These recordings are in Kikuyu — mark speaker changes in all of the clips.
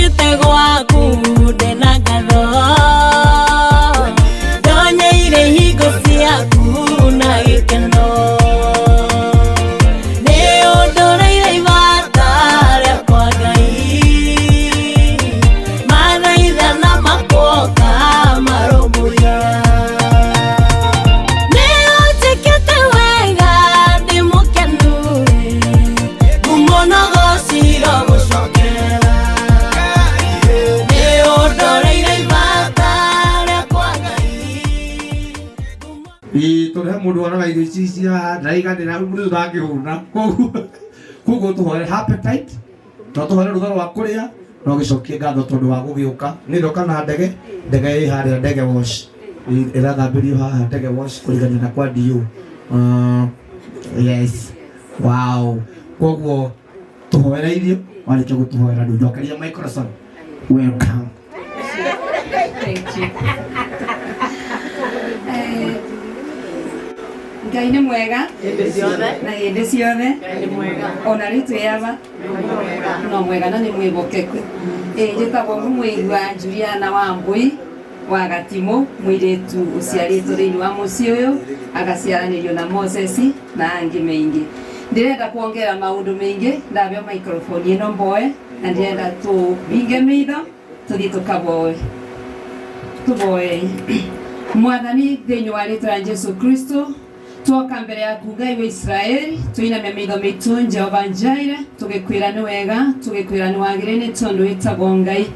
Speaker 1: Njũkĩte gwaku ndĩna ngatho, ndonyeire hingo ciaku na gĩkeno. Nĩ ũndoreire ibata rĩakwa Ngai, mathaithana makwoka marũmbũiya. Nĩ ũnjĩkĩte wega ndĩ mũkenu, ngumo na gociro gũcokera. Nĩ ũndoreire ibata rĩakwa Ngai.
Speaker 2: Ĩĩ, tondũ he mũndũ wonaga irio ici cia ndaiganĩra mũndũ ndangĩhũna. Koguo tũhoere appetite, no tũhoere rũtha rwa kũrĩa, no gĩcokie ngatho tondũ wa gũgĩũka. Nĩ ndoka na ndege, ndege ĩ harĩa ndege wash. Ĩrathambĩrio haha ndege wash kũrigania na kwa DU. Yes. Wow. Koguo tũhoere irio, warĩkia gũtũhoera rĩu njokeria microphone. Welcome.
Speaker 3: Thank you. Ngai nĩ mwega na hĩndĩ ciothe, ona rĩu twĩ aba no mwega na nĩ mwĩhokeku. Njĩtagwo Mũmũigua Juliana Wambui wa Gatimũ, mũirĩtu ũciarĩtwo thĩinĩ wa mũciĩ ũyũ, agaciaranĩrio na Moses na angĩ maingĩ. Ndĩrenda kuongerera maũndũ maingĩ, ndabeo microphone ĩno mboe, na ndĩrenda tũhinge maitho tũthiĩ tũkaboe. Tũboei. Mwathani, thĩinĩ wa rĩtwa rĩa Jesu Kristo, twoka mbere yaku Ngai wa Israeli, tũinamia maitho maitũ Jehova Njaire, tũgĩkwĩra nĩ wega, tũgĩkwĩra nĩ wagĩrĩire nĩ tondũ wĩtagwo Ngai.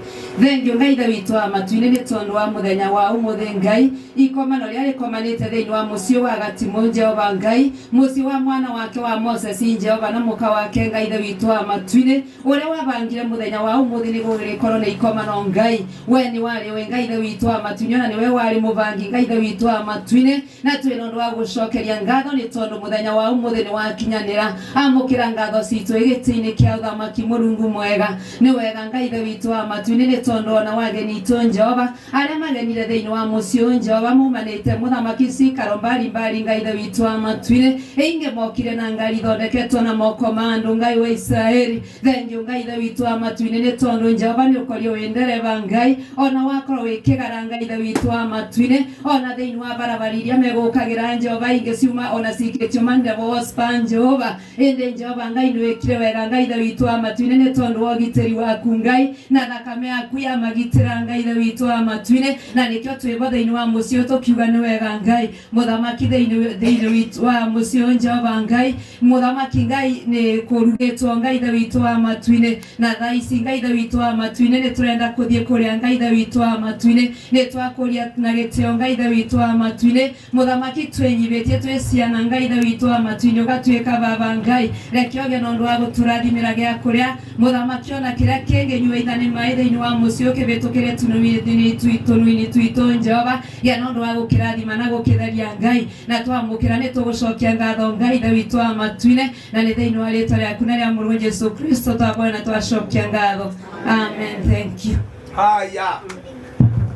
Speaker 3: Thengio Ngai Ithe witũ wa matu-inĩ nĩ tondũ wa mũthenya wa ũmũthĩ Ngai, ikomano rĩrĩa rĩkomanĩte thĩinĩ wa mũciĩ wa Gatimũ Jehova Ngai, mũciĩ wa mwana wake wa Moses Jehova na mũka wake Ngai Ithe witũ wa matu-inĩ, ũrĩa wabangire mũthenya wa ũmũthĩ nĩguo gũgĩkorwo nĩ ikomano Ngai. We nĩ warĩ we Ngai Ithe witũ wa matu-inĩ, ona nĩwe warĩ mũbangi Ngai Ithe witũ wa matu-inĩ, na twĩna ũndũ wa gũcokeria ngatho nĩ tondũ mũthenya wa ũmũthĩ nĩ wakinyanĩra. Amũkĩra ngatho citũ gĩtĩ-inĩ kĩa ũthamaki Mũrungu mwega. Nĩ wega Ngai Ithe witũ wa matu-inĩ nĩ tondũ ona wageni itũ Jehova arĩa magenire thĩinĩ wa mũciĩ ũyũ Jehova maumanĩte mũthamaki cikaro mbali mbali Ngai Ithe witũ wa matu-inĩ, ĩingĩ mokire na ngari ithondeketwo na moko ma andũ Ngai wa Israeli. Thengiũ Ngai Ithe witũ wa matu-inĩ nĩ tondũ Jehova nĩ ũkorio wĩ ndereba Ngai, ona wakorwo wĩ kĩgara Ngai Ithe witũ wa matu-inĩ, ona thĩinĩ wa barabara iria megũkagĩra Jehova ingĩ ciuma ona cikĩtio mandevo hospa Jehova. Ĩndĩ Jehova Ngai nĩ wĩkire wega Ngai Ithe witũ wa matu-inĩ nĩ tondũ wa ũgitĩri waku Ngai, na thakame yaku ya magitĩra Ngai Ithe witũ wa matu-inĩ, na nĩkĩo twĩbo thĩinĩ wa mũciĩ ũyũ tũkiuga nĩ wega Ngai mũthamaki thĩinĩ witũ wa mũciĩ ũyũ Jehova Ngai mũthamaki Ngai nĩ kũrugĩtwo Ngai Ithe witũ wa matu-inĩ, na thaa ici Ngai Ithe witũ wa matu-inĩ nĩ tũrenda kũthiĩ kũrĩa Ngai Ithe witũ wa matu-inĩ, nĩ twakũria na gĩtĩo Ngai Ithe witũ wa matu-inĩ, mũthamaki twĩnyibĩtie twĩ ciana Ngai Ithe witũ wa matu-inĩ ũgatuĩka baba Ngai, reke ũgĩe na ũndũ wa gũtũrathimĩra gĩa kũrĩa mũthamaki ona kĩrĩa kĩngĩnyua itha nĩ maĩ thĩinĩ wa mũciĩ ũkĩhĩtũkĩre tũnua-inĩ twitũ Jehova, gĩa na ũndũ wa gũkĩrathima na gũkĩtheria Ngai, na twamũkĩra nĩ tũgũcokia ngatho Ngai Ithe witũ wa matu-inĩ, na nĩ thĩinĩ wa rĩtwa rĩaku na rĩa mũrũwe Jesu Kristo twaboya na twacokia ngatho. Amen. Thank you.
Speaker 2: Haya,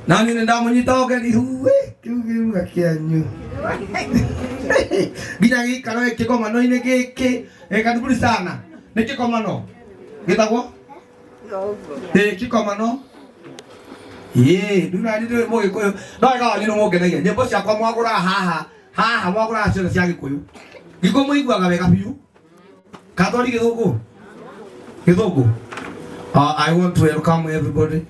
Speaker 2: nani nĩ ndamũnyita ũgeni huĩ kĩu kĩruga kĩanyu nginya gĩikaro kĩgomano-inĩ gĩkĩ. Karibuni sana. Nĩ kĩgomano gĩtagwo kĩgomano. Ĩĩ, nduna nĩ ndĩ mũgĩkũyũ no wega wanyu nĩ mũngenagia. Nyĩmbo ciakwa mwagũraga haha haha, mwagũraga ciothe cia gĩkũyũ. Gĩkũyũ mũiguaga wega biũ. Kathori gĩthũngũ gĩthũngũ. I want to welcome everybody.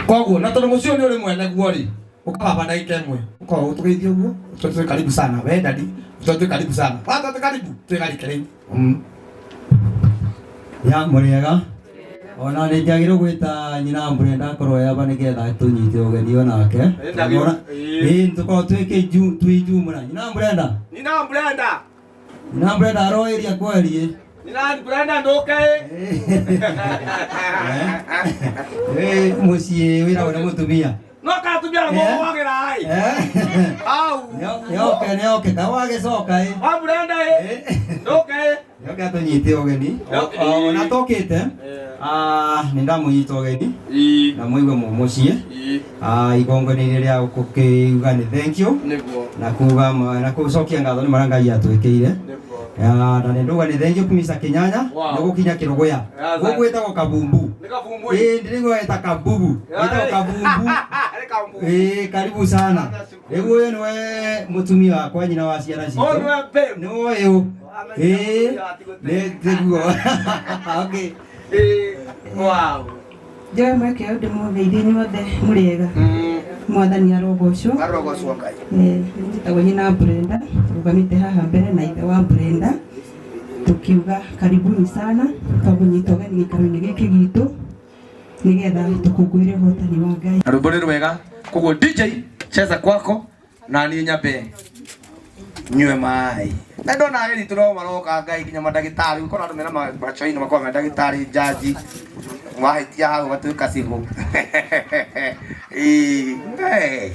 Speaker 2: Koguo na tondũ mũciĩ ũyũ nĩ ũrĩ mwene guo rĩ, ũkababa ndagĩka ĩmwe ũkorwo ũtũgeithie ũguo, ũtwĩre twĩ karibu sana. We dadi, ũtwĩre twĩ karibu sana. Watwĩra twĩ karibu, twĩgarike rĩu.
Speaker 4: Ya mũrĩega, ona nĩ njagĩrĩirwo gwĩta nyina Brenda akorwo yaba nĩgetha tũnyite ũgeni onake. Ĩĩ, tũkorwo twĩ kĩju twĩ jumla. Nyina Brenda.
Speaker 2: Nyina Brenda.
Speaker 4: Nyina Brenda aroĩria kweri.
Speaker 2: Nyina Brenda ndũke.
Speaker 4: Ĩ, mũciĩ wĩragwo nĩ mũtumia.
Speaker 2: No katumia mũgwagĩra ĩ. Au.
Speaker 4: Nĩoke nĩoke kawagĩcoka ĩ.
Speaker 2: Wa Brenda ĩ. Ndũke ĩ.
Speaker 4: Nĩoke atũnyite ũgeni. Ona tũkĩte nĩ ndamũnyita ũgeni na mũigue mũ mũciĩ igongona-inĩ rĩa gũkĩuga nĩ thank you na kuga na gũcokia ngatho nĩ marĩa Ngai atwĩkĩire. Na nĩ ndauga nĩ thengiũ kumisa Kinyanya
Speaker 2: Wow.
Speaker 4: nĩ gũkinya Kĩrũgũya.
Speaker 2: Yes,
Speaker 4: Gũkũ gwĩtagwo Kabumbu.
Speaker 2: Nĩ Kabumbu.
Speaker 4: Ĩĩ ndĩraigua weta Kabubu. Gwĩtagwo Kabumbu.
Speaker 2: Nĩ Kabumbu.
Speaker 4: Ĩĩ karibu sana. Rĩu ũyũ nĩwe mũtumia wakwa nyina wa ciana
Speaker 2: Ũyũ
Speaker 4: citũ.
Speaker 2: nĩwe babe.
Speaker 4: Nĩ ũyũ. Ĩĩ nĩ tiguo. Okay.
Speaker 2: Ĩĩ. Wow.
Speaker 5: Njoe mweke ũyũ ndĩmũgeithie inyuothe mũrĩega mwathani arogocwo.
Speaker 2: Arogocwo Ngai.
Speaker 5: Njĩtagwo nyina Brenda, tũrũgamĩte haha mbere na ithe wa Brenda tukiuga karibuni sana twamũnyita ũgeni gĩikaro-inĩ gĩkĩ gitũ nĩgetha tũkũngũĩre ũhotani wa Ngai.
Speaker 2: Na rwĩmbo nĩ rwega koguo DJ cheza kwako na niĩ nyambe nyue maĩ na ndona ageni tũro maroka Ngai nginya mandagĩtarĩ ũkona andũ mena macoinĩ makoragwo me ndagĩtarĩ njaji wahĩtia hau gatuĩka cibũ. Ĩĩ, hey.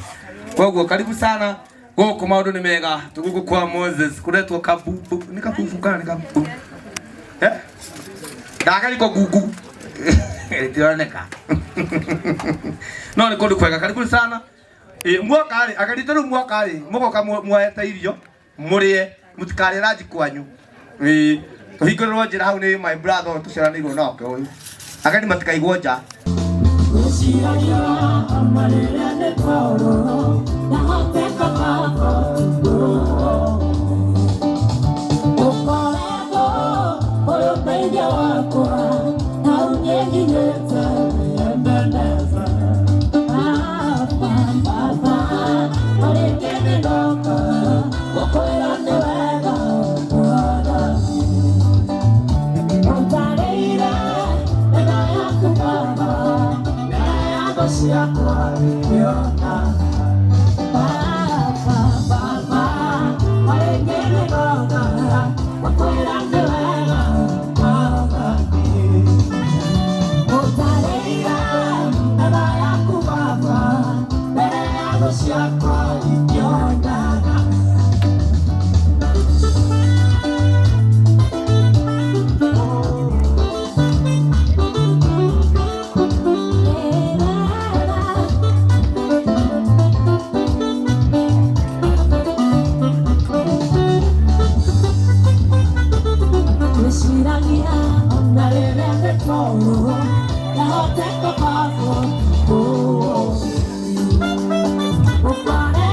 Speaker 2: Koguo karibu sana gũkũ maũndũ nĩ mega tũgũkũ kwa Moses kũretwo Kabumbu nĩ Kabumbu kana nĩ Kabumbu eh ndagariko gungu rĩtironeka no nĩ kũndũ kwega karibu sana. Mwaka rĩ ageni rĩu mwaka rĩ mũgoka muoete irio mũrĩe mũtikarĩe ranji kwanyu. Tũhingũrĩrwo njĩra hau nĩ my brother ũyũ tũciaranĩirwo nake ũyũ ageni matikaigwo nja.
Speaker 1: Thank you.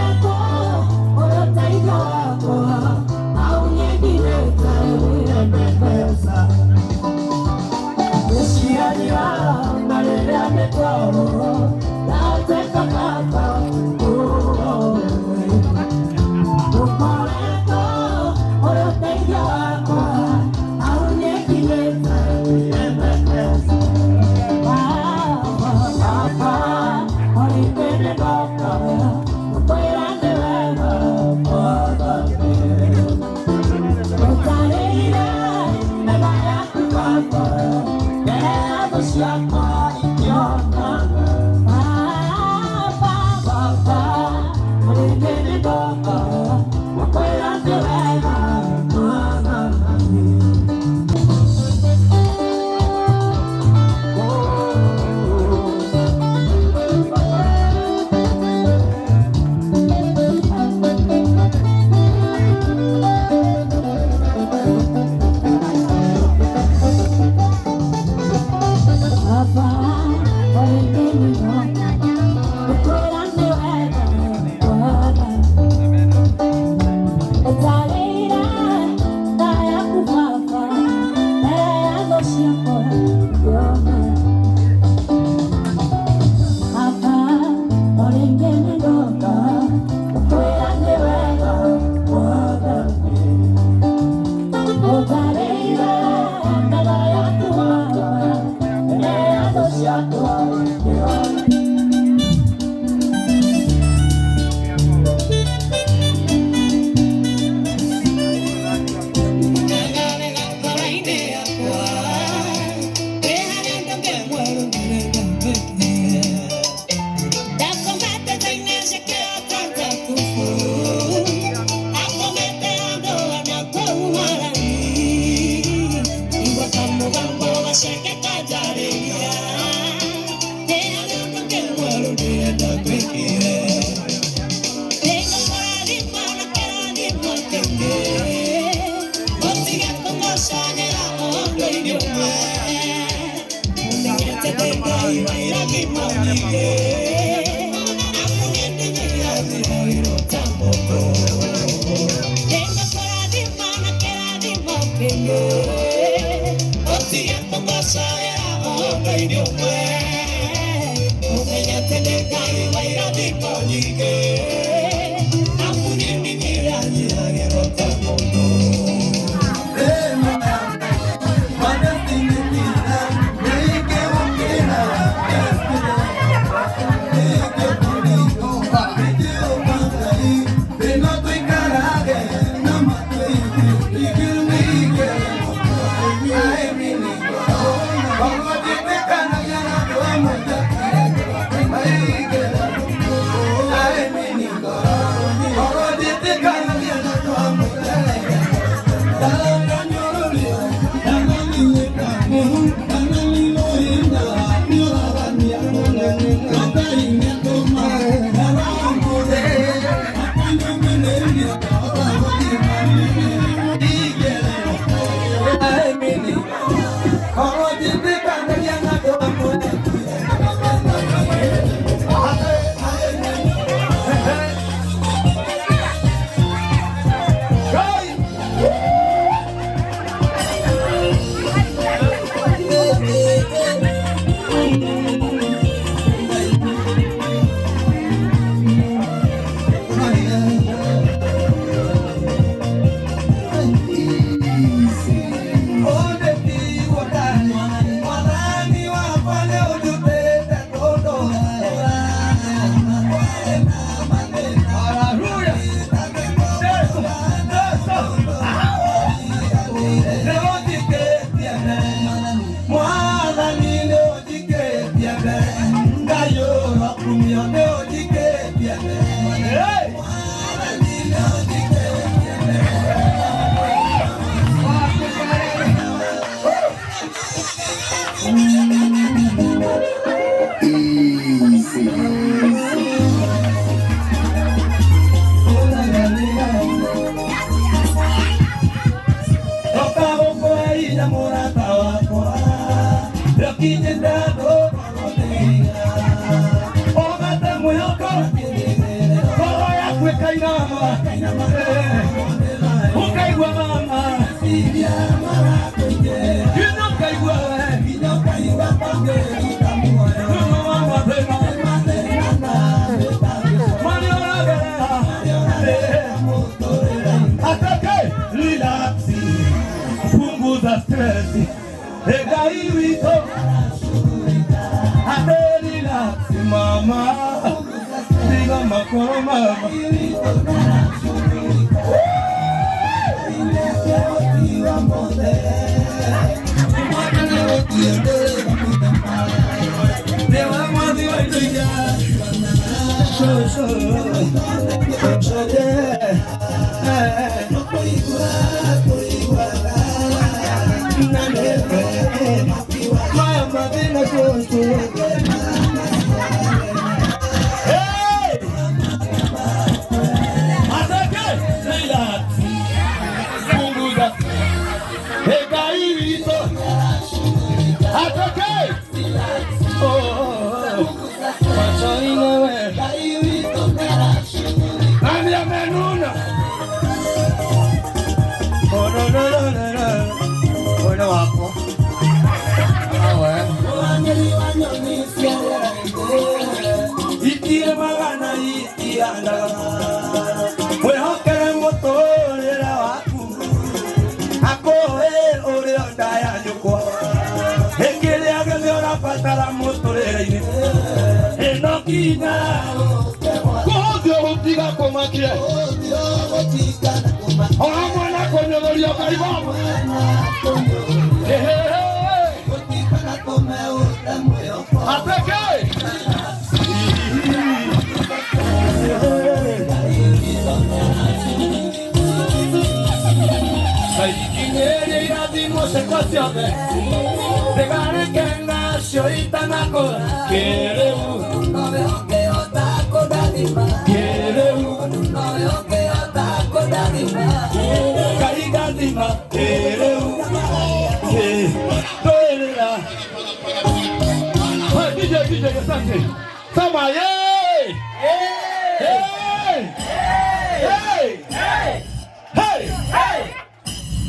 Speaker 6: Tũgacagĩra mũgũnda-inĩ ũmwe. Mũmenye atĩ nĩ Ngai wa irathimo nyingĩ. Na mũnini nĩanyihagĩrwo ta mũndũ.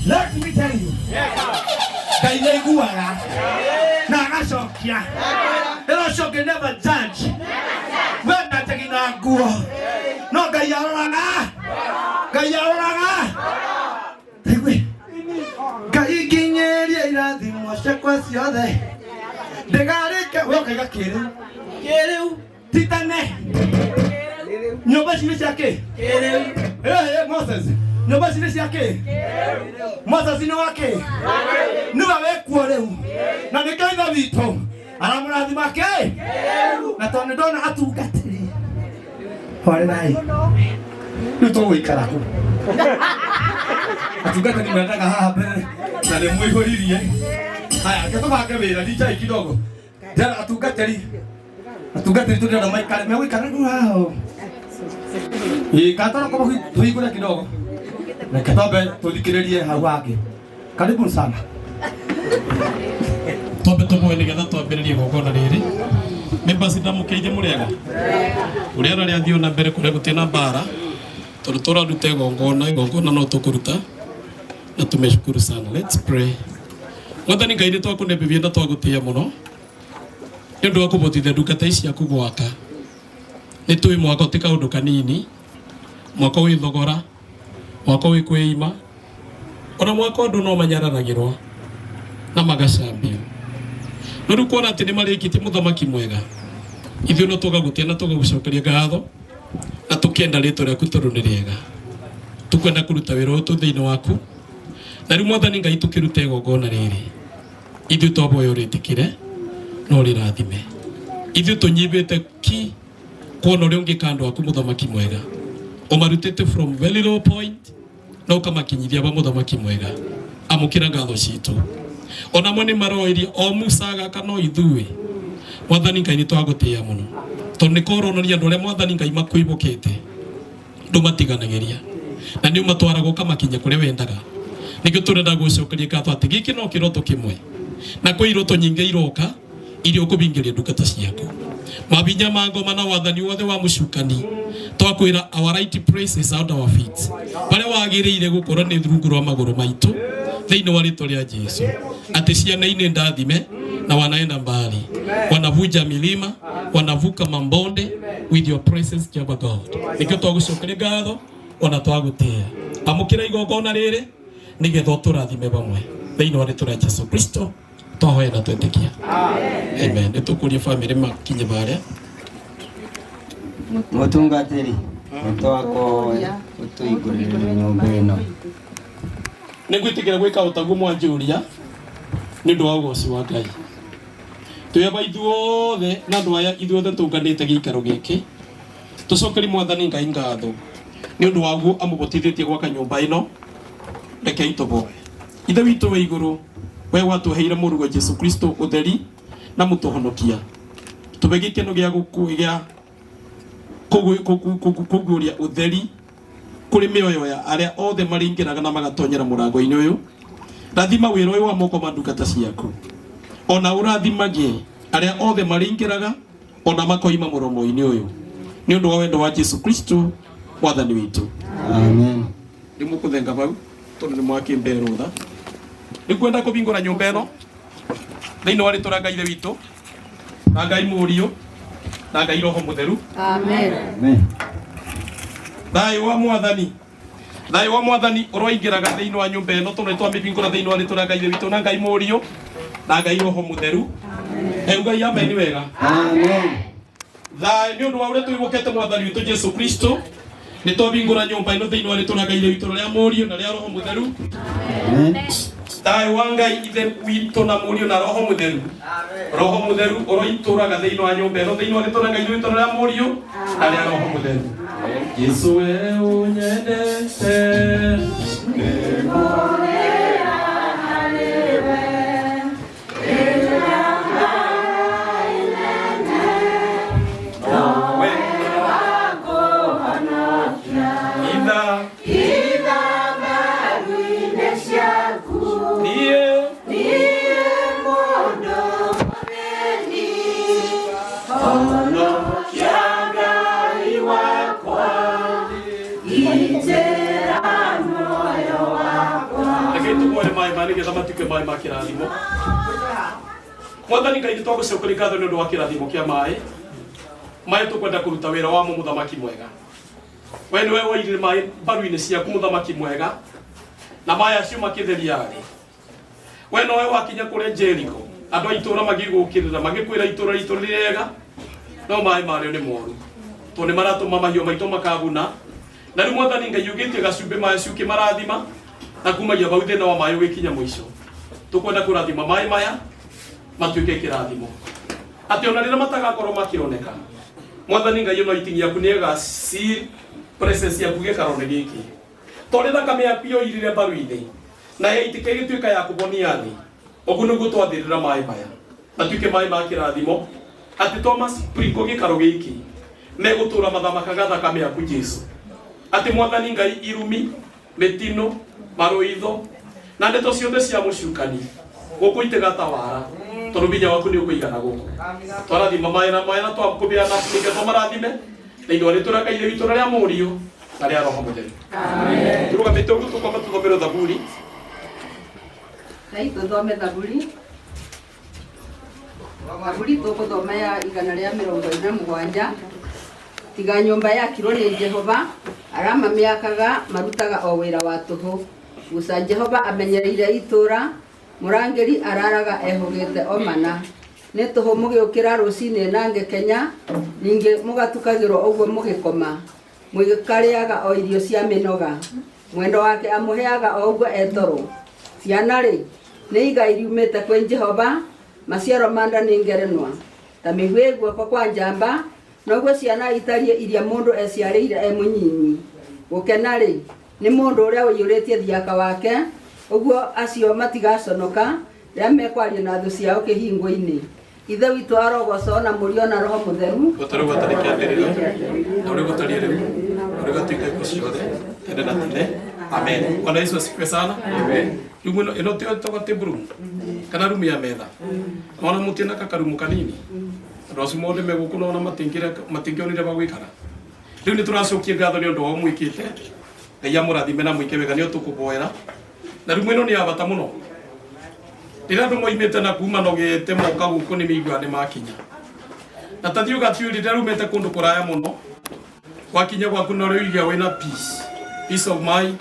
Speaker 2: Let me tell you. Ngai nĩaiguaga. Ndĩracokia. Ĩra ũcio ũngĩ never judge. We ndategi na nguo. No Ngai aroraga. Ngai aroraga. Taigue. Ngai nginyĩrie irathimo ciakwa ciothe. Ndĩgarĩke we ũkaiga kĩrĩu. Kĩrĩu ti tene. Nyũmba ici nĩ cia kĩ? Kĩrĩu. Eh, Moses. Nyũmba ici nĩ cia kĩ? Moses nĩ wa kĩ? Nĩwe wĩkuo rĩu. Na nĩkĩo ithe witũ aramũrathima kĩ? Na tondũ nĩ ndona atungatĩri. Horerai. Rĩu tũgũikara kũ? Atungatĩri mendaga haha mbere na nĩ mũihũririe. Haya, reke tũbange wĩra, njai kidogo. Ndĩrenda atungatĩri atungatĩri tũndĩrenda maikare megũikara rĩu haha ũũ. Ĩĩ, kana twaroko tũhingũre kidogo. Reke twambe tũthikĩrĩrie hau hangĩ. Karibu sana.
Speaker 7: Twambe tũboe nĩgetha twambĩrĩrie igongona rĩrĩ. Nĩ basi ndamũkĩire mũrĩega ũrĩa rĩrathiĩ na mbere kũrĩa gũtirĩ na mbara tondũ tũraruta igongona igongona no tũkũruta na tumeshukuru sana. Let's pray. Mwathani Ngai nĩ twakũnembebia na twagũtĩĩa mũno nĩ ũndũ wa kũbotithia ndungata ici ciaku gwaka. Nĩ tũĩ mwako ti kaũndũ kanini, mwako wĩ thogora, mwako wĩ kwĩima, ona mwako andũ no manyaranagĩrwo na magacambio. No rĩu kuona atĩ nĩ marĩkĩtie mũthamaki mwega, ithuĩ no tũgagũtĩa na tũgagũcokeria ngatho na tũkenda rĩtwa rĩaku tondũ nĩ rĩega. Tũkwenda kũruta wĩra ũyũ tũ thĩinĩ waku na rĩu mwathani Ngai tũkĩruta igongona rĩrĩ ithuĩ twaboya ũrĩtĩkĩre na ũrĩrathime. Ithuĩ tũnyivĩte ki kuona ũrĩa ũngĩka andũ aku mũthamaki mwega ũmarutĩte from very low point na ũkamakinyithia ba mũthamaki mwega. Amũkĩra ngatho citũ. Onamo nĩ maroirie o Musa gaka no ithuĩ. Mwathani Ngai nĩ twagũtĩĩa mũno tondũ nĩ koronania andũ arĩa mwathani Ngai makwĩhokete ndũmatiganagĩria na nĩ ũmatwaraga ũkamakinyia kũrĩa wendaga. Nĩkĩo tũrenda gũcokeria ngatho atĩ gĩkĩ no kĩroto kĩmwe na kwĩ iroto nyingĩ iroka iria ũkũbingĩria ndungata ciaku. Mabinya ma ngoma na wathani wothe wa mũcukani twakwĩra our right place is under our feet, barĩa wagĩrĩire gũkorwo nĩ rungu rwa magũrũ maitũ thĩinĩ wa rĩtwa rĩa Jesu, atĩ ciana-inĩ ndathime na wanaenda mbali, wanavuja milima, wanavuka mabonde with your presence Jehovah God. Nĩkĩo twagũcokeria ngatho ona twagũtĩĩa. Amũkĩra igongona rĩrĩ nĩgetha ũtũrathime vamwe thĩinĩ wa rĩtwa rĩa Jesu Kristo twahoya na twetĩkia. Amen. Nĩ tũkũria famĩlĩ makinye barĩa.
Speaker 4: Mũtungatĩri, nĩtwakoya ũtũingũrĩre nyũmba ĩno.
Speaker 7: Nĩ ngwĩtĩkĩra gwĩka o taguo mwanjũria nĩ ũndũ wa ũgoci wa Ngai. Twĩ aba ithuothe na andũ aya ithuothe tũnganĩte gĩikaro gĩkĩ tũcokerie mwathani Ngai ngatho nĩ ũndũ wa guo amũbotithĩtie gwaka nyũmba ĩno. Rekei tũboe. Ithe witũ wĩ igũrũ, we watũheire mũrugo Jesu Kristo ũtheri na mũtũhonokia, tũbe gĩkeno gĩa gĩa kũguũria ũtheri kũrĩ mĩoyo ya arĩa othe maringĩraga na magatonyera mũrango-inĩ ũyũ. Rathima wĩra ũyũ wa moko ma ndungata ciaku, ona ũrathimage arĩa othe maringĩraga ona makoima mũromo-inĩ ũyũ nĩ ũndũ wa wendo wa Jesu Kristo mwathani witũ.
Speaker 4: Amen.
Speaker 7: Rĩu mũkũthenga vau tondũ nĩ mwakĩmbe rũtha. Rĩu kwenda kũbingũra nyũmba ĩno thĩinĩ wa rĩtwa rĩa Ngai Ithe witũ na Ngai Mũriũ na Ngai Roho Mũtheru.
Speaker 3: Amen.
Speaker 4: Amen.
Speaker 7: Thayũ wa mwathani, thayũ wa mwathani ũroingĩraga thĩinĩ wa nyũmba ĩno tondũ nĩtwamĩbingũra thĩinĩ wa rĩtwa rĩa Ngai Ithe witũ na Ngai Mũriũ na Ngai Roho Mũtheru. Ugai amen wega.
Speaker 4: Amen.
Speaker 7: Thayũ nĩ ũndũ wa ũrĩa twĩhokete mwathani witũ Jesu Kristo nĩ twabingũra nyũmba ĩno thĩinĩ wa rĩtwa rĩa Ngai Ithe witũ na rĩa Mũriũ na rĩa Roho Mũtheru.
Speaker 4: Amen.
Speaker 7: Thayũ wa Ngai Ithe witũ na Mũriũ na Roho Mũtheru. Roho Mũtheru ũroitũraga thĩinĩ wa nyũmba ĩno thĩinĩ wa rĩtwa rĩa Ngai Ithe witũ na rĩa Mũriũ na rĩa Roho Mũtheru. Jesu we ũnyendete Reke tũboe maĩ ma nĩgetha matuĩke maĩ ma kĩrathimo. Mwathani Ngai, nĩtwagũcokeria ngatho nĩ ũndũ wa kĩrathimo kĩa maĩ. Maĩ tũkwenda kũruta wĩra wamo, mũthamaki mwega. We nĩwe woirire maĩ mbaru-inĩ ciaku, mũthamaki mwega, na maĩ acio makĩtheria thĩ. We nowe wakinya kũrĩa Jeriko, andũ a itũũra magĩgũkĩrĩra, magĩkwĩra itũũra ritũ nĩ rĩega, no maĩ marĩo nĩ moru, tondũ nĩ maratũma mahiũ maitũ makaguna. Na rĩu Mwathani Ngai, ũgĩtie gacumbĩ maĩ acio ũkĩmarathima, na kumagia hau thĩna wa maĩ ũgĩkinya mũico. Tũkwenda kũrathima maĩ maya matuĩke kĩrathimo, atĩ ona rĩrĩa matagakorwo makĩoneka, Mwathani Ngai, ona itingi yaku nĩ ĩga seal presence yaku gĩkaro-inĩ gĩkĩ, tondũ thakame yaku yoirire mbaru-inĩ na yaitĩka ĩgĩtuĩka ya kũhonia thĩ. Ũguo nĩguo twathĩrĩra maĩ maya matuĩke maĩ ma kĩrathimo, atĩ twama sprinkle gĩkaro gĩkĩ, megũtũra mathamakaga thakame yaku Jesu, atĩ Mwathani Ngai, irumi, mĩtino, marũitho na ndeto ciothe cia mũcukani gũkũ itĩgatawara, tondũ binya waku nĩ ũkũigana gũkũ. Twarathima maĩ na maĩ na twakũbĩana nĩkĩo twamarathime thĩinĩ wa rĩtwa rĩa Ngai Ithe witũ na rĩa Mũriũ na rĩa Roho Mũtheru. Tũrũgamĩte ũguo, tũkwamba tũthomerwo thaburi.
Speaker 8: Ngai, tũthome thaburi. Thaburi tũgũthoma ya 147. Tiga nyũmba yakirwo nĩ Jehova, arĩa mamĩakaga marutaga o wĩra wa tũhũ. Guca Jehova amenyereire itũũra, mũrangĩri araraga ehũgĩte o mana. Nĩ tũhũ mũgĩũkĩra rũcinĩ na ngĩkenya, ningĩ mũgatukagĩrwo ũguo mũgĩkoma. Mũgĩkarĩaga o irio cia mĩnoga. Mwendo wake amũheaga o ũguo etoro. Ciana rĩ, nĩ igai riumĩte kwĩ Jehova, maciaro ma nda nĩ ngerenwa. Ta mĩguĩ guoko kwa njamba, noguo ciana itariĩ iria mũndũ eciarĩire e mũnyinyi. Gũkena rĩ, nĩ mũndũ ũrĩa ũiyũrĩtie thiaka wake, ũguo acio matigaconoka rĩrĩa mekwaria na thũ ciao kĩhingo-inĩ. Ithe witũ arogocwo na Mũriũ na Roho Mũtheru.
Speaker 7: Gũtarĩ gwatarĩ kĩambĩrĩria, na ũrĩa gũtariĩ rĩu, na ũrĩa gũgatuĩka hingo ciothe, tene na tene. Amen. Bwana Yesu asifiwe sana. Rĩu ĩno ĩno tiyo ĩtagwo table room kana rumu ya metha. Nona mũtiĩ na kakarumu kanini, andũ acio mothe me gũkũ nona matingĩonire ba gũikara. Rĩu nĩ tũracokia ngatho nĩ ũndũ wa mwĩkĩte. Ngai amũrathime na mwĩke wega, nĩo tũkũboera. Na rumu ĩno nĩ ya bata mũno. Rĩrĩa andũ moimĩte na kuma nogete moka gũkũ, nĩ mĩigua nĩ makinya. Na ta thiĩ ũgatuĩ rĩrĩa rumĩte kũndũ kũraya mũno, wakinya gwaku no rĩu igĩa wĩna peace, peace of mind,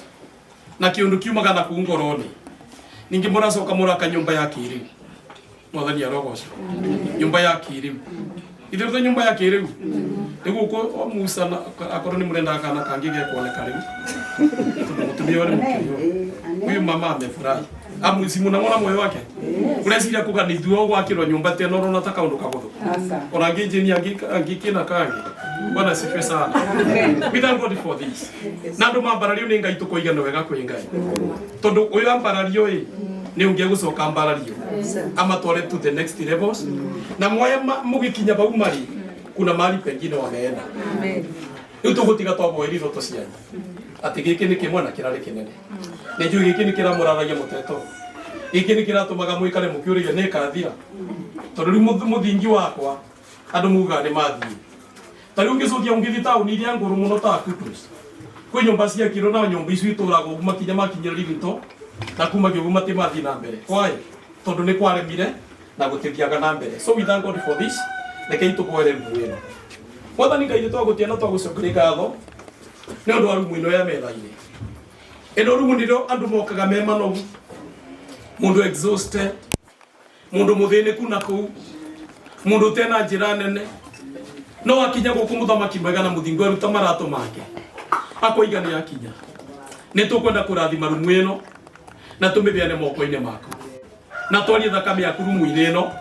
Speaker 7: na kĩũndũ kiumaga na kũu ngoro-inĩ. Ningĩ mũracoka mũraka nyũmba ya kĩrĩu. Mwathani arogocwo. Nyũmba ya kĩrĩu, ithuĩ tũ nyũmba ya kĩrĩu nĩ gũkũ o Musa na akorwo nĩ mũrenda kana kangĩ gekuoneka rĩu, tondũ mũtumia ũyũ nĩ mũkĩrĩo. Huyu mama amefurahi, amu si munamwona moyo wake. Ureciria kuganithio gwakirwo nyumba tena urona ta kaundu kaguthu ona ngĩnjinia angĩkĩna kangĩ. Bwana asifiwe sana. We thank God for this. Na andũ mambarario nĩ Ngai, tũkoiga nĩ wega kwĩ Ngai, tondũ ũyũ ambarario ĩ nĩ ũngĩ egũcoka ambarario amatware to the next levels, na moya mũgĩkinya bau marĩ kuna mali pengine wameenda. Rĩu tũgũtiga twaboeria iroto cianyu atĩ gĩkĩ nĩ kĩmwe na kĩrarĩ kĩnene. Nĩ njũĩ gĩkĩ nĩ kĩramũraragia mũteto, gĩkĩ nĩ kĩratũmaga mũikare mũkĩũrĩria nĩ ĩkathira, tondũ rĩu mũthingi wakwa andũ mugaga nĩ mathiĩ. Ta rĩu ngĩcokia, ũngĩthiĩ taũni iria ngũrũ mũno ta Kutus, kwĩ nyũmba ciakirwo, na nyũmba icio itũragwo ũguo makinya makinyĩra ririto, na kumagia ũguo matimathiĩ na mbere. Why? Tondũ nĩ kwaremire na gũtithiaga na mbere. So we thank God for this. Rekei tũboere rumu ĩno. Mwathani Ngai, nĩ twagũtia na twagũcokeria ngatho nĩ ũndũ wa rumu ĩno ya metha-inĩ. Ĩno rumu nĩrĩo andũ mokaga me manogu, mũndũ exhausted, mũndũ mũthĩnĩku na kũu, mũndũ ũtena njĩra nene, no akinya gũkũ, mũthamaki mwega na mũthingu, aruta maratũ make akoiga nĩ akinya. Nĩ tũkwenda kũrathima rumu ĩno na tũmĩbeane moko-inĩ maku, na twarie thakame yaku rumu-inĩ ĩno,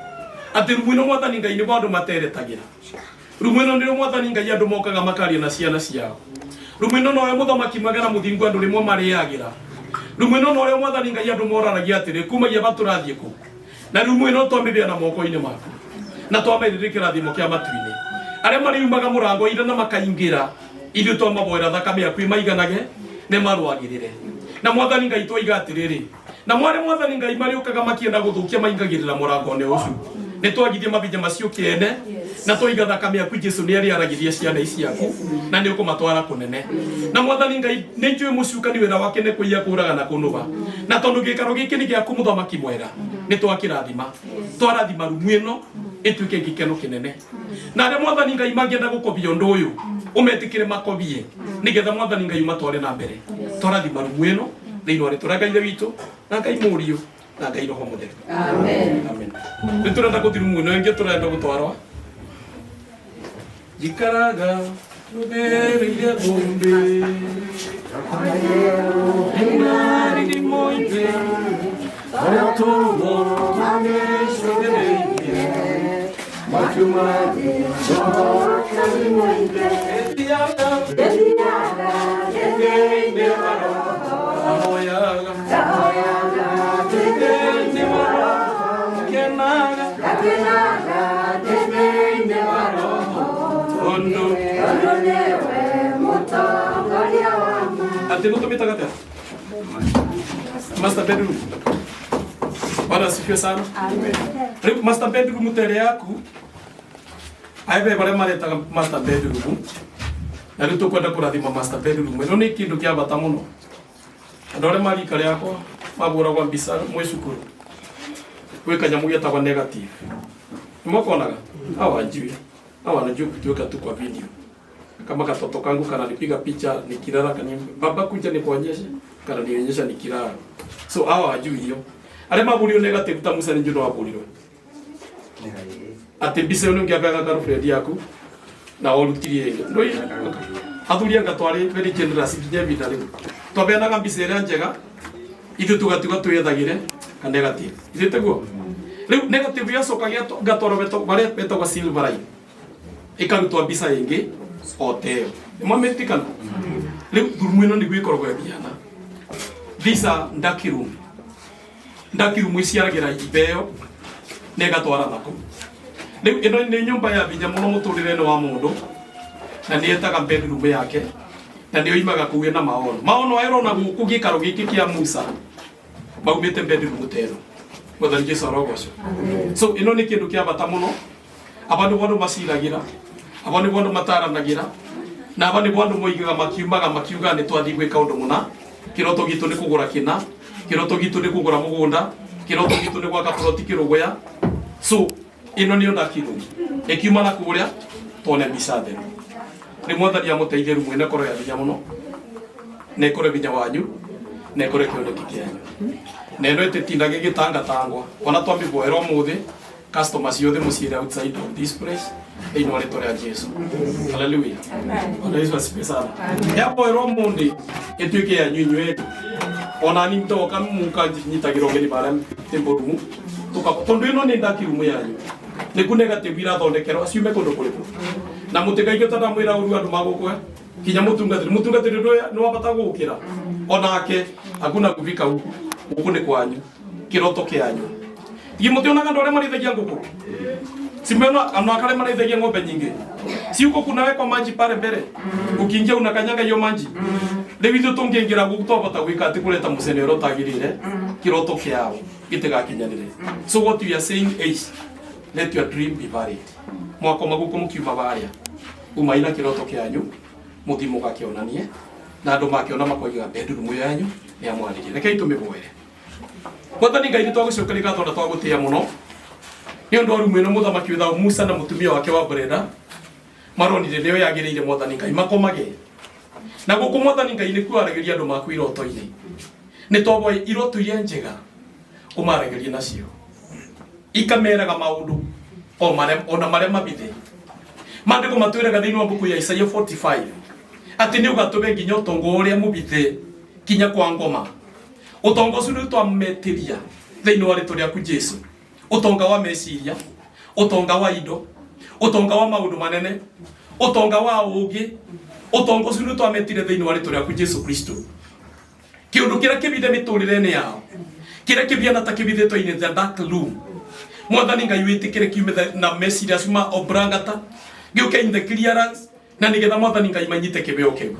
Speaker 7: atĩ rumu ĩno, Mwathani Ngai, nĩguo andũ materetagĩra. Rumu ĩno nĩrĩo, Mwathani Ngai, andũ mokaga makaria na ciana ciao. Rumu ĩno noyo, mũthamaki mwega na mũthingu, andũ rĩmwe marĩagĩra. Rumu ĩno noyo, Mwathani Ngai, andũ moranagia atĩrĩ, kumagia batũrathiĩ kũ? Na rumu ĩno twamĩbĩa na moko-inĩ maku na twamairĩrĩ kĩrathimo kĩa matu-inĩ. Arĩa marĩumaga mũrango-inĩ na makaingĩra, ithuĩ twamaboera thakame yaku ĩmaiganage nĩ marwagĩrĩre. Na Mwathani Ngai, twoiga atĩrĩrĩ, na mwarĩ Mwathani Ngai marĩũkaga makĩenda gũthũkia maingagĩrĩra mũrango-inĩ ũcio, nĩ twagithie mabinya macio kĩene, na twoiga thakame yaku Jesu nĩ arĩaragĩria ciana ici ciaku na nĩ ũkũmatwara kũnene. Na Mwathani Ngai, nĩ njũĩ mũcukani wĩra wake nĩ kũiya, kũraga na kũnũba, na tondũ gĩikaro gĩkĩ nĩ gĩaku, mũthamaki mwega. Nĩ twakĩrathima. Twarathima rumu ĩno ĩtuĩke gĩkeno kĩnene. Na arĩa Mwathani Ngai mangĩenda gũkobia ũndũ ũyũ, ũmetĩkĩre makobie nĩgetha Mwathani Ngai ũmatware na mbere. Twarathima rumu ĩno thĩinĩ wa rĩtwa rĩa Ngai Ithe witũ na Ngai Mũriũ na Ngai Roho Mũtheru.
Speaker 8: Amen.
Speaker 7: Amen. Rĩu tũrenda gũthiĩ rumu ĩno ĩngĩ tũrenda gũtwarwa. Njikaraga rũthereire thũmbĩ ĩna riri mũingĩ arĩa tũgo magĩcũthĩrĩirie makiuma Ethiaga thĩinĩ wa roho ahoyaga thĩinĩ wa roho kenaga thĩinĩ wa roho tondũ atĩ nĩtũmĩtaga atĩa master bedroom. Bwana asifiwe sana. Rĩu master bedroom tere yaku aibe baria maretaga master bedroom na rĩu tũkwenda kũrathima master bedroom ĩno nĩ kĩndũ kĩa bata mũno. Andũ arĩa marika rĩakwa mahũragwo mbica mwĩ cukuru gwĩ kanyamũ getagwo negative nĩmokonaga hawajui hawa wanajua kutuweka tu kwa video kama katoto kangu kananipiga picha nikilala, kani baba kuja nikuonyeshe, kananionyesha nikilala. So hawa hawajui hiyo. Arĩa maburio negative ta Musa nĩ njuno waburirwe atĩ mbica ĩyo nĩũngĩambeaga girlfriend yaku na ũrutirie ĩngĩ. Ndũĩ athuri anga twarĩ very generous nginya ihinda rĩu twabeanaga mbica ĩrĩa njega ithuĩ tũgatiga twĩyethagĩre ka negative ithuĩ tiguo rĩu negative yacoka gatwarwo barĩa betagwo silver line ĩkarutwo mbica ĩngĩ o ta ĩyo nĩmwamĩririkana. Rĩu thurumu ĩno nĩguo ĩkoragwo ĩhiana. These are dark room. Dark room iciaragĩra ibeo na ĩgatwara thako. Rĩu ĩno nĩ nyũmba ya binya mũno mũtũrĩre-inĩ wa mũndũ na nĩ ĩtaga bedroom yake na nĩ oimaga kũu ĩna maono. Maono aya ũrona gũkũ gĩikaro gĩkĩ kĩa Musa maumĩte bedroom ta ĩno. Mwathani Jesu arogocwo. So ĩno nĩ kĩndũ kĩa bata mũno. Aba nĩbo andũ maciragira, aba nĩbo andũ mataranagira, na aba nĩbo andũ moigaga makiumaga makiuga nĩ twathiĩ gwĩka ũndũ mũna. Kĩroto gitũ nĩ kũgũra kĩna, kĩroto gitũ nĩ kũgũra mũgũnda, kĩroto gitũ nĩ gwaka ploti kĩrũgũya. So ĩno nĩyo dark room ĩkiuma na kũrĩa tuone mbica theru. Nĩ Mwathani amũteithie rumu ĩno ĩkorwo ya hinya mũno na ĩkorwo hinya wanyu na ĩkorwo kĩoneki kĩanyu na ĩno ĩtĩtinda gĩgĩtangatangwa ona twamĩboera ũmũthĩ customer ciothe mũciĩre outside of this place thĩinĩ wa rĩtwa rĩa Jesu. Haleluya. Bwana Yesu asifiwe sana. Yaboerwo mũndĩ ĩtuĩke yanyu inyuĩ erĩ. Ona ni ndoka mũkanyitagĩra ũgeni barĩa table room tuka tondũ ĩno nĩ dark room yanyu nĩku negative irathondekerwo ciume kũndũ kũrĩkũ na mũtikaige ta ndamwĩra ũru andũ magũkwe kinya mũtungatĩri mũtungatĩri nĩ wa bata gũkĩra onake hakuna kufika huku gũkũ nĩ kwanyu kĩroto kĩanyu Githĩ mũtionaga andũ arĩa marĩithagia ngũkũ simena andũ arĩa marĩithagia ng'ombe nyingĩ si huko kunawekwa maji pale mbere ukiingia unakanyaga hiyo maji rĩu ithuĩ tũngĩingĩra gũkũ twabota gwĩka atĩ kũreta mũcene ũrĩa ũtagĩrĩire kĩroto kĩao gĩtigakinyanĩre. So what we are saying is let your dream be valid. Mwakoma gũkũ mũkiuma barĩa umai na kĩroto kĩanyu mũthiĩ mũgakĩonanie na andũ makĩona makoiga bedroom ĩyo yanyu nĩ amwarĩrie. Rekei tũmĩboere. Mwathani Ngai nĩ twagũcokeria ngatho na twagũtĩĩa mũno nĩ ũndũ wa rumu ĩno mũthamaki wĩtagwo Musa na mũtumia wake wa Brenda maronire nĩyo yagĩrĩire Mwathani Ngai makomage na gũkũ Mwathani Ngai nĩkuo aragĩria andũ maku iroto-inĩ. Nĩ twaboe iroto iria njega ũmaragĩrie nacio ikameraga maũndũ o marĩa ona marĩa mabithe. Maandĩko matwĩraga thĩinĩ wa mbuku ya Isaia 45 atĩ nĩ ũgatũme nginya ũtongo ũrĩa mũbithe kinya kwa ngoma. Ũtonga ũcio nĩ twametĩria thĩinĩ wa rĩtwa rĩaku Jesu. Ũtonga wa meciria, ũtonga wa indo, ũtonga wa maũndũ manene, ũtonga wa ũũgĩ, ũtonga ũcio nĩ twametire thĩinĩ wa rĩtwa rĩaku Jesu Kristo. Kĩũndũ kĩrĩa kĩbithe mĩtũrĩre-inĩ yao, kĩrĩa kĩbiana ta kĩbithĩtwo in the dark room, Mwathani Ngai wĩtĩkĩre kiume na meciria acio ma obrangata gĩũke in the clearance na nĩgetha Mwathani Ngai manyite kĩbeo kĩu.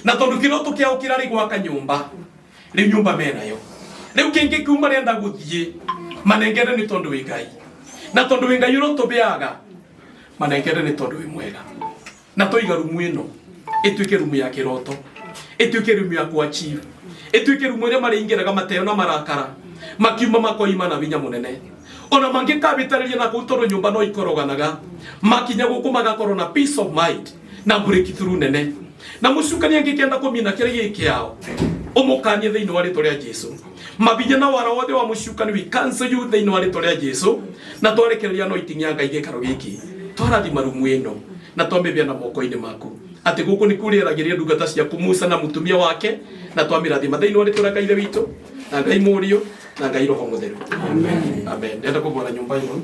Speaker 7: Na tondũ kĩroto kĩao kĩrarĩ gwaka nyũmba, rĩu nyũmba menayo, rĩu kĩngĩ kiu marenda gũthiĩ manengere nĩ tondũ wĩ Ngai, na tondũ wĩ Ngai ũrotũbeaga manengere nĩ tondũ wĩ mwega. Na tũiga rumu ĩno ĩtuĩke rumu ya kĩroto, ĩtuĩke rumu ya kuachieve, ĩtuĩke rumu ĩrĩa marĩingĩraga mateo na marakara. Makiuma makoima na vinya munene. Ona mangĩkabĩtarĩria na kũu tondũ nyũmba no ikoroganaga makinya gũkũ magakorwo na peace of mind na breakthrough nene na mũcukani angĩkenda kũmina kĩrĩa gĩ kĩao ũmũkanie thĩinĩ wa rĩtwa rĩa Jesu mabinya na wara wothe wa mũcukani we cancel you thĩinĩ wa rĩtwa rĩa Jesu na twarekereria no iting'ia Ngai gĩikaro gĩkĩ twarathima rumu ĩno na twamĩbia na moko-inĩ maku atĩ gũkũ nĩ kũrĩaragĩria ndungata ciaku Musa na mũtumia wake na twamĩrathima thĩinĩ wa rĩtwa rĩa Ngai Ithe witũ na Ngai Mũriũ na Ngai Roho Mũtheru. Amen. Amen. Ndenda kũbora nyũmba ĩno.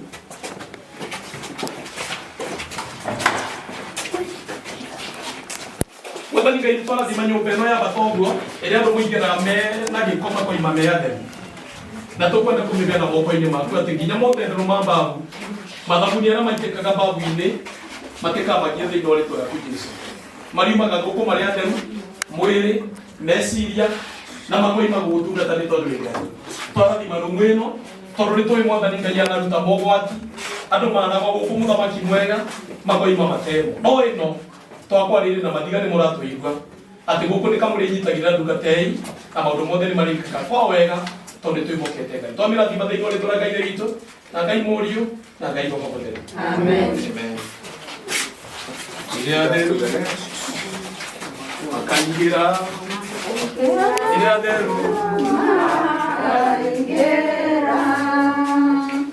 Speaker 7: Mwathani Ngai twarathima nyũmba ĩno ya bata ũguo ĩrĩa andũ mũingĩraga me na gĩko makoima me atheru na tũkwenda kũmĩgĩa na moko-inĩ maku atĩ nginya motendero ma mbabu mathabuni arĩa maitĩkaga mbabu-inĩ matikamakia thĩinĩ wa rĩtwa rĩaku Jesu mariumaga gũkũ marĩ atheru mwĩrĩ meciria na makoima gũgũtungata nĩ tondũ wĩ Ngai twarathima rumu ĩno tondũ nĩ tũĩ mwathani Ngai anaruta mogwati andũ managwa gũkũ mũthamaki mwega makoima matemo no ĩno twakwarĩire na mathiga nĩ mũratũigua atĩ gũkũ nĩ kamũrĩnyitagĩrĩra ndungata ĩi na maũndũ mothe nĩ marĩkĩka kwa wega tondũ nĩ twĩhokete Ngai twamĩrathima thĩinĩ wa rĩtwa rĩa Ngai Ithe witũ na Ngai Mũriũ na Ngai Roho Mũtheru.
Speaker 8: Amen.
Speaker 7: Amen. Rĩrĩa theru makaingĩra rĩrĩa theru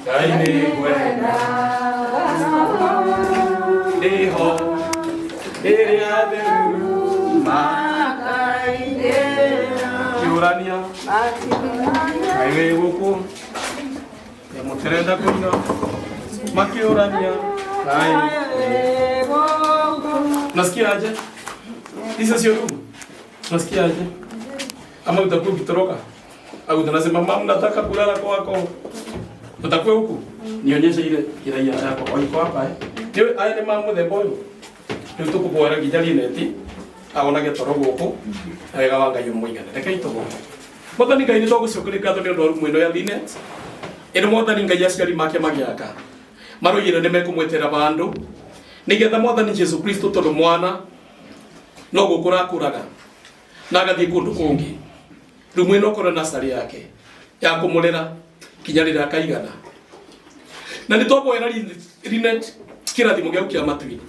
Speaker 7: Ngai nĩ ngwenda nĩho rĩrĩa theru makĩũrania Ngai wĩ gũkũ mũtirenda kũina makĩũrania Ngai nasikia aje hizo sio rumu nasikia aje ama utakuwa ukitoroka au unasema mama nataka kulala kwako utakuwa huku nionyeshe ile kiraia yako o iko hapa eh ndio aya ni mamu the boy rĩu tũkũboera nginya Lineti aonage toro gũkũ na wega wa Ngai ũmũigane reke itũboe mwathani Ngai nĩ twagũcokeria ngatho nĩ ũndũ wa rumu ĩno ya Linet ĩno mwathani Ngai aciari make magĩaka maroigire nĩ mekũmwetera bandũ nĩgetha mwathani Jesu Kristo tondũ mwana no gũkũra akũraga na agathiĩ kũndũ kũngĩ rumu ĩno okorwo nasarĩ yake ya kũmũrera kinya rĩrĩa akaigana na nĩ twaboera Linet kĩrathimo gĩaku kĩa matu-inĩ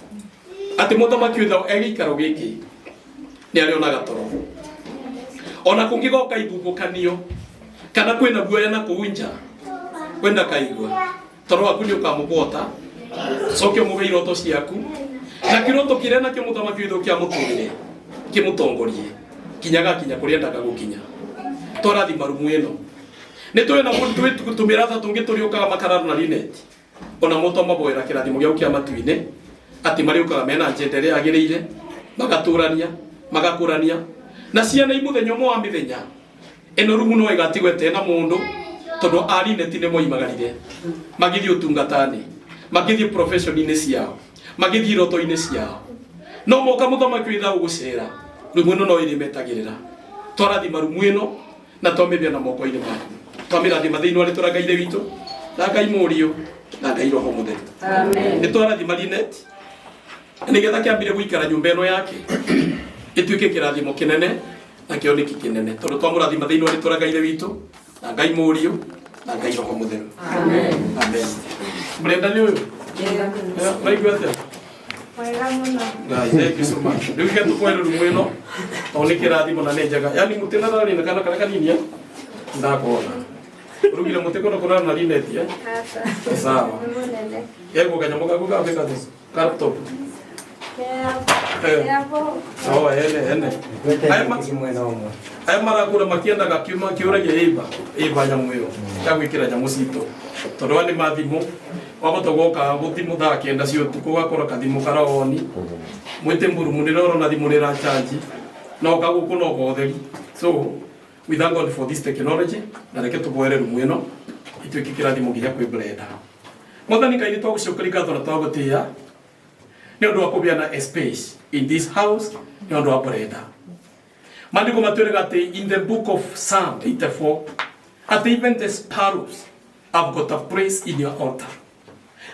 Speaker 7: atĩ mũthamaki ũyũ egĩikaro gĩkĩ nĩ arĩonaga toro ona kũngĩgoka ithubũkanio kana kwĩna guoya na kũu nja kwenda kaigua toro waku nĩ ũkamũbota coke ũmũhe iroto ciaku na kĩroto kĩrĩa nakĩo mũthamaki witũ kĩamũtũrĩre kĩmũtongorie kinya gakinya kũrĩa endaga gũkinya twarathima rumu ĩno nĩ tũĩ na tũmĩratha tũngĩ tũrĩũkaga makararo na Linet ona mũto maboera kĩrathimo gĩaku kĩa matu-inĩ atĩ marĩũkaga mena njenda ĩrĩa yagĩrĩire magatũrania magakũrania na ciana i mũthenya ũmwe wa mĩthenya ĩno rumu no ĩgatigwo ĩtena mũndũ tondũ a Linet nĩ moimagarire magĩthiĩ ũtungata-inĩ magĩthiĩ profession-inĩ ciao magĩthiĩ iroto-inĩ ciao no moka mũthamaki wĩ thayũ gũcera rumu ĩno no ĩrĩmetagĩrĩra twarathima rumu ĩno na twamĩbia na moko-inĩ maku twamĩrathima thĩinĩ wa rĩtwa rĩa Ngai Ithe witũ na Ngai Mũriũ na Ngai Roho Mũtheru.
Speaker 8: Amen.
Speaker 7: Nĩ twarathima Linet nĩgetha kĩambire gũikara nyũmba ĩno yake ĩtuĩke kĩrathimo kĩnene na kĩoneki kĩnene tondũ twamũrathima thĩinĩ wa rĩtwa rĩa Ngai Ithe witũ na Ngai Mũriũ na Ngai Roho Mũtheru.
Speaker 8: Amen.
Speaker 7: Amen. Brenda nĩ ũyũ ũraigua atĩa?
Speaker 9: Wega mũno.
Speaker 7: Ngai, thank you so much. Rĩu ke tũkwoe rumu ĩno tondũ nĩ kĩrathimo na nĩ njega. Yaani mũtĩ na rarĩ na kana kana kanini eh? Ndakuona. Ũrugire mũtĩ kũndũ kũrara na Linet eh?
Speaker 9: Aca.
Speaker 7: Sawa.
Speaker 9: Nĩ mũnene.
Speaker 7: Yego kanyamũ gaku gabĩka thĩ. Laptop. Eh. Oh, ene ene. Aya marakura makiendaga kiuma kiuragia ĩmba ĩmba nyamũ ĩyo ya gwĩkĩra nyamũ citũ tondũ aya nĩ mathimũ wahota gwoka gũthimũ thaa kenda cia ũtukũ ũgakora kathimũ karoni mwĩtĩ mburumu nĩrĩa ũrona thimũ nĩ ĩrachanji no ũka gũkũ no gotheri so we thank God for this technology na reke tũboere rumu ĩno ituĩke kĩrathimo nginya kwĩ Brenda mwathani Ngai nĩ twagũcokeria ngatho na twagũtĩĩa nĩ ũndũ wa kũgĩa na a space in this house nĩ ũndũ wa Brenda maandĩko matwĩraga atĩ in the book of Psalm 84 atĩ even the sparrows have got a place in your altar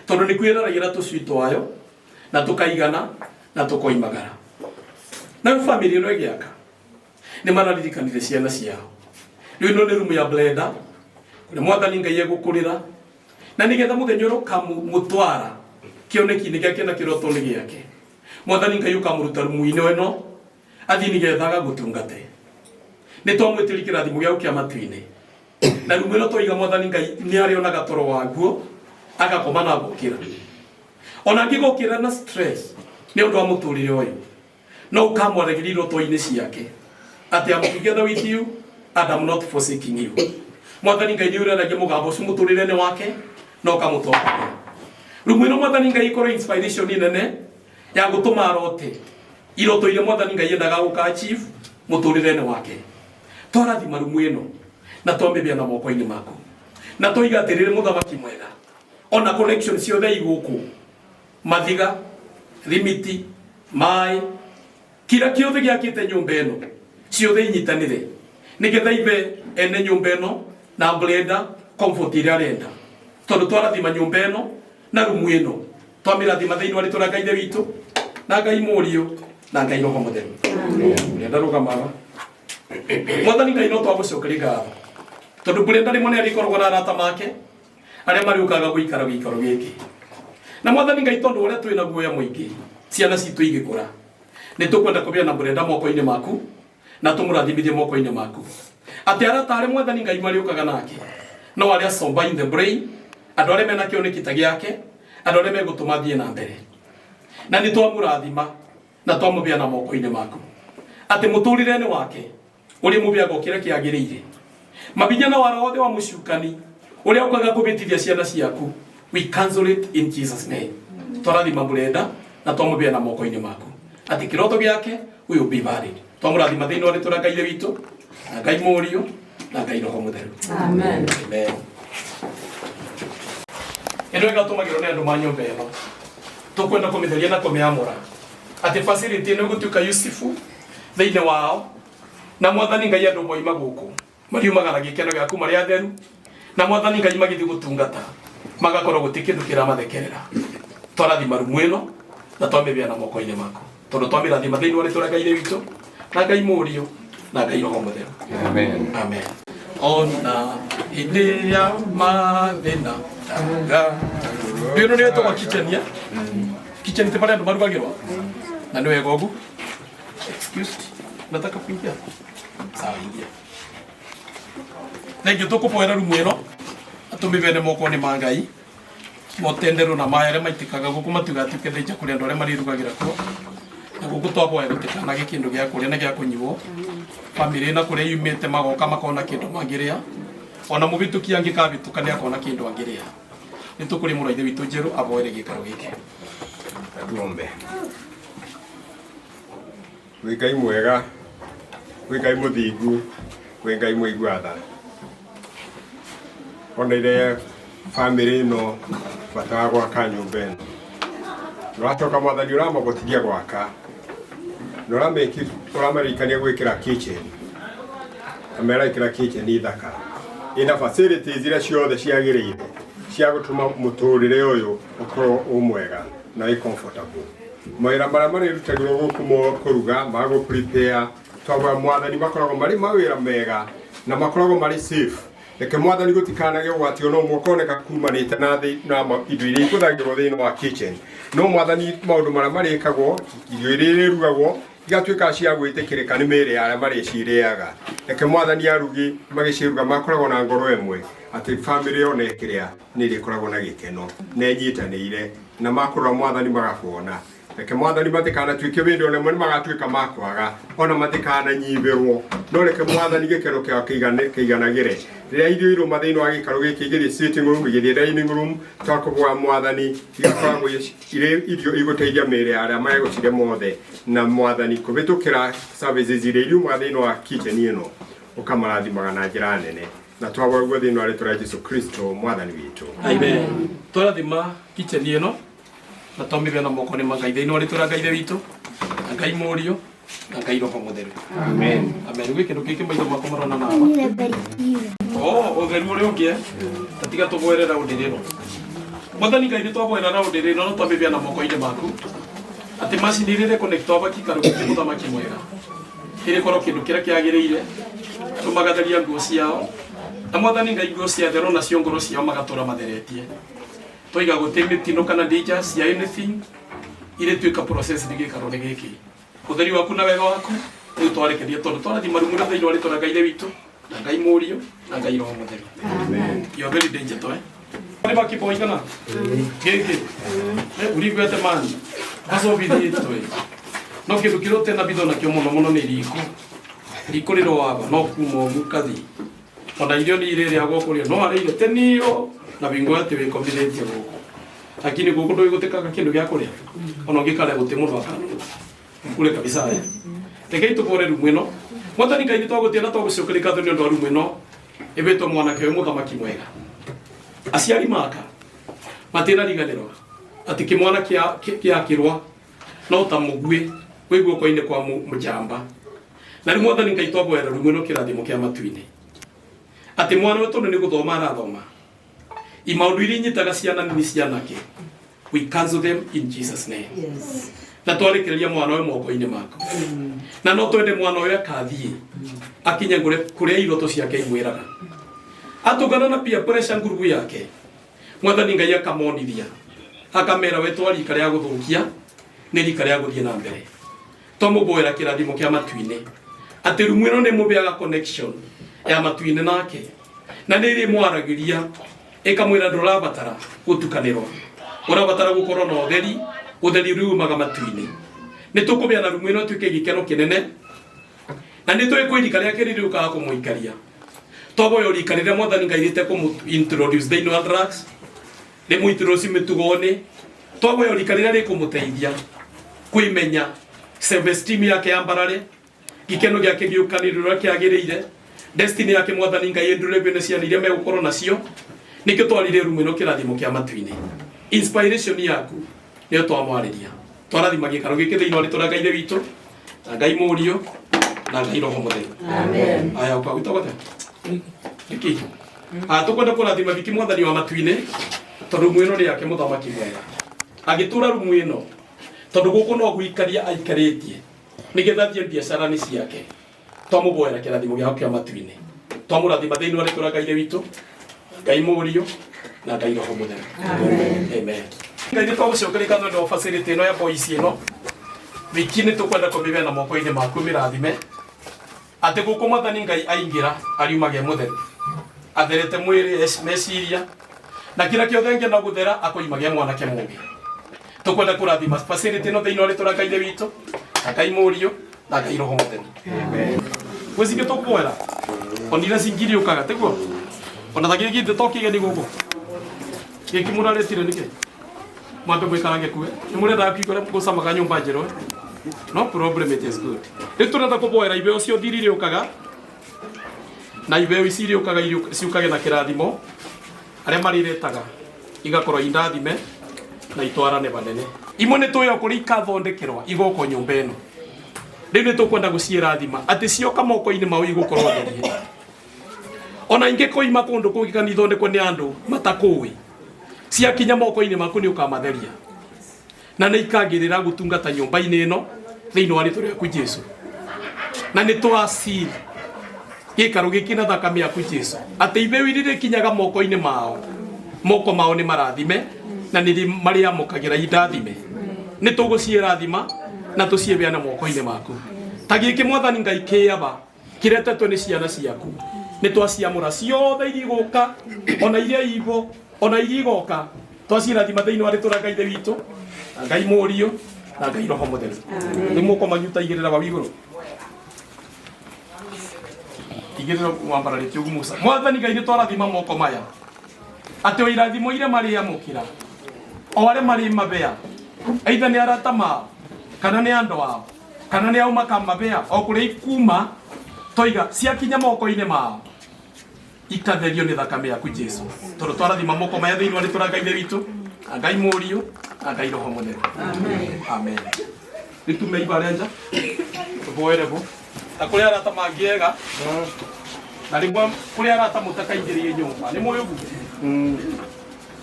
Speaker 7: tondũ nĩ kwĩraragĩra tũcui twayo na tũkaigana na tũkoimagara nayo family ĩno ĩgĩaka nĩ mararirikanire ciana ciao rĩu ĩno nĩ rumu ya Brenda Kũrĩa Mwathani Ngai egũkũrĩra na nĩgetha mũthenya ũrĩa ũkamũtwara kĩoneki-inĩ gĩake na kĩroto-inĩ gĩake, Mwathani Ngai ũkamũruta rumu-inĩ ĩno athiĩ nĩgetha agagũtungate. Nĩ twamwĩtĩria kĩrathimo gĩaku kĩa matu-inĩ, na rumu ĩno twaiga Mwathani Ngai nĩ arĩonaga toro waguo agakoma na agokĩra, ona angĩgokĩra na stress nĩ ũndũ wa mũtũrĩre ũyũ, no ũkamwaragĩria iroto-inĩ ciake atĩ, "I'm together with you and I'm not forsaking you." Mwathani Ngai nĩ ũraragia mũgambo ũcio mũtũrĩre-inĩ wake na ũkamũtongoria. Rumu ĩno, Mwathani Ngai, ikorwo inspiration nene ya gũtũma arote iroto iria Mwathani Ngai endaga gũka achieve mũtũrĩre-inĩ wake. Twarathima rumu ĩno na twamĩbĩa na moko-inĩ maku, na twoiga atĩrĩrĩ, mũthamaki mwega, ona connection ciothe igũkũ, mathiga, rimiti, maĩ, kira kĩothe gĩakĩte nyũmba ĩno, ciothe inyitanĩre nĩgetha ibe ene nyũmba ĩno na Brenda comfort ĩrĩa arenda, tondũ twarathima nyũmba ĩno na rumu ĩno, twamĩrathima thĩinĩ wa rĩtwa rĩa Ngai Ithe witũ na Ngai Mũriũ na Ngai Roho Mũtheru. Brenda, rũgamaga. Mwathani Ngai, no twagũcokeria ngatho tondũ Brenda rĩmwe nĩ arĩkoragwo na arata make arĩa marĩũkaga gũikara gĩikaro gĩkĩ. Na Mwathani Ngai, tondũ ũrĩa twĩna guoya mũingĩ ciana citũ igĩkũra, nĩ tũkwenda kũgĩa na Brenda moko-inĩ maku na tũmũrathimithie moko-inĩ maku, atĩ arata arĩa Mwathani Ngai marĩũkaga nake no arĩa sober in the brain, andũ arĩa mena kĩoneki ta gĩake, andũ arĩa megũtũma thiĩ na mbere. Na nĩ twamũrathima na twamũbĩa na moko-inĩ maku, atĩ mũtũrĩre-inĩ wake ũrĩa mũbĩaga kĩrĩa kĩagĩrĩire, mabinya na wara wothe wa mũcukani ũrĩa ũkaga kũbĩtithia ciana ciaku, we cancel it in Jesus' name. Twarathima Brenda na twamũbĩa na moko-inĩ maku, atĩ kĩroto gĩake will be valid. Twamũrathima thĩinĩ wa rĩtwa rĩa Ngai Ithe witũ na Ngai Mũriũ na Ngai Roho Mũtheru.
Speaker 8: Amen.
Speaker 7: Amen. Ĩno ĩgatũmagĩrwo nĩ andũ ma nyũmba ĩno, tũkwenda kũmĩtheria na kũmĩamũra, atĩ facility ĩno ĩgũtuĩka Yusufu thĩinĩ wao. Na Mwathani Ngai, andũ moima gũkũ mariumaga na gĩkeno gĩa kuma marĩ atheru, na Mwathani Ngai, magĩthiĩ gũtungata magakorwo gũtirĩ kĩndũ kĩramathekerera. Twarathima rumu ĩno na twamĩbĩa na moko-inĩ maku, tondũ twamĩrathima thĩinĩ wa rĩtwa rĩa Ngai Ithe witũ na Ngai Mũriũ na Ngai Roho Mũtheru.
Speaker 10: Amen.
Speaker 7: Amen. Ona hĩndĩ ya mathĩna ĩno nĩ ĩtagwo kitchen ya kitchen, ti barĩa andũ marugagĩrwo, na nĩ wega ũguo. Excuse, nataka kuingia. Sawa, ingia. Thengiũ, tũkũboera rumu ĩno atũmĩbene moko-inĩ ma Ngai, motenderwo na maĩ arĩa maitĩkaga gũkũ matigatuĩke danger kũrĩ andũ arĩa marĩrugagĩra kuo. Na gũkũ twaboya gũtikanage kĩndũ gĩa kũrĩa na gĩa kũnyuo, bamĩrĩ na kũrĩa yumĩte magoka makona kĩndũ mangĩrĩa, ona mũhĩtũki angĩkahĩtũka nĩ akona kĩndũ angĩrĩa. Nĩ tũkũrĩ mũrũ wa ithe witũ Njerũ aboere gĩikaro gĩkĩ.
Speaker 10: Tuombe. Wĩ Ngai mwega, wĩ Ngai mũthingu, wĩ Ngai mũigua tha. Oneire bamĩrĩ ĩno bata wa gwaka nyũmba ĩno. Ũracoka, Mwathani, ũramahotithia gwaka na ũramarikania gwĩkĩra kitchen, na merekĩra kitchen thaka ĩna facilities iria ciothe ciagĩrĩire cia gũtũma mũtũrĩre ũyũ ũkorwo ũ mwega na wĩ comfortable. Mawĩra marĩa marĩrutagĩrwo gũkũ mo kũruga, ma gũ prepare, twamboya Mwathani makoragwo marĩ mawĩra mega na makoragwo marĩ safe. Reke Mwathani gũtikanagĩe ũgwati ona ũmwe ũkoneka kumanĩte na na indo iria ihũthagĩrwo thĩinĩ wa kitchen. No Mwathani, maũndũ marĩa marĩkagwo, irio iria irĩrugagwo igatuĩka cia gwĩtĩkĩrĩka nĩ mĩĩrĩ ya arĩa marĩcirĩaga. Reke Mwathani, arugi magĩciruga makoragwo na ngoro ĩmwe, atĩ bamĩrĩ yona ĩkĩrĩa nĩ ĩrĩkoragwo na gĩkeno na ĩnyitanĩire, na makũrora Mwathani magakuona. Reke Mwathani matikanatuĩke wĩndĩ ona ĩmwe nĩ magatuĩka makwaga, ona matikananyibĩrwo, no reke Mwathani gĩkeno kĩao kĩiganagĩre rĩrĩa irio irũma thĩinĩ wa gĩikaro gĩkĩ, igĩthiĩ sitting room, igĩthiĩ dining room. Twakũhoya Mwathani igakoragwo irĩ irio igũteithia mĩĩrĩ ya arĩa megũcirĩa mothe, na Mwathani kũhĩtũkĩra services iria iriumaga thĩinĩ wa kitchen ĩno ũkamarathimaga na njĩra nene, na twahoya ũguo thĩinĩ wa rĩtwa rĩa Jesu Kristo Mwathani witũ.
Speaker 7: Amen. Twarathima kitchen ĩno na twamĩbea na moko-inĩ ma Ngai thĩinĩ wa rĩtwa rĩa Ngai Ithe witũ na Ngai Mũriũ na Ngai Roho Mũtheru.
Speaker 10: Amen.
Speaker 7: Amen. Gwĩ kĩndũ kĩngĩ maitho makwa marona nawa? Oh, ũtheru ũrĩa ũngĩ, eh? Ta tiga tũboere raundi rĩno. Mwathani Ngai, nĩ twaboera raundi rĩno na twamĩbea na moko-inĩ maku, atĩ macini iria ĩrĩ connect gĩikaro gĩkĩ, mũthamaki mwega, ĩrĩkorwo kĩndũ kĩrĩa kĩagĩrĩire. Andũ magatheria nguo ciao. Na mwathani Ngai nguo cia therũ nacio ngoro ciao magatũra matheretie. Toiga gũtĩ mĩtino kana danger cia anything irĩtuĩka process nĩ gĩikaro-inĩ gĩkĩ. Ũtheri waku na wega waku rĩu twarekeria tondũ twarathima rumu thĩinĩ wa rĩtwa rĩa Ngai Ithe witũ na Ngai Mũriũ na Ngai Roho Mũtheru. You're very danger to eh? Nĩ makĩboy kana? Gĩkĩ. Ũriguĩte man. Macobithĩtwe. No kĩndũ kĩrĩa ũtena bitho nakĩo mũno mũno nĩ riko. Riko rĩroaga no kuma ũguo ũkathiĩ. Ona irio nĩ irĩrĩagwo kũrĩa no arĩire tenio na bingo atĩ wĩkomithĩtie gũkũ. Lakini gũkũ ndũĩ gũtĩkaga kĩndũ gĩa kũrĩa. Ona ũngĩkarĩa gũtĩ mũndũ akanũra. Kule kabisa eh. Rekei tũbore rumu ĩno. Mwathani Ngai nĩ twagũtĩa na twagũcokeria ngatho nĩ ũndũ wa rumu ĩno ĩbĩtwo mwanake ũyũ mũthamaki mwega. Aciari maka matinariganĩrwo atĩ kĩmwana kĩakĩrwa no ta mũguĩ wĩ guoko-inĩ kwa mũjamba. Na rĩu Mwathani Ngai twaboera rumu ĩno kĩrathimo kĩa matu-inĩ. Atĩ mwana ũyũ tondũ nĩ gũthoma arathoma imaũndũ iria inyitaga ciana nini cianake we cancel them in Jesus name.
Speaker 5: Yes.
Speaker 7: Na twarekereria mwana ũyũ moko-inĩ maku. Na no twende mwana ũyũ akathiĩ akinye kũrĩa iroto ciake imwĩraga. Atũngana na peer pressure ngurubu yake. Mwathani Ngai akamonithia. Akamera we twa rika rĩa gũthũkia nĩ rika rĩa gũthiĩ na mbere. Twamũboera kĩrathimo kĩa matu-inĩ. Atĩ rumu ĩno nĩ mũbeaga connection ya matu-inĩ nake. Na nĩ ĩrĩmwaragĩria ĩkamwĩra ndũrabatara gũtukanĩrwo. Ũrabatara gũkorwo na ũtheri, ũtheri ũrĩa umaga matu-inĩ. Nĩ tũkũbea na rumu ĩno ĩtuĩke gĩkeno kĩnene. Na nĩ tũĩ kwĩ rika rĩake rĩrĩũkaga kũmũikaria. Twaboya rika rĩrĩa Mwathani Ngai rĩte kũmũ introduce thĩinĩ wa drugs, rĩmũ introduce mĩtugo-inĩ. Twaboya rika rĩrĩa rĩkũmũteithia kwĩmenya self esteem yake yambarare, gĩkeno gĩake gĩũkanĩrĩre ũrĩa kĩagĩrĩire, destiny yake Mwathani Ngai ĩndũrĩrwe nĩ ciana iria megũkorwo nacio. Nĩkĩo twarire rumu ĩno kĩrathimo kĩa matu-inĩ. Inspiration yaku nĩyo twamwarĩria. Twarathima gĩikaro gĩkĩ thĩinĩ wa rĩtwa rĩa Ngai Ithe witũ na Ngai Mũriũ na Ngai Roho Mũtheru.
Speaker 8: Amen.
Speaker 7: Aya ũka wĩtagwo atĩa? Nĩkĩ? Ah, tũkwenda kũrathima Viki Mwathani wa matu-inĩ tondũ rumu ĩno nĩ yake mũthamaki mwega. Agĩtũra rumu ĩno tondũ gũkũ no gũikaria aikarĩtie nĩgetha athiĩ biacara-inĩ ciake. Twamũboera kĩrathimo gĩao kĩa matu-inĩ. Twamũrathima thĩinĩ wa rĩtwa rĩa Ngai Ithe witũ, Ngai Mũriũ na Ngai Roho Mũtheru. Amen. Ngai nĩ twagũcokeria ngatho nĩ ũndũ wa facility ĩno ya boys ĩno. Wiki nĩ tũkwenda kũmĩbeana moko-inĩ maku mĩrathime. Atĩ gũkũ Mwathani Ngai aingĩra ariumage mũtheru. Atherete mwĩrĩ, meciria na kĩrĩa kĩothe ngena gũthera akoimage mwanake mũũgĩ. Tũkwenda kũrathima facility ĩno thĩinĩ wa rĩtwa rĩa Ngai Ithe witũ, na Ngai Mũriũ na Ngai Roho Mũtheru. Gwĩciria tũkwera onire cingiri ũkaga tiguo ona ta gĩkĩ to kĩgeni gũkũ gĩkĩ mũraretire nĩkĩ mwambe mwĩkarange kuwe nĩ mũrendaga kũigua ũrĩa gũcamaga nyũmba njerũ eh? No problem, it is good. Rĩu tũrenda kũboera ibeo cio thiri irĩũkaga na ibeo ici irĩũkaga ciũkage na kĩrathimo arĩa marĩretaga igakorwo indathime na itwarane vanene. Imwe nĩ tũĩ o kũrĩa ikathondekerwa igoko nyũmba ĩno. Rĩu nĩ tũkwenda gũciĩrathima atĩ cioka moko-inĩ mao igũkorwo therie. Ona ingĩ koima kũndũ kũngĩ kana ithondekwo nĩ andũ matakũĩ, ciakinya moko-inĩ maku nĩ ũkamatheria na nĩ ikagĩrĩra gũtungata nyũmba-inĩ ĩno thĩinĩ wa rĩtwa rĩaku Jesu. Na nĩ twaciri gĩikaro gĩkĩ na thakame yaku Jesu atĩ ibeo iria rĩkinyaga moko-inĩ mao, moko mao nĩ marathime na nĩ marĩamũkagĩra indathime. Nĩ tũgũciĩrathima na tũciĩbeane moko-inĩ maku. Ta gĩkĩ Mwathani Ngai kĩaba kĩretetwo nĩ ciana ciaku, nĩ twaciamũra ciothe iria igũka ona iria ibo ona iria igoka, twacirathima thĩinĩ wa rĩtwa rĩa Ngai Ithe witũ na Ngai Mũriũ na Ngai Roho Mũtheru. Nĩ moko manyu ta igĩrĩra wau igũrũ igĩrĩra wambararĩtie ũguo Musa. Mwathani Ngai nĩ twarathima moko maya atĩ o irathimo iria marĩamũkĩra o arĩa marĩ mabea aitha nĩ arata mao kana nĩ andũ ao kana nĩ au makamabea o kũrĩa ikuma toiga ciakinya moko-inĩ mao ikatherio nĩ thakame yaku Jesu tondũ twarathima moko maya thĩinĩ wa rĩtwa rĩa Ngai Ithe witũ na Ngai Mũriũ na Ngai Roho Mũtheru. Amen. Rĩtume iba rĩa nja tũboere bo na kũrĩ arata mangĩega na rĩmwe kũrĩ arata mũtakaingĩrie nyũmba nĩ mũĩ ũguo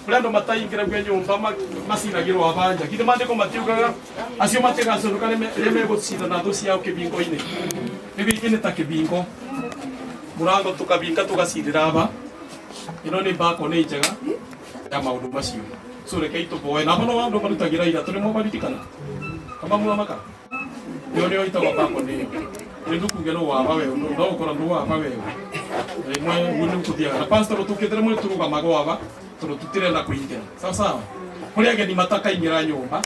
Speaker 7: kũrĩ andũ mataingĩragio nyũmba maciragĩrwo abanja githĩ maandĩko matiugaga acio matigaconoka rĩrĩa megũcindana thũ ciao kĩbingo-inĩ. Rĩu gĩkĩ nĩ ta kĩbingo. Murango tukabinga tugacirira aba. Ino ni bako ni njega ya maundu macio. So rekei tuboe na bono andu marutagira ira turi mobaririkana. Kama muamaka. Yo nio itagwo bako ni. Ni ndukuge no waba we no ukora ndu waba we. Rimwe guo ni kuthiaga na pastor tukitire muri turugamaga waba tondu tutirenda kuingira. Sawa sawa. Kuri ageni matakaingira nyumba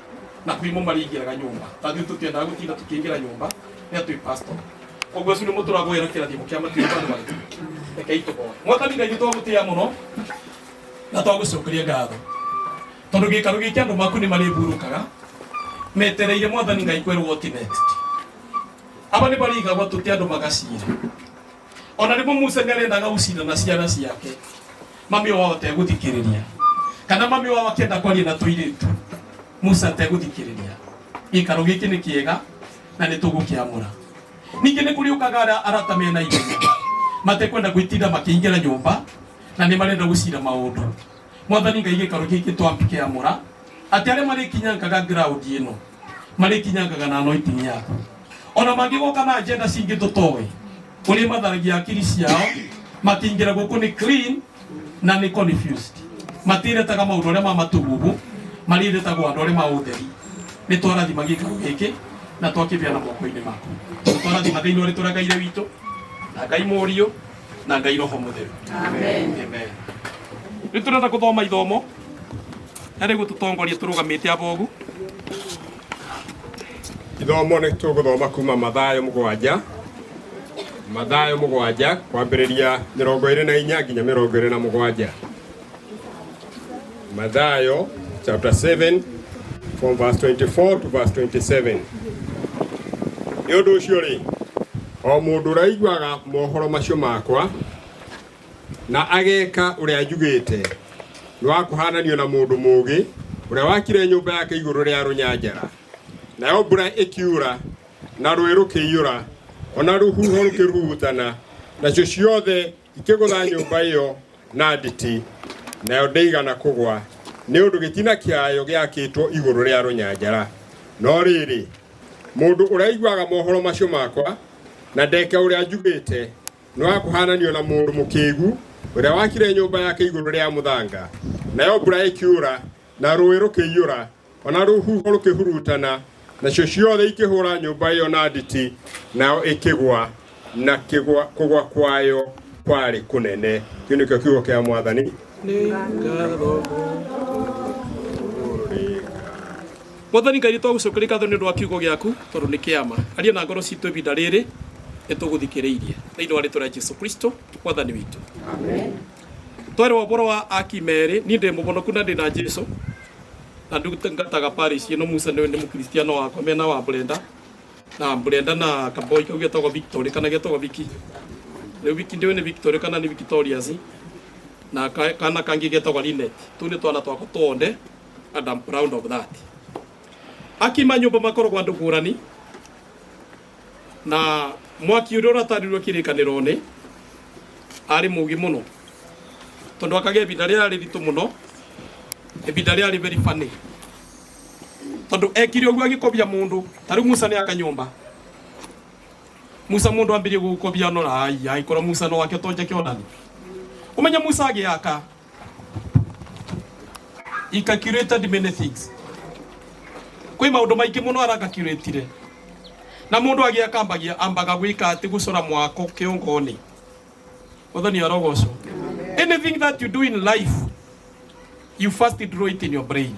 Speaker 7: na kwimo maringiraga nyumba. Tathiĩ tutiendaga gutinda tukiingira nyumba ni atwi pastor. Koguo acio nĩmo tũragwĩra kĩrathimo kĩa matuĩ andũ maitũ. Rekei tũhoe. Mwathani Ngai nĩtwagũtĩĩa mũno na twagũcokeria ngatho tondũ gĩikaro gĩkĩ andũ maku nĩ marĩburũkaga metereire Mwathani Ngai kwĩrwo what next. Aba nĩ marigagwo tũte andũ magacira. Ona rĩmwe Musa nĩ arendaga gũcira na ciana ciake mami wao ategũthikĩrĩria kana mami wao akĩenda kwaria na tũirĩtu Musa ategũthikĩrĩria. Gĩikaro gĩkĩ nĩ kĩega na nĩ tũgũkĩamũra. Ningĩ nĩ kũrĩ ũkaga arĩa arata mena ihenya matekwenda gwĩtinda makĩingĩra nyũmba na nĩ marenda gũcira maũndũ. Mwathani Ngai gĩikaro gĩkĩ twakĩamũra atĩ arĩa marĩkinyangaga ground ĩno marĩkinyangaga na anointing yaku. Ona mangĩgoka na agenda cingĩ tũtoĩ ũrĩa matharagia akiri ciao makĩingĩra gũkũ nĩ clean na nĩ confused. Matiretaga maũndũ arĩa ma matugugu marĩretagwo andũ arĩa ma ũtheri. Nĩ twarathima gĩikaro gĩkĩ na twakĩbea na moko-inĩ maku. Twarathima thĩinĩ wa rĩtwa rĩa Ngai Ithe witũ na Ngai Mũriũ na Ngai Roho Mũtheru.
Speaker 3: Amen.
Speaker 7: Amen. Rĩu tũrenda gũthoma ithomo na rĩu tũtongorie tũrũgamĩte abogu.
Speaker 10: Ithomo nĩ tũgũthoma kuma Mathayo 7, Mathayo 7 kwambĩrĩria 24 nginya 27. Mathayo chapter 7 from verse 24 to verse 27. Nĩ ũndũ ũcio rĩ, o mũndũ ũrĩa ũiguaga mohoro macio makwa na ageka ũrĩa njugĩte nĩ wa kũhananio na mũndũ mũũgĩ ũrĩa wakire nyũmba yake igũrũ rĩa rũnyanjara. Nayo mbura ĩkiura na rũĩ rũkĩiyũra ona rũhuho rũkĩrurutana nacio ciothe ikĩgũtha nyũmba ĩyo na nditi nayo ndĩigana kũgwa nĩ ũndũ gĩtina kĩayo gĩakĩtwo igũrũ rĩa rũnyanjara. No rĩrĩ, mũndũ ũrĩa ũiguaga mohoro macio makwa na ndeke ũrĩa njugĩte nĩ wa kũhananio na mũndũ mũkĩgu ũrĩa wakire nyũmba yake igũrũ rĩa mũthanga. Nayo mbura ĩkiura na rũĩ rũkĩiyũra ona rũhuho rũkĩhurutana nacio ciothe ikĩhũra nyũmba ĩyo na nditi nayo ĩkĩgwa na kũgwa kwayo kwarĩ kũnene. Kĩu nĩkĩo kiugo kĩa Mwathani.
Speaker 7: Mwathani Ngai nĩtwagũcokeria ngatho nĩ ũndũ wa kiugo gĩaku tondũ nĩ kĩama. Aria na ngoro citũ ihinda rĩrĩ nĩtũgũthikĩrĩirie thĩinĩ wa rĩtwa rĩa Jesu Kristo Mwathani witũ.
Speaker 3: Amen.
Speaker 7: Twerwo ũhoro wa aki merĩ, niĩ ndĩ mũhonoku na ndĩ na Jesu na ndungataga parish ĩno. Musa nĩ mũkristiano wakwa mena wa Brenda na Brenda na kaboi kau getagwo Victory kana getagwo Vicky. Rĩu Vicky ndiũĩ nĩ Victory kana nĩ Victorious na kana kangĩ getagwo Linet. Tũu nĩ twana twakwa twothe and I'm proud of that. Aki ma nyũmba makoragwo andũ ngũrani na mwaki ũrĩa ũratarĩrio kĩrĩkanĩro-inĩ arĩ mũũgĩ mũno tondũ akagĩa ihinda rĩarĩ ritũ mũno, ihinda rĩarĩ very funny tondũ ekire ũguo agĩkobia mũndũ. Ta rĩu Musa nĩ aka nyũmba. Musa mũndũ ambirie gũkobia no rai aikorwo Musa no wake tonja kĩonani. Ũmenye Musa agĩaka he calculated many things. Kwĩ maũndũ maingĩ mũno aracalculatire na mũndũ agĩaka ambagia ambaga gwĩka atĩ gũcora mwako kĩongo-inĩ. Mwathani arogocwo. Anything that you do in life you first draw it in your brain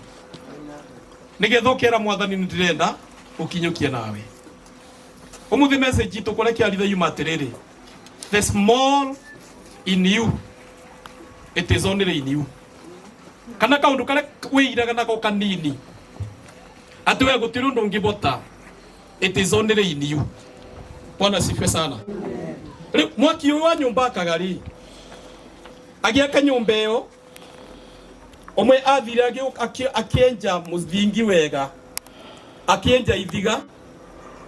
Speaker 7: nigetha ũkera Mwathani nĩ ndĩrenda ũkinyũkie nawe. Ũmũthĩ message itũ kũrĩa kĩaritha yuma atĩrĩrĩ, the small in you it is only in you. Kana kaũndũ karĩa wĩiraga nako kanini atĩ we gũtirĩ ũndũ ũngĩbota, it is only in you. Bwana asifiwe sana. Rĩu mwaki ũyũ wa nyũmba akaga rĩ, agĩaka nyũmba ĩyo ũmwe athire akĩenja mũthingi wega, akĩenja ithiga,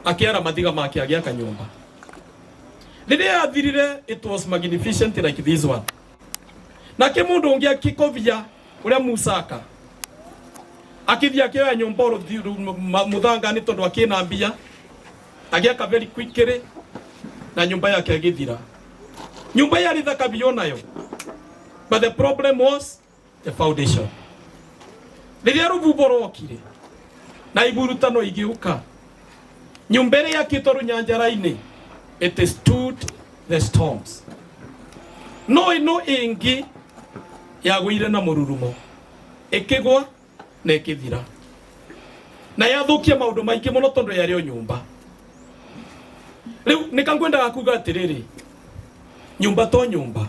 Speaker 7: akĩara mathiga make agĩaka nyũmba. Rĩrĩa athirire it was magnificent like this one. Nake mũndũ ũngĩ akĩkobia ũrĩa Musa aka akĩthiĩ akĩoya nyũmba mũthanga nĩ tondũ akĩna mbia, agĩaka very quickly na nyũmba yake ĩgĩthira. Nyumba yarĩ thaka biũ nayo, but the problem was the foundation. Rĩrĩa rũhuho rwokire na iburutano igĩũka, nyũmba ĩrĩa yakĩtwo rũnyanjara-inĩ, it stood the storms. No ĩno ĩngĩ yagũire na mũrurumo, ĩkĩgwa na ĩkĩthira, na yathũkia maũndũ maingĩ mũno tondũ yarĩ o nyũmba. Rĩu nĩka ngwendaga kuga atĩrĩrĩ, nyũmba to nyũmba,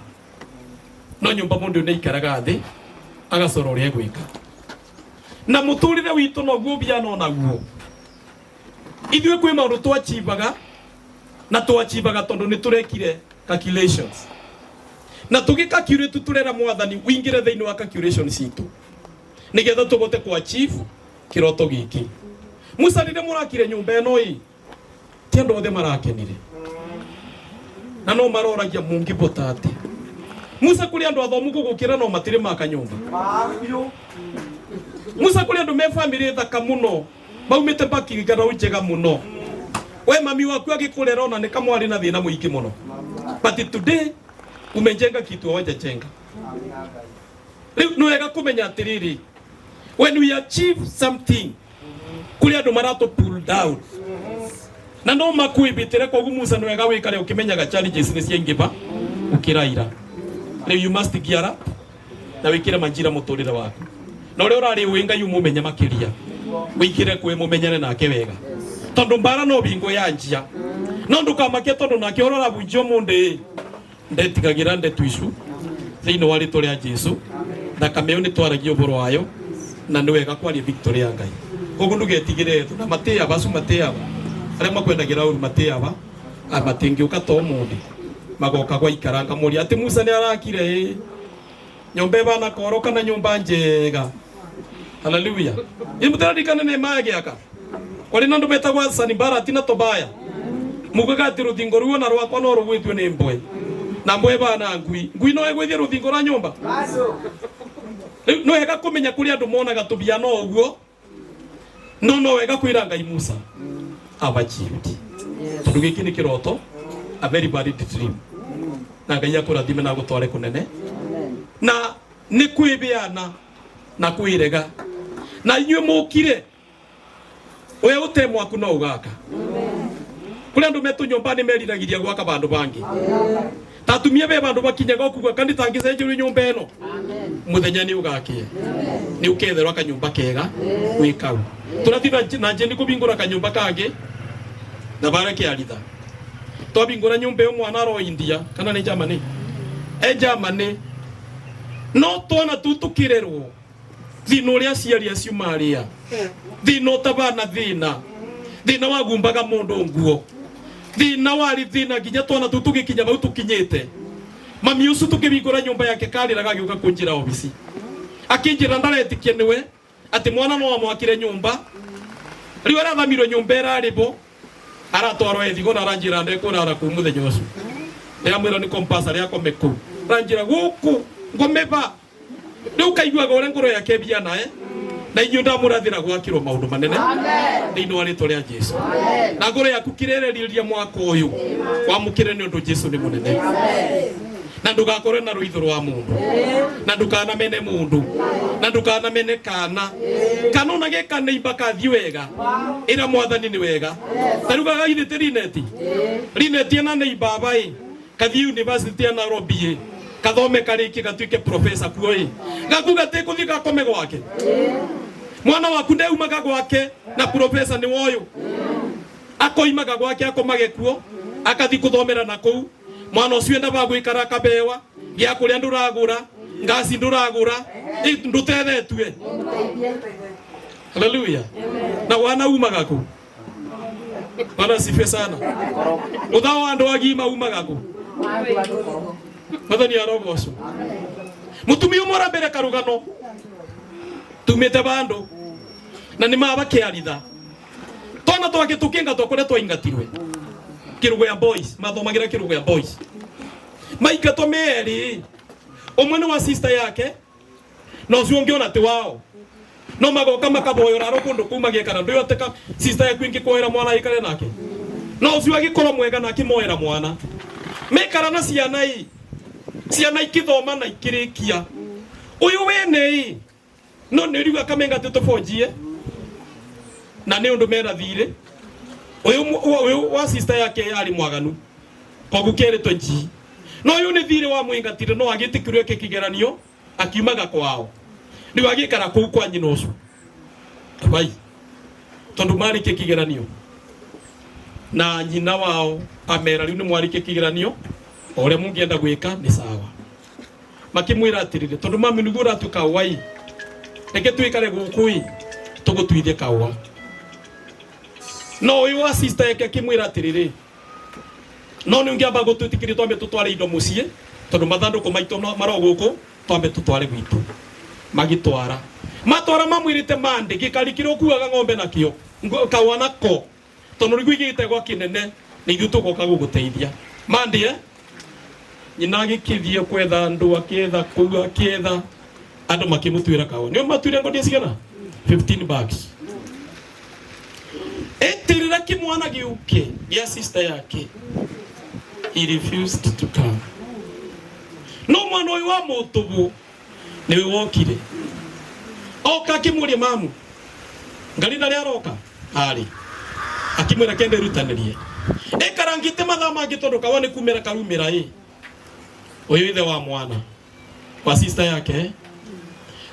Speaker 7: no nyũmba mũndũ nĩ aikaraga thĩ agacora ũrĩa egwĩka. Na mũtũrĩre witũ noguo ũbiana onaguo. Ithuĩ kwĩ maũndũ twachivaga na twachivaga tondũ nĩ tũrekire calculations, na tũgĩ calculate tũrera mwathani wingĩre thĩinĩ wa calculation citũ nĩgetha tũbote ku achieve kĩroto gĩkĩ. Musa, rĩrĩa mũrakire nyũmba ĩno ĩ, ti andũ othe marakenire na no maroragia mũngĩbota atĩa. Musa, kũrĩ andũ athomu gũgũkĩra no matirĩ maka nyũmba. Musa, kũrĩ andũ me family thaka mũno maumĩte bakirikana njega mũno, we mami waku agĩkũrera ona nĩ kamwarĩ na thĩna mũingĩ mũno, but today umejenga kitu hawajajenga. Rĩu nĩ wega kũmenya atĩrĩrĩ, when we achieve something, kũrĩ andũ maratũ pull down na no makwĩbĩtĩre. Koguo Musa, nĩ wega wĩkare ũkĩmenyaga challenges nĩ ciaingĩba gũkĩra ira. Rĩu you must gear up na wĩkĩre manjira mũtũrĩre waku, na ũrĩa ũrarĩ ũĩ Ngai ũmũmenye makĩria, wĩingĩre kwĩ mũmenyane nake wega, tondũ mbara no bingo ya njia, no ndũkamake tondũ nake ũrĩa ũrabunjia ũmũndĩ ndetigagira ndetu icu thĩinĩ wa rĩtwa rĩa Jesu. Thakame ĩyo nĩ twaragia ũhoro wayo, na nĩ wega kwaria victory ya Ngai. Koguo ndũgetigĩre thũ na matĩaba acu, matĩaba arĩa makwendagĩra ũru, matĩaba matingĩũka to ũmũthĩ, magoka gwaikara. Ngamũria atĩ Musa nĩ arakire ĩ nyũmba ĩbana koro kana nyũmba njega. Haleluya! Imũtĩraririkana nĩ magĩaka kwarĩ na andũ metagwo Sanibalati na Tobaya, mugaga atĩ rũthingo ruo na rwakwa no rũgwĩtio nĩ mbwe, na mbwe ĩbana ngui, ngui no ĩgwĩthie rũthingo rwa nyũmba. Rĩu nĩ wega kũmenya kũrĩ andũ monaga tũbia no ũguo, no no wega kwĩra Ngai, Musa have achieved, tondũ gĩkĩ nĩ kĩroto, a very valid dream, na Ngai akũrathime na agũtware kũnene. Na nĩ kwĩbĩana na kwĩrega na inyuĩ mũkire we ũte mwaku no ũgaka. Kũrĩ andũ metũ nyũmba nĩ meriragiria gwaka bandũ bangĩ, ta atumia be bandũ bakinyaga ũkuga kanitha ngĩcenjerio nyũmba ĩno. Mũthenya nĩ ũgakia nĩ ũketherwo kanyũmba kega wĩ kau. Tũrathi na njeni kũbingũra kanyũmba kangĩ na bare kĩaritha twabingũra nyũmba ĩyo, mwana aro India kana nĩ Germany, e Germany, no twana tu tukirerwo thina ũrĩa aciari acio marĩa thina ũtabana thina, thina wagumbaga mũndũ nguo, thina warĩ thina nginya twana tu tũgĩkinya bau tũkinyĩte. Mami ũcio tũkĩhingũra nyũmba yake karĩraga, agĩũka kũnjĩra obici, akĩnjĩra ndaretĩkia nĩwe atĩ mwana no amwakĩre nyũmba. Rĩu arathamirwo nyũmba ĩrarĩ bo, aratwarwo ethigo, na aranjĩra ndekũrara kũu mũthenya ũcio. Ndĩramwĩra nĩ compulsory akome kũu. Aranjĩra gũkũ ngomeba. Rĩu kaiguaga ũrĩa ngoro yake ĩbiana na inyuĩ ndamũrathĩra gwakĩrwo maũndũ manene thĩinĩ wa rĩtwa rĩa Jesu, na ngoro yaku kĩrĩrĩria mwaka ũyũ wamũkĩre, nĩ ũndũ Jesu nĩ mũnene. Na ndũgakorwe na rũitho rwa mũndũ, na ndũkanamene mũndũ, na ndũkanamene kana kana ona gĩka nĩimba kathiĩ wega, ĩra mwathani nĩ wega. Ta rĩu gagaithĩte rineti rineti ena nĩ ibaba ĩ kathiĩ university ya Nairobi ĩ kathome karĩkie gatuĩke professor kuo ĩ gakuga atĩ gũthiĩ gakome gwake. Mwana waku ndeumaga gwake na professor nĩ woyũ akoimaga gwake akomage kuo akathi kuthomera na kuu. Mwana ucio endaga gwikara akabewa gĩa kũrĩa, ndũragũra ngasi, ndũragũra, ndũtethetue. Haleluya! Na wana umaga kũ? Bwana asifiwe sana. Ũthao wa andũ agima umaga kũ? Mwathani arogocwo. Mũtumia ũmwe ũrambere karũgano tumĩte bandũ na nĩ maba kĩaritha twana twake tũkĩingatwo kũrĩa twaingatirwe Kĩrũgũ ya boys, mathomagĩra Kĩrũgũ ya boys, maingatwo merĩ, ũmwe nĩ wa sister yake na ũcio ũngĩ ona ti wao, no magoka makaboyora aro kũndũ kũu magĩekana ndũyoteka sister yaku ingĩkuoera mwana aikare nake, no ũcio agĩkorwo mwega na akĩmoera mwana. Mekara na ciana ĩ, ciana ikithoma na ikirikia. Uyu wene ĩ, no nĩ riu akamenga tũbonjie na nĩ ũndũ mena thirĩ. Uyu uyu wa sister yake arĩ mwaganu koguo kerĩtwo G. No uyu nĩ thirĩ wa mwingatire no agĩtĩkĩrwo eke kĩgeranio akiumaga kwao. Rĩu agĩikara kũu kwa nyina ũcio. Bai. Tondũ marĩkia kĩgeranio na nyina wao amera rĩu nĩ mwarĩkia kĩgeranio o ũrĩa mũngĩenda gwĩka nĩ sawa. Makĩmwĩra atĩrĩrĩ, tondũ mami nĩguo ũratua kaũa ĩ, reke twĩkare gũkũ ĩ, tũgũtuithie kaũa. No ũyũ wa sister yake akĩmwĩra atĩrĩrĩ, no nĩ ũngĩamba gũtwĩtĩkĩria twambe tũtware indo mũciĩ, tondũ mathandũkũ maitũ maro gũkũ, twambe tũtware gwitũ. Magĩtwara. Matwara mamwĩrĩte mande gĩkari kĩrĩa ũkuaga ng'ombe nakĩo, kaũa nako, tondũ nĩguo igĩte gwa kĩnene, nĩ ithuĩ tũgoka gũgũteithia. Mande, eh? Nyina agĩkĩthiĩ kwetha andũ, akĩetha kũu, akĩetha andũ makĩmũtuĩra kaũa. Nĩo matuire ngonia cigana? 15 bags. Eterera kĩmwana gĩũke gĩa sister yake. He refused to come. No mwana ũyũ wa mũtũbũ nĩwe wokire. Oka akĩmũria mamu, ngari ndarĩ aroka? Arĩ. Akĩmwĩra kende rutanĩrie. Ĩkarangĩte mathaa mangĩ tondũ kawa nĩ kumĩra karumĩra ĩ. Ũyũ ithe wa mwana wa sister yake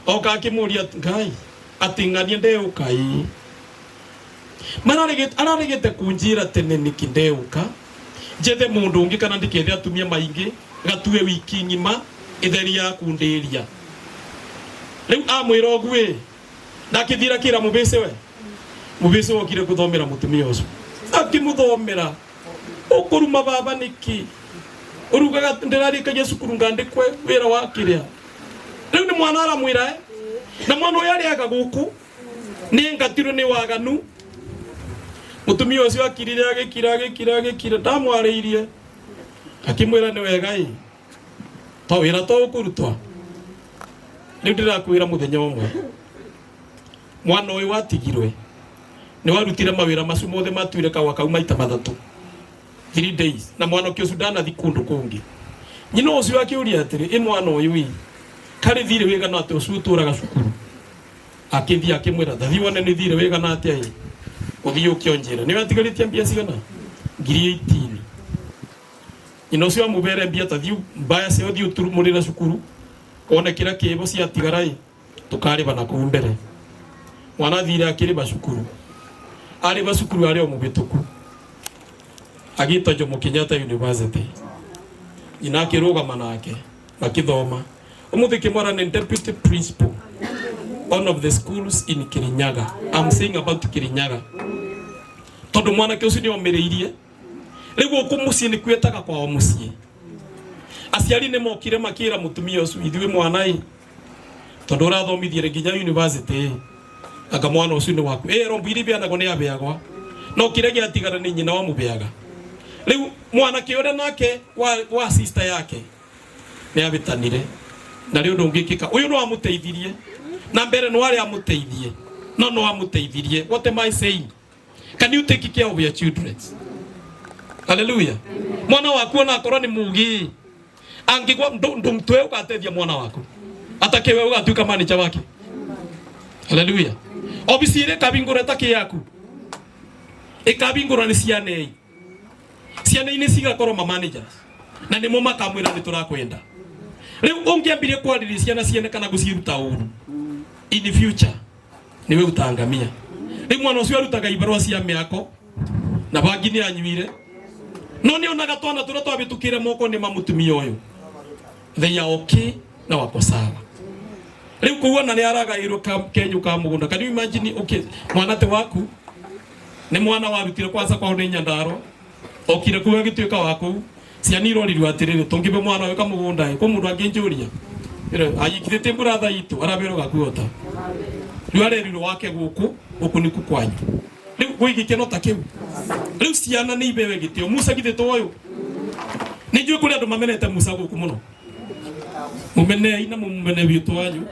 Speaker 7: oka akĩmũria Ngai atĩ ng'ania ndeuka ĩ. Mararegete araregete kunjira tene niki ndeuka njethe mundu ungi kana ndikethe atumia maingi gatue wiki ng'ima itheri ya kundiria. Riu amwira ogu ĩ, ndakithira kira mubisi we. Mubisi wokire kuthomera mutumia ucio. Akimuthomera ukuruma baba niki urugaga ndirarikagia cukuru ngandikwe wira wa kiria. Riu ni mwana aramwira na mwana uyu ariaga guku ni ngatirwo ni waganu. Mutumia ucio akirire agikira agikira agikira ndamwariirie akimwira ni wega ĩ to wira to ukurutwa. Riu ndirakwira muthenya umwe mwana uyu watigirwe ni warutire mawira macio mothe matuire kawa kau maita mathatu 3 days na mwana ucio ndanathi kundu kungi. Nyina ucio akiuria atiri, ĩ mwana uyu ĩ kari thire wigana atia ucio uturaga cukuru? Akithia akimwira thathi wone ni thire wigana atia ĩ uthii ukionjira ni watigarĩtie mbia cigana ngiri 18. Nyina ucio amubere mbia ta thiu mbaya cio thiu turumurire cukuru wone kira kibo ciatigara ĩ tukariba na kuu mbere. Mwana athire akiriba cukuru, ariba cukuru ari o mubituku agitwa Jomo Kenyatta University. Nyina akirugama nake makithoma. Umuthi kimwana ni deputy principal one of the schools in Kirinyaga. I'm saying about Kirinyaga tondu mwanake ucio ni omiriirie. Riu guku mucii ni kwetaga kwao mucii. Aciari ni mokire makira mutumia ucio ithuĩ mwana ĩ tondu urathomithie nginya university anga mwana ucio ni waku. Rombo iria ibeanagwo ni abeagwa no kiria giatigara ni nyina wa mubeaga. Riu mwanake uria nake wa sister yake ni abitanire na riu ndungikika. Uyu no amuteithirie na mbere no ari amuteithie no no amuteithirie. What am I saying? Can you take care of your children? Hallelujah. Mwana waku ona akorwo ni mugi angigwa ndumtwe ugatethia mwana waku atakiwe ugatuika manager wake. Hallelujah. Obisi ile kabingura taki yaku ikabingura ni ciana ii. Ciana ini cigakorwo ma managers na nimo makamwira ni turakwenda. Riu ungiambirie kwariria ciana ciene kana guciruta uru in the future niwe utangamia. Riu mwana ucio arutaga ibarua cia miako na bangi ni anyuire no ni onaga twana turia twabitukire moko ni mamutumia uyu they are okay na wako sawa. Riu kuona ni aragairwo kenyu ka mugunda. Can you imagine? Okay, mwana te waku ni mwana warutire kwanza kwao ni Nyandarua okire kuu agituika wa kuu. Ciana irorirwo atiriri tungibe mwana uyu kamugunda ko mundu anginjuria ayikithite mbura itu araberwo gakuota. Riu arerirwo wake guku guku niku kwanyu. Riu gwĩ gĩkeno ta kĩu. Riu ciana nĩ ibewe gĩtĩo. Musa githĩ to ũyũ? Nĩ njũĩ kũrĩ andũ mamenete Musa gũkũ mũno. Mumenei na mumene witũ wanyu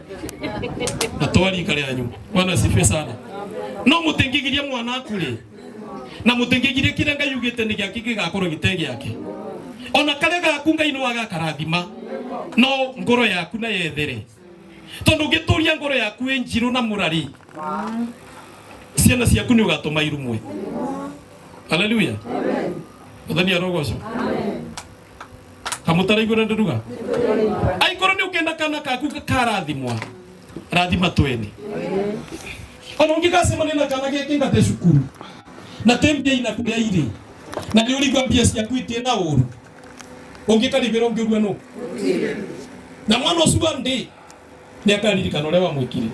Speaker 7: na twarika rĩanyu. Bwana asifiwe sana. No mũtingĩgiria mwana akure na mũtingĩgiria kĩrĩa Ngai yugĩte nĩ gĩake gĩgakorwo gĩte gĩake. Ona karia gaku Ngai no agakarathima no ngoro yaku na yethere tondu ngituria ngoro yaku ĩ njirũ na mũrari ciana ciaku nĩ ũgatũma irumwe. Haleluya. Mwathani arogocwo. Kamũtaraigua na ndĩruga aikorwo nĩ ũkenda kana kaku karathimwa rathima twene. Ona ũngĩgacemania na kana gekĩngate cukuru na tĩ mbia ina kũrĩa irĩ na nĩ ũrigua mbia ciaku itirĩ na ũru ũngĩkaribĩra ũngĩũrua nũ na mwana ũcio wa ndĩ nĩ akaririkana ũrĩa wamwĩkire.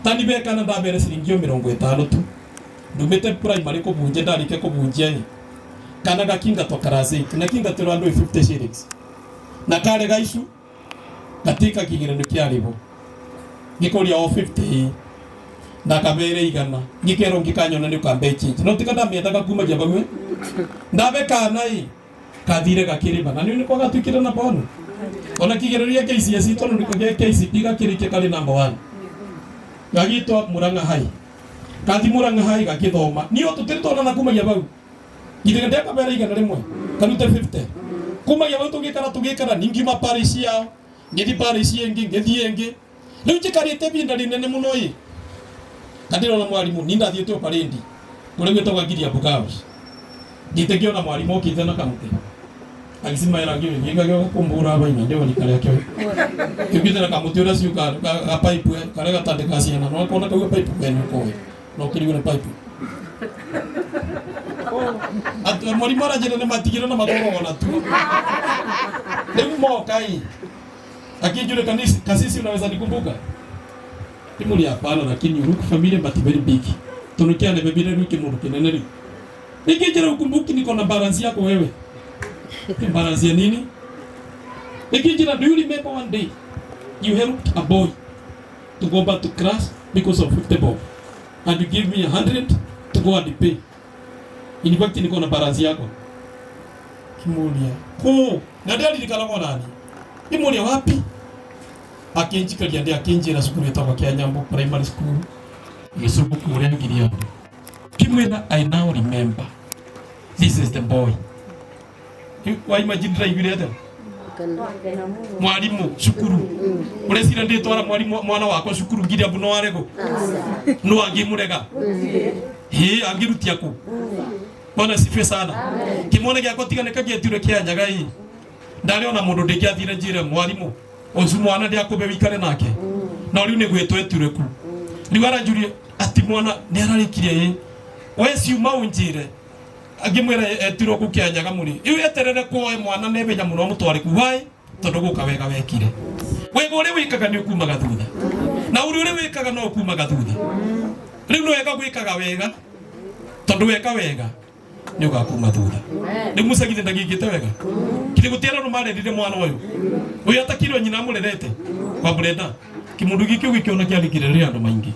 Speaker 7: Tani bekana ndambere ciringi o 50 tu ndumĩte primary kũbunjia ndarĩkia kũbunjia ĩ kana gakingatwo karasĩti na kingatĩrwo andũ 50 shillings na karega icu gatika kĩgeranio kĩarĩbo ngĩkũria o 50 ndakabere 100 ngĩkerwo ngĩkanyona nĩ ũkambe change no tika ndamĩendaga kumagia vamwe ndabe kana ĩ kathire gakĩrĩma na nĩ nĩko gatuĩkire namba 1 ona kĩgeranio gĩa KCSE tondũ nĩko gĩa KCPE gakĩrĩkia karĩ namba 1 gagĩtwa Murang'a High kathi Murang'a High gakĩthoma niĩ tũtirĩ twonana kumagia vau githĩ ndĩakabere 100 karute 50 kumagia vau tũgĩkara tũgĩkara ningiuma parish yao ngĩthi parish ĩngĩ ngĩthiĩ ĩngĩ rĩu njikarĩte ibinda rĩnene mũno ĩ na ndĩrona mwarimũ ni ndathiĩte o parade kũrĩa gwĩtagwo Gilead Girls thiĩte ngĩona mwarimũ okĩte na kamũtĩ agĩcimaĩra ngĩgĩka kumbura baina ndio rika rĩake kĩũkĩte na kamũtĩ ũrĩa ciũka ga pipe karĩa gatandĩka ciana no kona kau ga pipe kwene ũkoĩ no kĩrigwo nĩ pipe. Mwarimũ aranjĩra nĩ matigire na makoragwo na tuo rĩu moka ĩ akinjure kanisi kasisi unaweza nikumbuka timuri hapana lakini you look familiar but very big tunukia ne bebire rĩu kĩmũndũ kĩnene rĩu nikijira ukumbuki niko na balance yako wewe. Ni balance ya nini? Nikijira do you remember one day you helped a boy to go back to class because of 50 bob and you give me 100 to go and pay. In fact niko na balance yako. Kimuria ku na ndiaririkana nani Kimuria wapi akinjikaria ndi akinjira cukuru ĩtagwo Kĩanyambo Primary School gĩcuku kũrĩa Gilead. Kimwĩra I now remember this is the boy. Wa imagine ndĩraiguire atĩa mwarimu cukuru ũrecira ndĩtwara mwarimu mwana wakwa cukuru Gilead no aregwo no angĩmũrega hĩ angĩrutia kũ. Bwana sifiwe sana. Kimwana gĩakwa tiga nĩ kagĩetirwe kĩa nyaga ĩ ndarĩ ona mũndũ ndĩngĩathire njĩre mwarimu ũcio mwana ndĩakũbe wikare nake no rĩu nĩ gwĩtwo etirwe ku rĩu aranjurie ati mwana nĩ ararĩkirie ĩ we ciuma ũnjĩre angĩmwĩra etirwo kũ kĩa nyaga mũrĩ rĩu eterere kuoe mwana nĩ menya mũno mũtware ku why tondũ gũka wega wekire wega ũrĩa wĩkaga nĩ ũkumaga thutha na ũrĩa ũrĩa wĩkaga no ũkumaga thutha rĩu nĩ wega gwĩkaga wega tondũ weka wega nĩ ũgakuma thutha rĩu Musa githĩ ndagĩkĩte wega kithĩ gũtiara andũ marerire mwana ũyũ ũyũ atakirwo nyina amũrerete kwa Brenda kĩmũndũ gĩkĩ ũgĩkĩona kĩarĩkire rĩ andũ maingĩ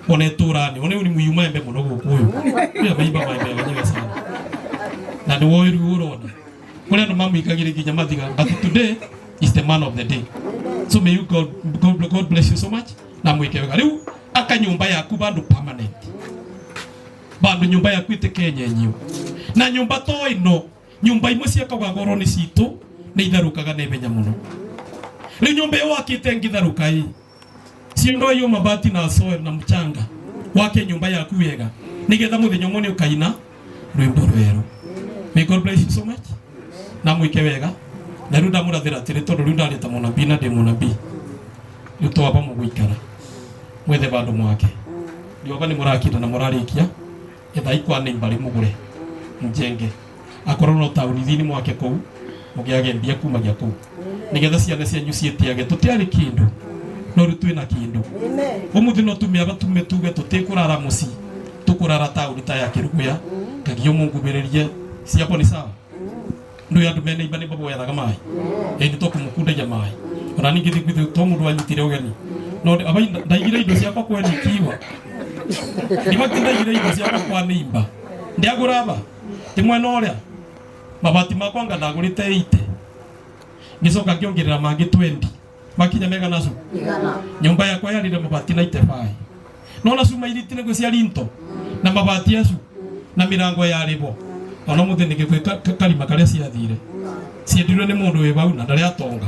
Speaker 7: ona itũra-inĩ ona ũyũ nĩ mũiyu maembe mũno gũkũ ũyũ ũyũ amaimba maembe wenyewe sana na nĩ woĩ rĩu ũrona kũrĩ andũ mamũikagĩre nginya mathiga but today is the man of the day so may you God, God, God bless you so much na mwĩke wega rĩu aka nyũmba yaku bandũ permanent bandũ nyũmba yaku ĩtĩkenyenyio na nyũmba to ĩno nyũmba imwe ciakagwa goro nĩ citũ nĩ itharũkaga na ihenya mũno rĩu nyũmba ĩyo wakĩte ngĩtharũka ĩ ciondoa hiyo mabati na soil na mchanga wake nyumba yaku wega nigetha muthenya ũmwe nĩ ũkaina rwĩmbo rwerũ. May God bless you so much na mwĩke wega na rĩu ndamũrathĩra atĩrĩ tondũ rĩu ndarĩta mũnabii na ndĩ mũnabii rĩu twamba mũgũikara mwethe vandũ mwake rĩoga nĩ mũrakinda na mũrarĩkia ethai kwa neighbor mũgũre mjenge akorwo no taũni thĩinĩ mwake kũu mũgĩage mbia kumagia kũu nigetha ciana cianyu ciĩtiage tũtiarĩ kĩndũ no rĩu twĩna kĩndũ ũmũthĩ no tume aba tume tuge tũtikũrara mũciĩ tũkũrara taũni ta ya Kĩrũgũya kagio mũngumĩrĩrie ciakwa nĩ sawa ndå andå mena imba nä maboyathaga maä ä nä tåkåmåkundagia maä ona ningä thä to må ndå anyitire å no aba ndaigire indo ciakwa kweni kiwa ndibati ndaigire indo ciakwa kwa nĩimba ndiagũra aba ti mwena ũrĩa mabati makwa nga ndagũrĩte 80 ngĩcoka ngĩongerera mangĩ 20 makinya megana cu nyũmba yakwa yarire mabati 95 nona cuma iritire cia rinto na mabati acu na mirango yarĩ bo Ona muthi nä gä karima karä a ciathire ciendirwe nä må ndå wä vau na ndarä atonga.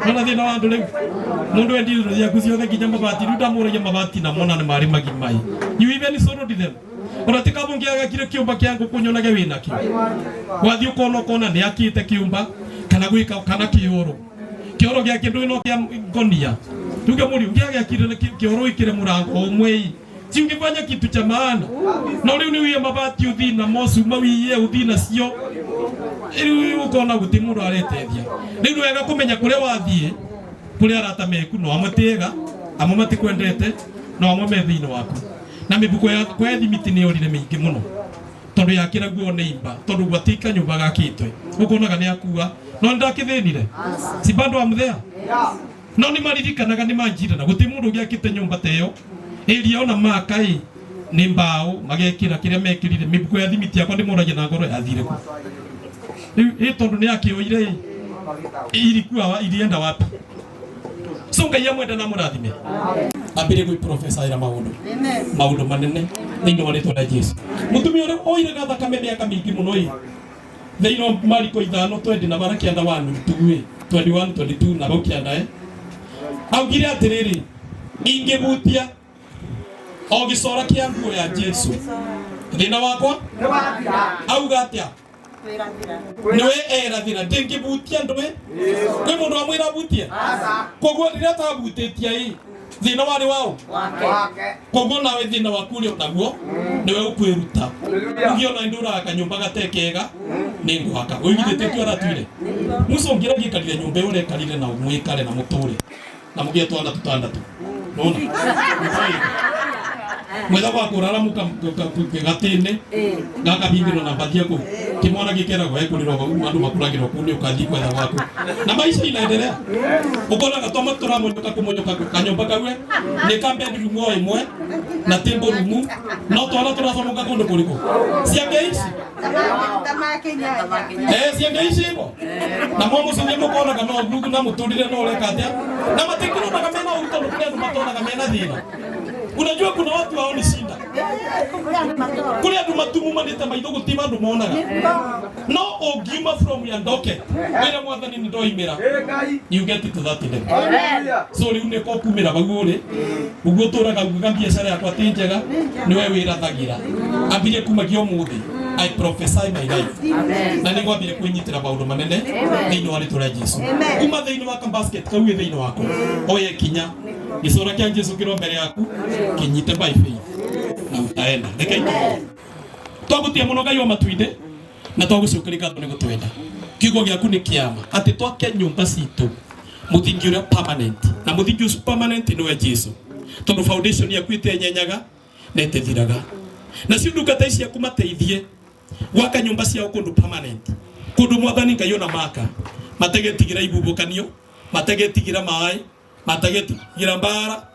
Speaker 7: Nona thä na wa andå rä u må ndå endire indo ciaku ciothe nginya mabati rä u ndamå mabati na mona nä marä magimai. You even sold them. Ona ti kaba ũngĩagakire kĩũmba kĩa ngũkũ nyonage wĩ nakĩo. Wathiĩ ũkona ũkona nĩ akĩte kĩũmba kana gwĩka kana kĩoro. Kĩoro gĩake ndũĩ no kĩa ngonia. Tuge mũri ũngĩagĩakire kĩoro ĩkĩre mũrango ũmwe ĩ. Si ungefanya kitu cha maana. No rĩu nĩ wiye mabati ũthiĩ namo cuma wiye ũthiĩ nacio. Rĩu ũkona gũtirĩ mũndũ aretethia. Rĩu nĩ wega kũmenya kũrĩa wathiĩ kũrĩa arata meku no amwe ti ega, amwe matikwendete, no amwe me thĩinĩ waku. Na mĩbuko ya kwa thimiti nĩ yorire mĩingĩ mũno tondu yakĩraguo nĩ imba tondu gwati kanyũmba gakĩtwe ũkonaga nĩ akua no nĩ ndakĩthĩnire si bado am there no nĩ maririkanaga nĩ manjirana gũtirĩ mũndũ ũngĩakĩte nyũmba ta ĩyo ĩria ona maka ĩ nĩ mbaũ magekĩra kĩrĩa mekĩrire mĩbuko ya thimiti yakwa ndĩmoragia na ngoro yathire kũ rĩu ĩ tondu nĩ akĩoire ĩ ilikuwa ilienda wapi? So Ngai amwenda na mũrathime ambire gwĩ profesa ĩra maũndũ maũndũ manene thĩinĩ wa rĩtwa rĩa Jesu. Mũtumia ũrĩa oiraga thakame mĩaka mĩingĩ mũno ĩ thĩinĩ wa Mariko ithano twendi na bara kĩanda 1 2 ĩ 21 22 na bau kĩanda ĩ augire atĩrĩrĩ ingĩhutia o gĩcora kĩa nguo ya Jesu thĩna wakwa auga atĩa niwe erathira ndingĩbutia ndũĩ kwĩ mũndũ amwĩra abutie koguo rĩrĩa atabutĩtie ĩ thĩna warĩ wao koguo nawe thĩna waku ũrĩa onaguo nĩwe ũkwĩruta uge ona ndũraga kanyũmba gatekega nĩ ngwaka ũigithĩte kĩo aratuire musa ũngĩra gĩkarire nyũmba ĩyo ũrekarire na mwĩkare na mũtũre na mũgĩe twana tũtandatũ nona mwetha gwa kũrara gatĩ-inĩ gakahingĩrwo na mbathia kũu kĩmwana gĩkeragwo ekũrĩrwo vau andũ makũragĩrwo kũu nĩ ũkathiĩ kwetha gwaku na maisha inaendelea ũkonaga twama tũramonyoka kũmonyoka kanyũmba kau nĩ ka bedroom o ĩmwe na table room no twana tũracomoka kũndũ kũrĩkũ ciange ici ciange ici igo na mwa mũcũthie mũkonaga no ndugu na mũtũrĩre no ũreka atĩa na matikĩronaga mena ũru tondũ kũrĩ andũ matonaga mena thĩna. Unajua kuna watu haoni shida. Kuri andu matumumanite maitho guti andu monaga. No ungiuma from ya ndoke wira mwathani ni ndoimira. You get it to that level. So riu ni ko kumira vau uri uguo turaga uga biacara yakwa ti njega niwe wirathagira. Ambire kumagia umuthi I prophesy my life. Na nĩ ngwambire kwĩnyitĩra maũndũ manene thĩinĩ wa rĩtwa rĩa Jesu. Kuma thĩinĩ wa basket kau thĩinĩ wako oye kinya gĩcora kĩa Jesu kĩro mbere yaku kinyite by faith na utaenda. Reke twagũtia mũno Ngai wa matu-inĩ na twagũcokeria ngatho nĩ gũtwenda. Kiugo gĩaku nĩ kĩama atĩ twake nyũmba citũ mũthingi ũrĩa permanent na mũthingi ũcio permanent nĩwe Jesu tondũ foundation yaku ĩtenyenyaga na ĩtĩthiraga. Nacio ndungata ici ciaku mateithie gwaka nyũmba ciao kũndũ permanent kũndũ mwathani Ngai ona maka mategetigĩra ibubukanio mategetigĩra maĩ mategetigĩra mbara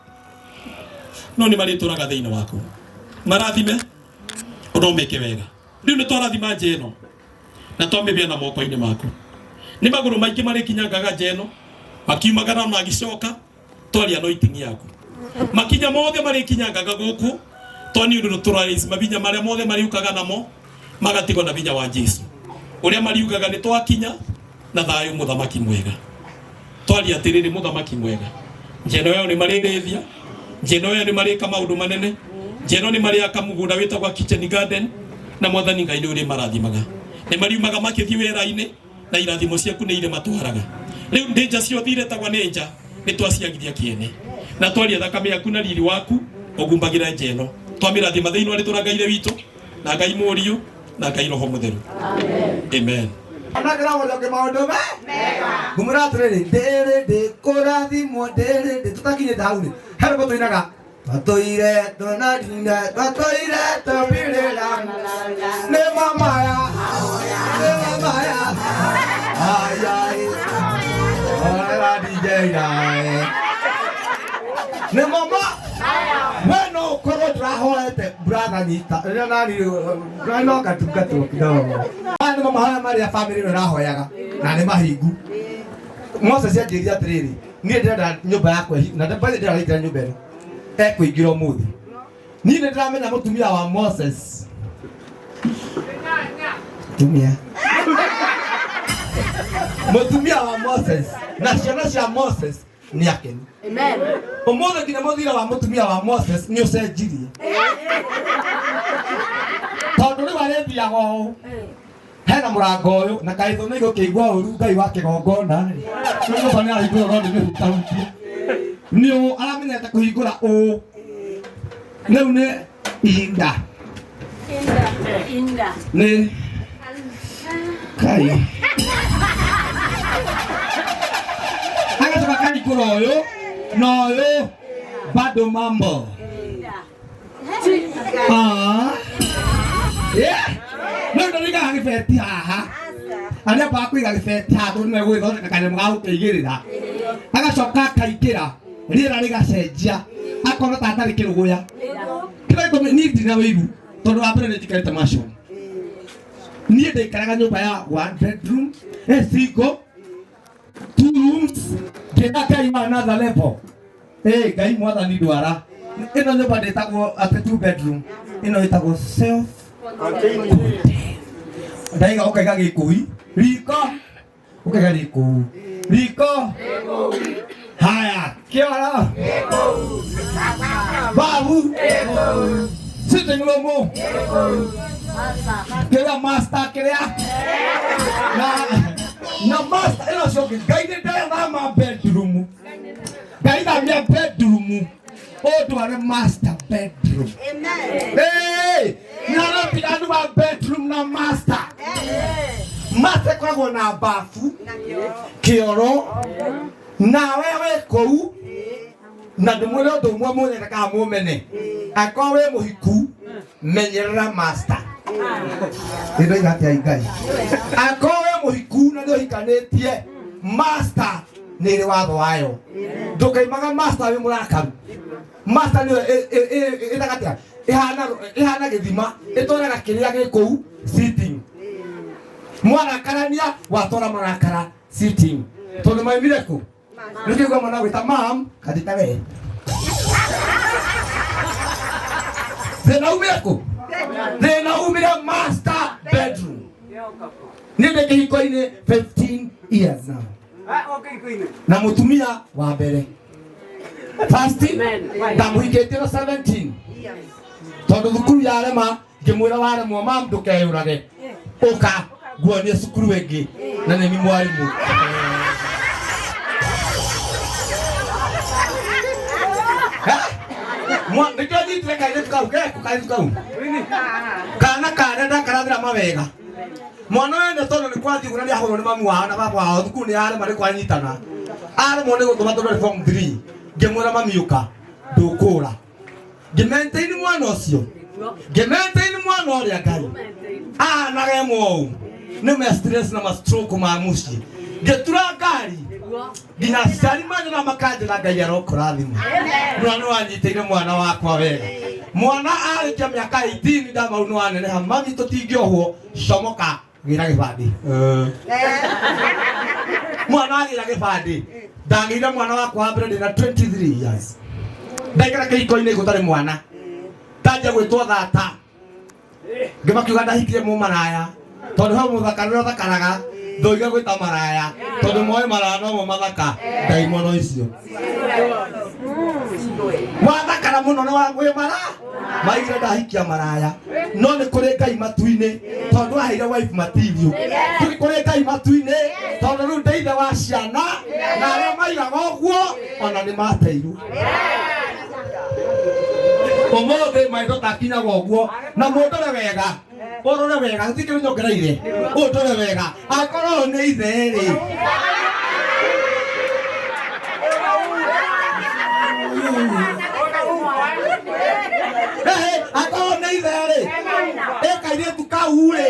Speaker 7: no nĩ marĩtũraga thĩinĩ waku marathime ũndũ meke wega. Rĩu nĩ twarathima nja ĩno na twamĩbĩa na moko-inĩ maku nĩ magũrũ maingĩ marĩkinyangaga nja ĩno makiumagara magĩcoka twaria anointing yaku makinya mothe marĩkinyangaga gũkũ to nĩ ũndũ tũraris mabinya marĩa mothe mariukaga namo magatigwo na binya wa Jesu ũrĩa mariugaga nĩ twakinya na thayũ mũthamaki mwega twaria atĩrĩrĩ mũthamaki mwega njeno yao nĩ marĩrĩithia njeno yao nĩ marĩka maũndũ manene njeno nĩ marĩaka mũgũnda wĩtagwo kitchen garden na mwathani Ngai nĩ ũrĩ marathimaga nĩ mariumaga makĩthiĩ wĩra-inĩ na irathimo ciaku nĩ irĩ matwaraga rĩu ndĩnja ciothe iretagwo nĩ nja nĩ twaciagithia kĩene na twaria thakame yaku na riri waku ũgumbagĩra nja ĩno twamĩrathima thĩinĩ wa rĩtwa rĩa Ngai witũ na Ngai Mũriũ na Ngai Roho Mũtheru. Amen.
Speaker 2: Ngũmwĩra atĩrĩrĩ ndĩrĩ ndĩkũrathimwo ndĩrĩ ndĩ tũtakinyĩte hau rĩ he rwĩmbo tũinaga twatũire tũnadinda twatũire tũbirĩra nĩ mamaya nĩ mamaya ayai orera DJ nae nĩ mama we no ũkorwo ndĩrahoete brother nyita rĩrĩa nani no ngatungatwo kidogo maya nĩmo mahoya marĩa famĩlĩ ĩno ĩrahoyaga na nĩ mahingu. Moses anjĩrire atĩrĩrĩ niĩ ndĩrenda nyũmba yakwa na ndĩrenda ndĩraingĩra nyũmba ĩno ekũingĩra ũmũthĩ. Niĩ nĩ ndĩramenya mũtumia wa Moses. Mutumia. Mutumia wa Moses na ciana cia Moses nĩ akenu.
Speaker 8: Amen.
Speaker 2: Ũmũthĩ nginya mũthira wa mũtumia wa Moses nĩ ũcenjirie. Tondũ rĩu arĩthiaga ũũ hena mũrango ũyũ na kaĩ thũ nĩ igũkĩigua ũru Ngai wa kĩgongona rĩ. Rĩu nyũmba nĩ arahingũra no nĩ mĩhutahutie. Nĩ ũũ aramenyete kũhingũra ũũ. Rĩu nĩ ihinda
Speaker 9: Inda.
Speaker 2: nĩ kai agacoka akahingũra ũyũ na ũyũ bado mambo. Ah. Yeah. No ndarigaga gĩbeti haha arĩa ambaga kũiga gĩbeti haha tondũ nĩwe gũgĩthondeka kanyamũ ga gũkĩigĩrĩra agacoka akaingĩra rĩera rĩgacenjia akona ta atarĩ kĩrũgũya kĩrĩa gĩtũmi niĩ ndirĩ na wĩiru tondũ wa mbere nĩ njikarĩte mansion niĩ ndaikaraga nyũmba ya one bedroom eh, single two rooms ngĩra Ngai wa another level eh Ngai mwathani ndwara ĩno nyũmba ndĩtagwo atĩ two bedroom ĩno ĩtagwo self ndaiga ũkaiga gĩkũi riko ũkaiga rĩkũu riko haya kĩoro babu sitting room kĩrĩa master kĩrĩa na na master ĩno cio Ngai nĩ ndethama bedroom Ngai thamia bedroom ũndware master bedroom Hey, na andũ ba bedroom na master master ĩkoragwo na bafu kĩoro nawe wĩ kũu na ndĩmwĩre ũndũ ũmwe mũnyende kana mũmene angĩkorwo wĩ mũhiku menyerera master nĩndoiga atĩa Ngai angĩkorwo wĩ mũhiku na nĩ ũhikanĩtie master nĩ ĩrĩ watho wayo ndũkaimaga master wĩ mũrakaru master nĩyo ĩtaga atĩa ĩhana ĩhana gĩthima ĩtwaraga kĩrĩa gĩ kũu sitting mwarakarania watwara marakara sitting tondũ maimire kũ nĩkĩigua mwana gwĩta mam kanjĩta we thĩna umire kũ thĩna umire master bedroom niĩ ndĩ kĩhiko-inĩ 15 years now na mũtumia wa mbere first ndamũhikĩtie na 17 tondũ thukuru yarema ngĩmwĩra waremwo mam ndũkeyũrage ũka nguonie cukuru ĩngĩ na nĩ ni mwarimũ nĩkĩo nyitire kairĩtu kau geku kairĩtu kau kana karĩa ndakarathĩra mawega mwana wene tondũ nĩ kwathiĩ ũguo na nĩ ahũrwo nĩ mamu wao na baba wao thukuru nĩ yarema nĩ kwanyitana aremwo nĩ gũthoma tondũ arĩ form 3 ngĩmwĩra mami ũka ndũkũra ngĩmentaini mwana ũcio ngĩmentaini mwana ũrĩa Ngai ahanaga ĩmwe ũũ nĩ ma stress na ma stroke ma mũciĩ ngĩtura ngari nginya aciari manyona makanjĩra Ngai arokũrathima mwana nĩ wanyitĩire mwana wakwa wega mwana arĩkia mĩaka 18 ndamau nĩ waneneha mami tũtingĩohwo comoka gĩra gĩbandĩ mwana agĩra gĩbandĩ ndagĩire mwana wakwa wa mbere ndĩna 23 years ndaikara kĩhiko-inĩ gũtarĩ mwana ndanjia gwĩtwo thata ngĩmakiuga ndahikire mũmaraya tondũ he mũthaka nĩwe ũthakaraga ndoiga gwĩta maraya tondũ moĩ maraya nomo mathaka ndaimono icio wathakara mũno nĩ wagwĩ mara maigire ndahikia maraya no nĩ kũrĩ Ngai matu-inĩ tondũ aheire wife material nĩ kũrĩ Ngai matu-inĩ tondũ rĩu ndĩ ithe wa ciana na arĩa maigaga ũguo ona nĩ mateirwo ũmũthĩ maitho takinyaga ũguo na mũndore wega ũrore wega gũtirĩ kĩndũ nyongereire ũndore wega akorwo ũyũ nĩ ithe rĩ Ehe, akorwo nĩ ithe rĩ ĩ kairĩtu kau rĩ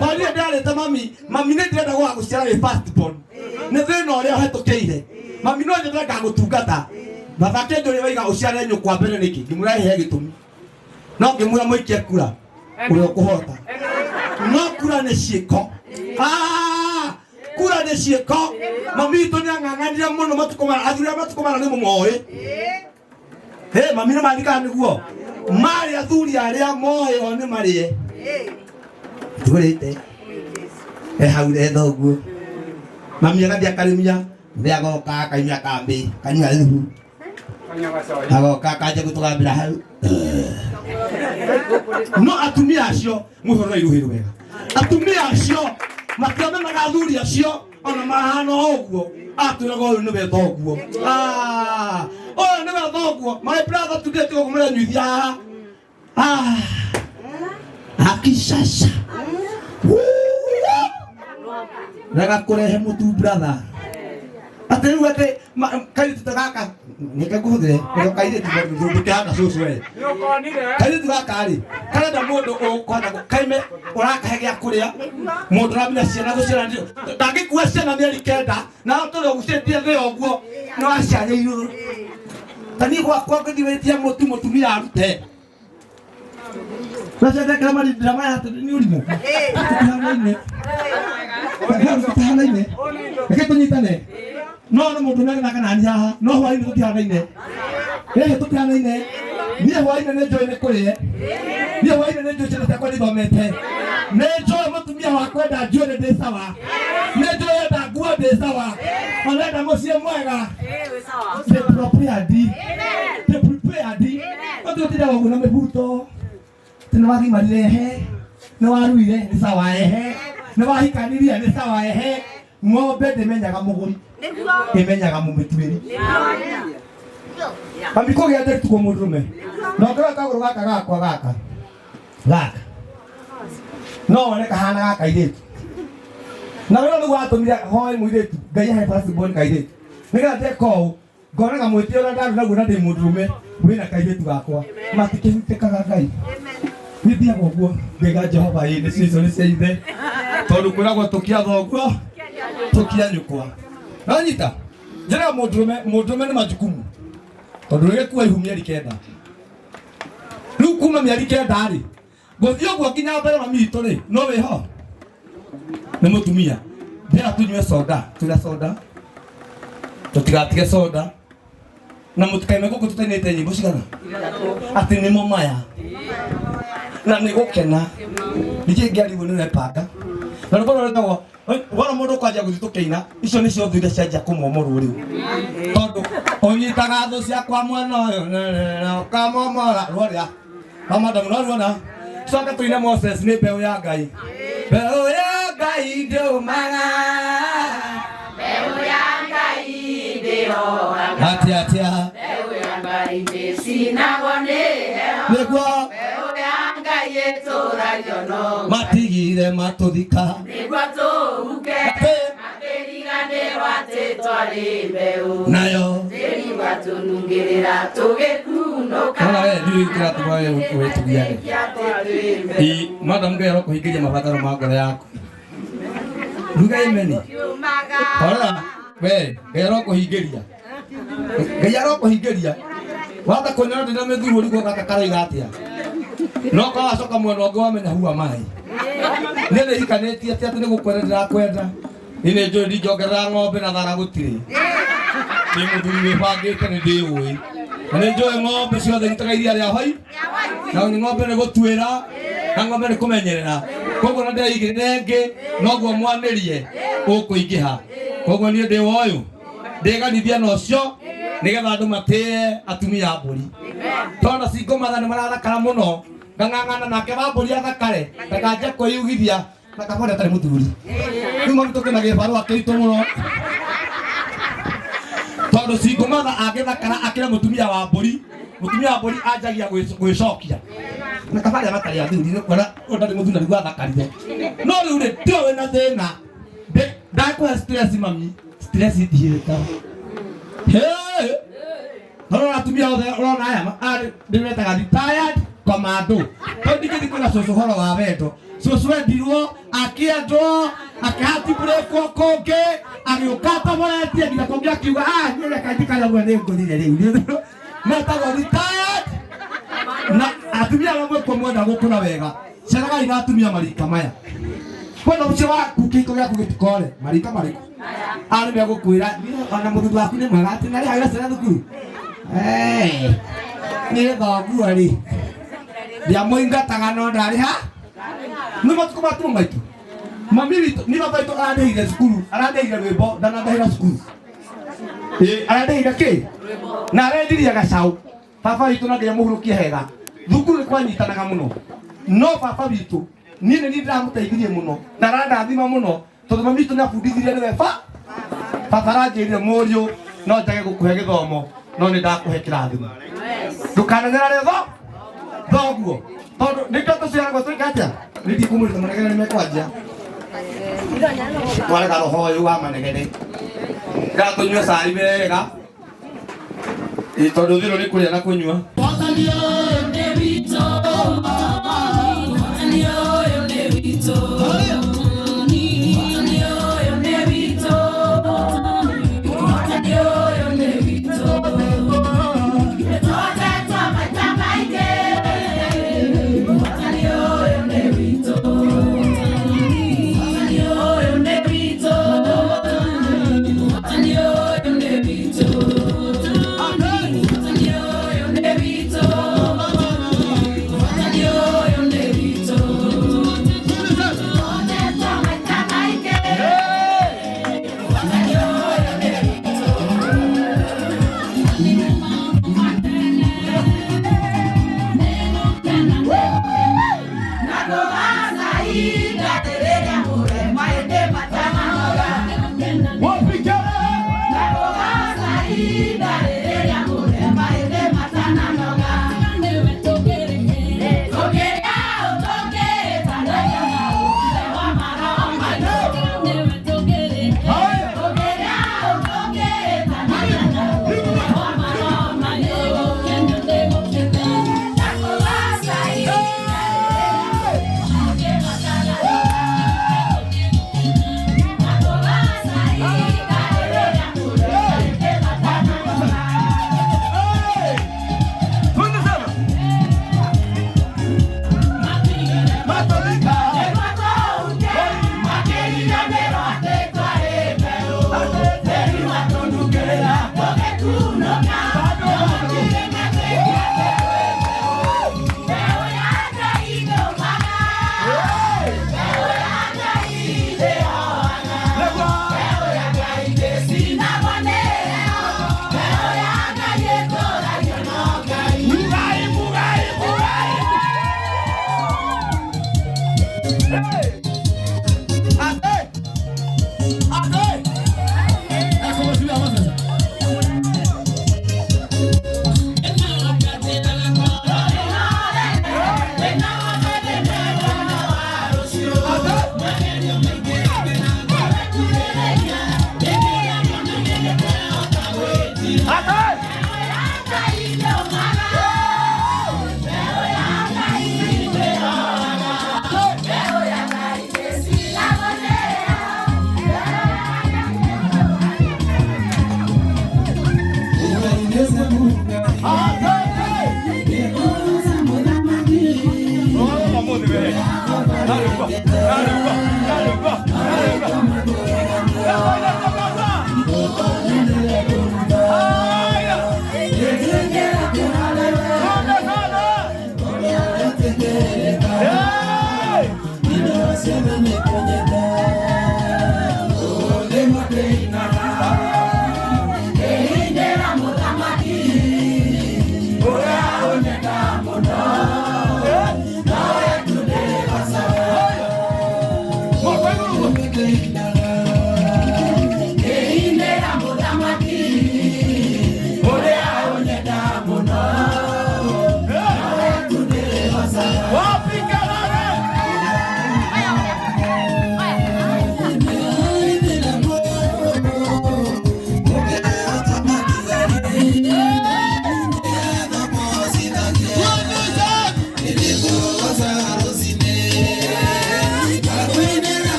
Speaker 2: tondũ niĩ ndĩrarĩte mami mami nĩ ndĩrenda gũgagũciara wĩ first born nĩ thĩna ũrĩa ũhetũkĩire mami no nyende ngagũtungata baba kĩnjũria waiga ũciare nyũkwa mbere nĩkĩ ngĩmwĩra he gĩtũmi no ngĩmwĩra mũikie kura ũrĩa ũkũhota no kura nĩ ciĩko Ah, kura nĩ ciĩko mami witũ nĩ ang'ang'anire mũno matukũ mara athuri a matukũ mara nĩ mũmoĩ Hey, mami nĩ mandikaga nĩguo marĩ athuri arĩa moĩ o nĩ marĩe tũrĩte E hau e thoguo. Mami agathiĩ akarĩmia, ithe agoka akaimia kambĩ, kanyua thubu. Agoka akanjia gũtũgambĩra hau. No atumia acio mwĩhorera iruhĩ rwega. Atumia acio matiamenaga athuri acio ona mahana o ũguo atwĩraga ũyũ nĩwe thoguo. Ah, ũyũ nĩwe thoguo. My brother today tiga kũmũrenyuithia haha. Ah, akishasha rega kũrehe mũtu brother atĩ rĩu atĩ kairĩtu ta gaka nĩke ngũhũthĩre ũrĩa kairĩtu ndũkĩhana cũcũ we kairĩtu gaka rĩ karenda mũndũ ũkwenda kaime ũrakahe gĩa kũrĩa mũndũ ũramenya ciana gũciara ndangĩkua ciana mĩeri kenda na tũrĩ ũgucĩtie thĩ ũguo nĩ waciarĩirwo ta niĩ gwakwa ngĩthiĩ wĩtie mũtu mũtumia arute Nacendekera marindĩra maya atĩ nĩ ũrimũ tũtihanaine tũtihanaine reke tũnyitane no nĩ mũndũ ũrĩa kana ni haha no hwainĩ tũtihanaine ĩhĩ tũtihanaine niĩ hwainĩ nĩ njũĩ nĩ kũrĩe niĩ hwainĩ nĩ njũĩ ciana ciakwa nĩithomete nĩ njũĩ mũtumia wakwa enda njuĩrĩ ndĩ sawa nĩ njũĩ enda nguo ndĩ sawa ona enda mũciĩ mwega ndĩ prepared ndĩ prepared ũtũtindaga ũguo na mĩbuto atĩ nĩ wagimarire ehe nĩ waruire nĩ sawa ehe nĩ wahikanirie nĩ sawa ehe ng'ombe ndĩmenyaga mũgũri ĩmenyaga mũmĩtuĩri mami kũgĩa ndĩri tuko mũndũrũme na ũngĩrora kagũrũ gaka gakwa gaka gaka no wone kahana gaka kairĩtu na wĩra nĩguo watũmire hoe mũirĩtu ngai ahe first born kairĩtu nĩgetha ndeka ũũ ngonaga mwĩtĩo ũrĩa ndarĩ naguo na ndĩ mũndũrũme wĩna kairĩtu gakwa matikĩhutĩkaga ngai nĩthiaga ũguo ngaiga jehova ĩ nĩcio icio nĩ cia ithe tondũ kwĩragwo tũkia thoguo tũkia nyũkwa nanyita njĩra mũndũrũme mũndũrũme nĩ majukumu tondũ rĩgĩkua ihu mĩeri kenda rĩu kuma mĩeri kenda rĩ gũthiĩ ũguo nginya mbere mami witũ rĩ no wĩho nĩ mũtumia ndĩra tũnyue soda tũrĩa soda tũtigatige soda na mũtikaime gũkũ tũtainĩte nyĩmbo cigana atĩ nĩmo maya na nĩ gũkena ningĩ ngĩarigwo nĩ wepanga na rwĩmbo rũrĩa rwĩtagwo wona mũndũ ũkwanjia gũthiĩ tũkĩina icio nĩcio thũ iria cianjia kũmomorwo rĩu tondũ ũnyitaga thũ ciakwa mwena ũyũ na ũkamomora rũrĩa rwa madamu no ruona coka tũine Moses nĩ mbeũ ya Ngai mbeũ ya Ngai ndĩũmaga
Speaker 1: Mbeũ ya Ngai ndĩohaga.
Speaker 2: atĩa atĩa
Speaker 1: Mbeũ ya Ngai ndĩcinagwo nĩ heho.
Speaker 2: nĩguo
Speaker 1: Mbeũ ya Ngai ĩtũragio no
Speaker 2: matigire matũthika
Speaker 1: nĩguo tũhuke. Makĩriganĩrwo atĩ twarĩ mbeũ.
Speaker 2: nayo
Speaker 1: Tĩri watũnungĩrĩra tũgĩkunũka.
Speaker 2: Ona we ndiũĩ kĩratũma we wĩtugiage
Speaker 1: Atĩ twĩ mbeũ.
Speaker 2: I madam Ngai arokũhingĩria mabataro ma ngoro yaku ruga imeni horera we Ngai arokũhingĩria Ngai arokũhingĩria wamba kunyona ndina mĩthuru ũrigwo gaka karoiga atĩa no korwo wacoka mwena ũngĩ wamenya hua maĩ niĩ nĩ hikanĩtie ti atĩ nĩ gũkwenda ndĩrakwenda niĩ nĩ njũĩ ndingĩongerera ng'ombe na thara gũtirĩ nĩ mũthuri wĩbangĩte nĩ ndĩũĩ na nĩ njũĩ ng'ombe ciothe irutaga iria rĩa hwai na nĩ ng'ombe nĩ gũtuĩra na ng'ombe nĩ kũmenyerera koguo na ndĩraigĩrĩra ĩngĩ noguo mwanĩrie ũkũingĩha koguo niĩ ndĩ woyũ ndĩganithia na ũcio nĩgetha andũ matĩe atumia a mbũri tondũ cingũmatha nĩ marathakara mũno ngang'ang'ana nake wa mbũri athakare ndakanje kwĩyugithia na kabore atarĩ mũthuri rĩu maru tũkĩna gĩbarũa kĩritũ mũno tondũ cingũmatha angĩthakara akĩre mũtumia wa mbũri mũtumia wa mbũri anjagia gwĩcokia na kabarĩa matarĩ athuri nĩ kuona ũyũ ndarĩ mũthuri na nĩguo athakarire no rĩu rĩ ndiũĩ wĩna thĩna ndakũhe stress mami stress itihĩkaga Hey! Ũrona atumia othe ũrona aya ndĩmetaga retired commando tondũ ndingĩthiĩ kwĩra cũcũ ũhoro wa wendo cũcũ endirwo akĩendwo akĩhatibũrĩkwo kũngĩ agĩũka atoboretie nginya kũngĩ akiuga ah niĩ reke njikare ũguo nĩ ngũrire rĩu metagwo retired na atumia arĩa mwĩkuo mwenda gũkũra wega ceragai na atumia marika maya kwenda ũcio waku kĩhiko gĩaku gĩtikore marika marĩkũ arĩ megũkwĩra ona mũthuri waku nĩ mwega atĩ narĩ hagĩra ciana thukuru Eh, nĩ thoguo rĩ ndiamũingataga no ndarĩ ha nĩ matukũ ma tuo maitũ Mami witũ nĩ baba witũ arandĩhire cukuru, arandĩhire rwĩmbo, ndanandĩhĩra cukuru. Ĩ, arandĩhire kĩ? Na arendirie gacaũ. Baba witũ no nginya mũhurũkie hega. Thukuru nĩ kwanyitanaga mũno. No baba witũ niĩ nĩ niĩ ndĩramũteithirie mũno na arandathima mũno tondũ mami witũ nĩ abundithirie nĩwe ba baba aranjĩrire mũriũ no njage gũkũhe gĩthomo no nĩ ndakũhe kĩrathimo ndũkananyarare tho thoguo tondũ nĩkĩo tũciaragwo twĩka atĩa nĩ ndikumũrĩte manegene nĩ mekwanjia twarega roho ũyũ wa manegene ndatũnyue cai wega. Ĩ, tondũ thirũ nĩ kũrĩa na kũnyua.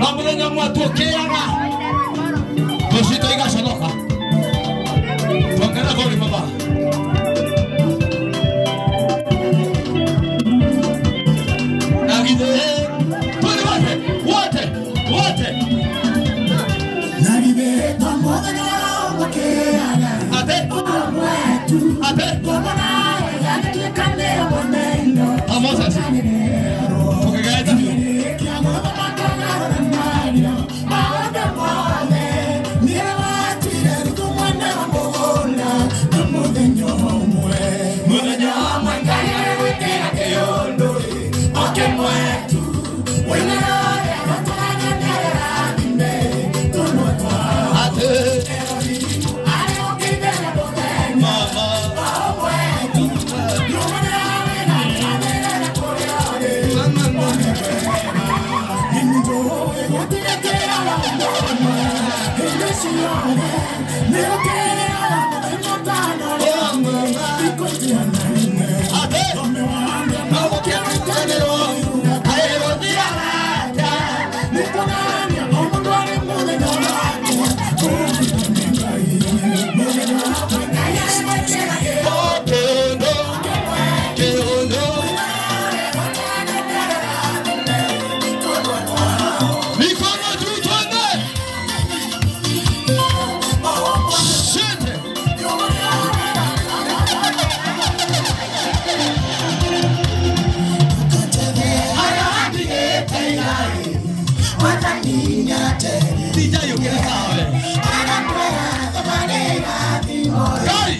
Speaker 2: No mũthenya ũmwe tũkĩaga tũcitũ igaconoka. Tuongerera volume baba. Na githĩ twende wote wote wote. Ate ate Moses tukigaeta biũ. Mũthenya ũmwe Ngai agĩgwĩkĩra kĩũndũ oke mwetu ate mama Mikono juu twende. Shete. DJ yũkĩre sawa. Ngai.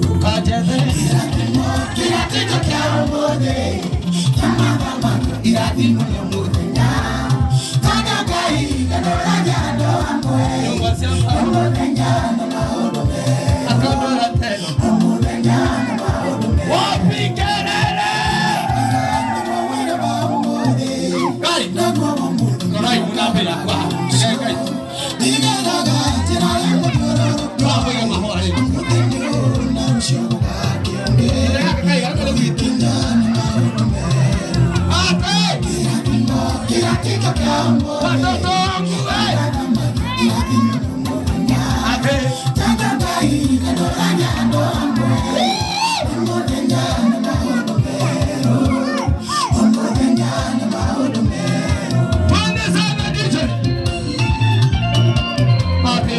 Speaker 2: Ndũkanjethe. Nyũmba cia akandwara teno. Wapi kelele? Ngai. Rorai mũnambĩra kwa. Ngai. Tũrahoiga mahũa rĩu. Ngai, gaka gwitũ. Ate. Watoto wangu, eh. Ate. Twende sana DJ. Ate.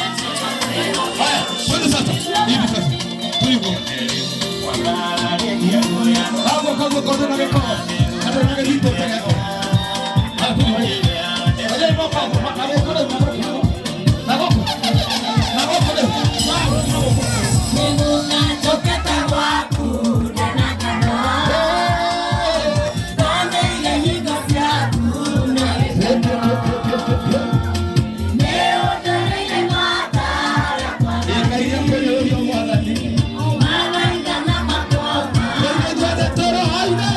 Speaker 2: Haya, twende sasa. Hivi sasa. Tulivyo. Hapo kago kodo na geko. Hapo na geko tena. Haya tulivyo. Haya moko na geko na geko. Na goko. Na goko leo. Ikaia kwenye ũrĩa mwathani. Twende twende toro haire.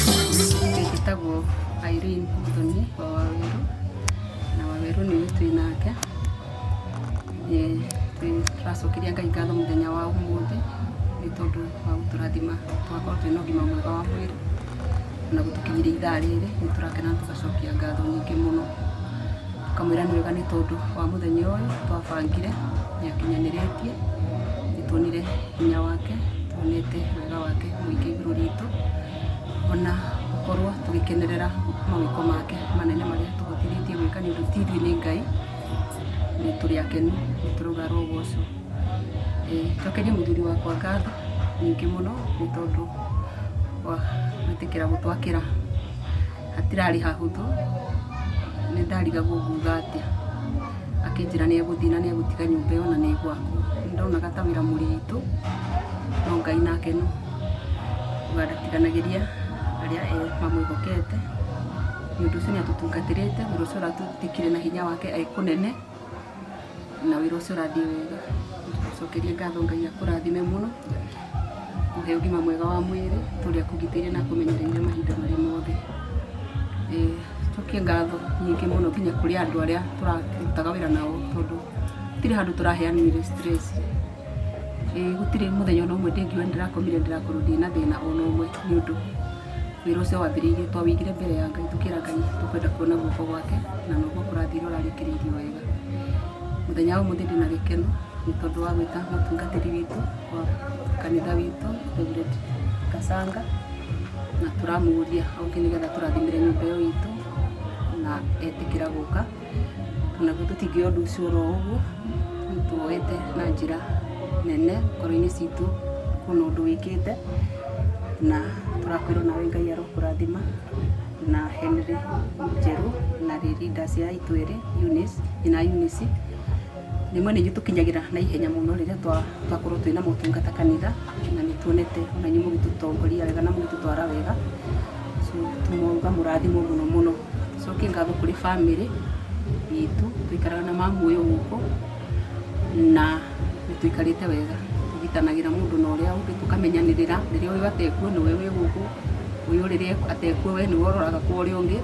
Speaker 3: Njĩtagwo Irene Muthoni wa Waweru na Waweru nĩ twĩ nake. Tũracokeria Ngai ngatho mũthenya wa ũmũthĩ nĩ tondũ wa gũtũrathima tũgakorwo twĩna ũgima mwega wa mwĩrĩ na gũtũkinyĩria ithaa rĩrĩ. Nĩ tũrakena na tũgacokia ngatho nyingĩ mũno, tũkamwĩra nĩ wega nĩ tondũ wa mũthenya ũyũ twabangire nĩ akinyanĩrĩtie. Nĩ tuonire hinya wake, tuonete wega wake mũingĩ igũrũ ritũ, ona gũkorwo tũgĩkenerera mawĩko make manene marĩa tũhotithĩtie gwĩka nĩ ũndũ ti ithuĩ nĩ Ngai. Nĩ tũrĩ akenu, nĩ tũrauga arogocwo. Njokerie mũthuri wakwa ngatho nyingĩ mũno nĩ tondũ wa gwĩtĩkĩra gũtwakĩra. Hatirarĩ hahũthũ, nĩ ndarigagwo nguga atĩa, akĩnjĩra nĩ egũthiĩ na nĩ egũtiga nyũmba ĩyo na nĩ ĩgwakwo. Nĩ ndonaga ta wĩra mũritũ, no Ngai nake no uga ndatiganagĩria arĩa mamwĩhokete. Nĩ ũndũ ũcio nĩ atũtungatĩrĩte, wĩra ũcio ũratũtikire na hinya wake e kũnene, na wĩra ũcio ũrathiĩ wega. Tũcokerie ngatho Ngai akũrathime mũno, kũhe ũgima mwega wa mwĩrĩ, tũrĩa akũgitĩire na akũmenyereire mahinda marĩa mothe.
Speaker 11: Cokie ngatho nyingĩ mũno nginya kũrĩ andũ arĩa tũrarutaga wĩra nao, tondũ gũtirĩ handũ tũraheanire stress. Ĩĩ, gũtirĩ mũthenya ona ũmwe ndĩngiuga nĩndĩrakomire ndĩrakorwo ndĩna thĩna ona ũmwe, nĩ ũndũ wĩra ũcio wambĩrĩirie twawĩigire mbere ya Ngai, tũkĩra Ngai tũkwenda kuona guoko gwake, na noguo kũrathire ũrarĩkĩrĩirie wega. Mũthenya wa ũmũthĩ ndĩna gĩkeno nĩ tondũ wa gwĩta mũtungatĩri witũ wa kanitha witũ, Reverend Kasanga, na tũramũria oke nĩgetha tũrathimĩre nyũmba ĩyo itũ, na etĩkĩra gũka. Onaguo tũtingĩoya ũndũ ũcio oro ũguo, nĩ tuoete na njĩra nene ngoro-inĩ citũ kuona ũndũ wĩkĩte, na tũrakwĩra nawe Ngai arokũrathima na Henry Njerũ na leaders ya itũ erĩ, Eunice, nyina Eunice. Rĩmwe nĩ inyuĩ tũkinyagĩra na ihenya mũno rĩrĩa twakorwo twĩna motungata kanitha, na nĩ tuonete ona inyuĩ mũgĩtũtongoria wega na mũgĩtũtwara wega. So tũmauga mũrathimwo mũno mũno. Cokie ngatho kũrĩ bamĩrĩ itũ, tũikaraga na mamu ũyũ gũkũ na nĩ tũikarĩte wega, tũgitanagĩra mũndũ na ũrĩa ũngĩ, tũkamenyanĩrĩra rĩrĩa ũyũ atekuo nĩwe wĩ gũkũ, ũyũ rĩrĩa atekuo we nĩwe ũroraga kwa ũrĩa ũngĩ.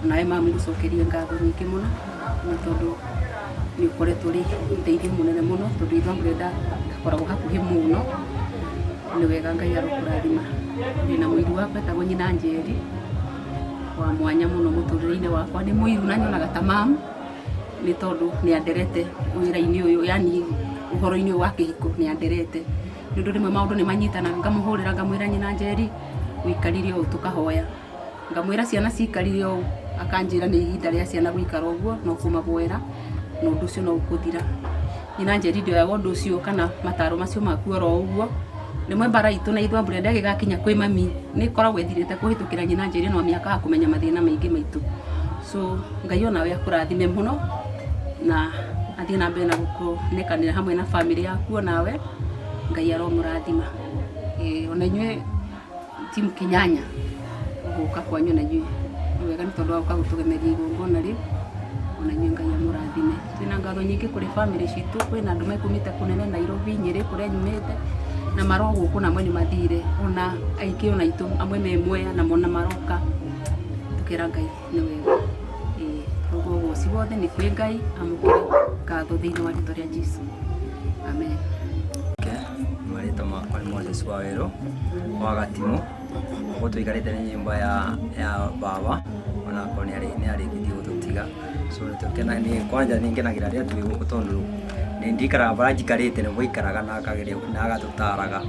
Speaker 11: Nawe mamu ngũcokerie ngatho nyingĩ mũno nĩ tondũ nĩ ũkoretwo ũrĩ ũteithio mũnene mũno, tondũ ithuĩ Brenda ndakoragwo hakuhĩ mũno. Nĩ wega, Ngai arokũrathima. Ndĩna mũiru wakwa etagwo nyina Njeri, wa mwanya mũno mũtũrĩre-inĩ wakwa. Nĩ mũiru na nyonaga ta mamu, nĩ tondũ nĩ anderete wĩra-inĩ ũyũ, yani ũhoro-inĩ ũyũ wa kĩhiko nĩ anderete, nĩ ũndũ rĩmwe maũndũ nĩ manyitanaga. Ngamũhũrĩra, ngamwĩra, "Nyina Njeri, ũikarire ũũ?" Tũkahoya. Ngamwĩra ciana cikarire ũũ, akanjĩra nĩ ihinda rĩa ciana gũikara ũguo, no kũmaboera na ũndũ ũcio no ũkũthira. Nyina Njeri ndioyaga ũndũ ũcio kana mataro macio maku oro ũguo. Rĩmwe mbara itũ na ithuĩ Brenda ĩgĩgakinya kwĩ mami nĩ ĩkoragwo ĩthirĩte kũhĩtũkĩra nyina Njeri, no mĩakaga kũmenya mathĩna maingĩ maitũ. So Ngai onawe akũrathime mũno na athiĩ na mbere na gũkũnekanĩra hamwe na bamĩrĩ yaku. Onawe Ngai aromũrathima. Ĩĩ, ona inyuĩ timu Kinyanya, gũka kwanyu na inyuĩ nĩ wega, nĩ tondũ wa gũka gũtũgemeria igongona rĩu. Ona inyuĩ Ngai amũrathime. Twĩna ngatho nyingĩ kũrĩ bamĩrĩ citũ. Kwĩna andũ mekumĩte kũnene, Nairobi, Nyĩrĩ, kũrĩa nyumĩte, na maro gũkũ, na amwe nĩ mathire, ona aingĩ ona aitũ amwe me Mwea, namo na maroka. Tũkera Ngai nĩ wega. Ĩĩ, koguo ũgoci wothe nĩ kwĩ Ngai, amũkĩre ngatho thĩinĩ wa rĩtwa rĩa Jesu, amen.
Speaker 4: Marĩtwa makwa nĩ Moses Wawerũ wa Gatimũ. Gũkũ tũikarĩte nĩ nyũmba ya baba, onakorwo nĩ arĩkĩtie gũtũtiga. So nĩ kwanja nĩ ngenagĩra rĩrĩa twĩ gũkũ, tondũ nĩ ndikaraga barĩa njikarĩte nĩho aikaraga na akageria na agatũtaraga.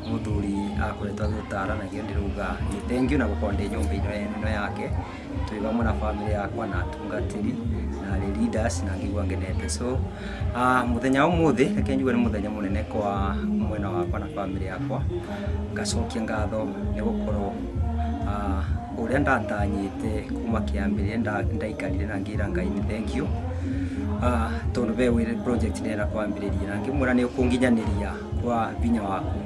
Speaker 4: Mũthuri akoretwo agĩtũtara, na nĩkĩo ndĩrauga nĩ thank you na gũkorwo ndĩ nyũmba-inĩ ĩno yake, twĩ hamwe na bamĩrĩ yakwa na atungatĩri na leaders, na ngĩigua ngenete. So mũthenya wa ũmũthĩ, reke njuge nĩ mũthenya mũnene kwa mwena wakwa na bamĩrĩ yakwa. Ngacokia ngatho nĩ gũkorwo ũrĩa ndatanyĩte kuma kĩambĩrĩria, ndaikarire na ngĩra Ngai nĩ thank you, tondũ ve wĩra project ndĩrenda kwambĩrĩria, na ngĩmwĩra nĩ ũkũnginyanĩria kwa vinya waku.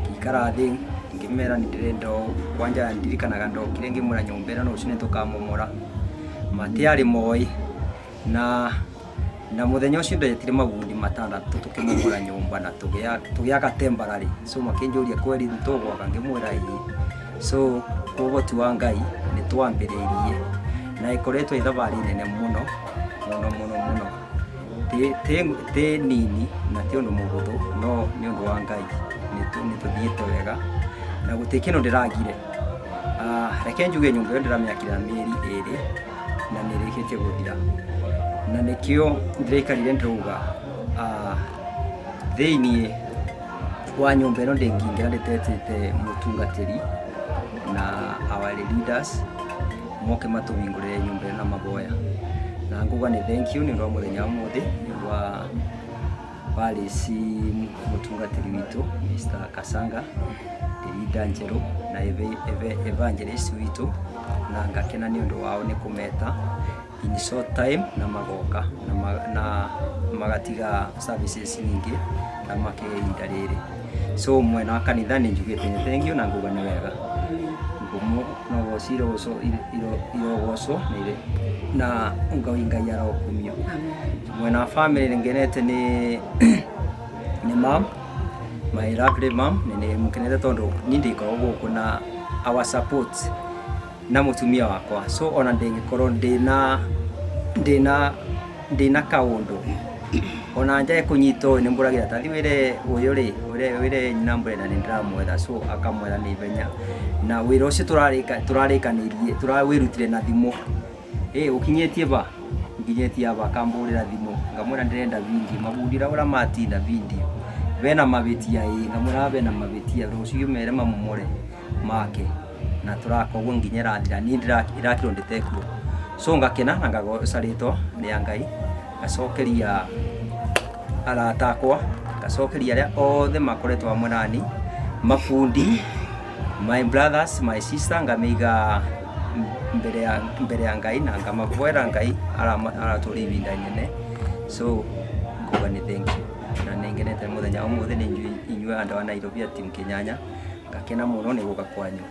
Speaker 4: Ngĩikara thĩ ngĩmera nĩ ndĩrenda ũũ. Kwanja ndirikanaga ndokire ngĩmwĩra nyũmba ĩno rũciũ nĩ tũkamomora, matiarĩ moĩ. Na mũthenya ũcio ndetire mabundi matandatũ, tũkĩmomora nyũmba na tũgĩaka temporary. So makĩnjũria, "Kweli nĩ tũgwaka?" Ngĩmwĩra, "Ĩĩ." So kwa ũhoti wa Ngai nĩ twambĩrĩirie, na ĩkoretwo ĩ thabarĩ nene mũno mũno mũno mũno, ti nini na ti ũndũ mũhũthũ, no nĩ ũndũ wa Ngai nĩ tũthiĩte wega na gũtirĩ kĩndũ ndĩragire. Reke njuge nyũmba ĩyo ndĩramĩakire na mĩeri 2 na nĩ ĩrĩkĩtie gũthira, na nĩkĩo ndĩraikarire ndĩrauga thĩiniĩ wa nyũmba ĩno ndĩngĩingĩra ndĩtetĩte mũtungatĩri na our leaders moke matũhingũrĩre nyũmba ĩno na maboya. Na nguga nĩ thank you nĩ ũndũ wa mũthenya wa ũmũthĩ, nĩ ũndũ wa Paris, mũtungatĩri witũ Mr. Kasanga, the leader Njerũ na evangelist witũ, na ngakena nĩ ũndũ wao nĩ kũmeta in short time na magoka na magatiga services nyingĩ na makĩhe ihinda rĩrĩ. So mwena wa kanitha nĩ njugĩte nĩ thank you na nguga nĩ wega. Ngumo no goci irogocwo irogocwo na Ngai, Ngai arokumio. Mwena wa family nĩ ngenete nĩ mam, my lovely mam, nĩ mũkenete tondũ niĩ ndĩkoragwo gũkũ na our support. Na mutumia wakwa, so ona ndĩngĩkorwo ndĩna ndĩna ndĩna kaũndũ ona njae kũnyitwo nĩ mbũragĩra tathi wĩre ũyũ rĩ wĩre wĩre nyina Brenda nĩ ndĩramwetha, so akamwetha nĩ ihenya na wĩra ũcio tũrarĩka tũrarĩkanĩirie tũrawĩrutire na thimũ ĩ ũkinyĩtie ba nginyĩtie aba akambũrĩra thimũ ngamwĩra ndĩrenda vingi mabundira ũrĩa matinda video bena mabĩtia ĩ ngamwĩra bena mabĩtia rũciũ mere mamomore make na tũraka ũguo nginya ĩrathira niĩ ndĩrakirwo ndĩtekuo, so ngakena na ngagoca rĩtwa rĩa Ngai, ngacokeria arata akwa, ngacokeria arĩa othe makoretwo hamwe nani, mabundi, my brothers, my sister, ngamĩiga mbere ya Ngai na ngamahoera Ngai aratũria ihinda inene, so nguga nĩ thank you na nĩ ngenete mũthenya wa ũmũthĩ nĩ inyuĩ andũ a Nairobi a team Kĩnyanya, ngakena mũno nĩ gũka kwanyu,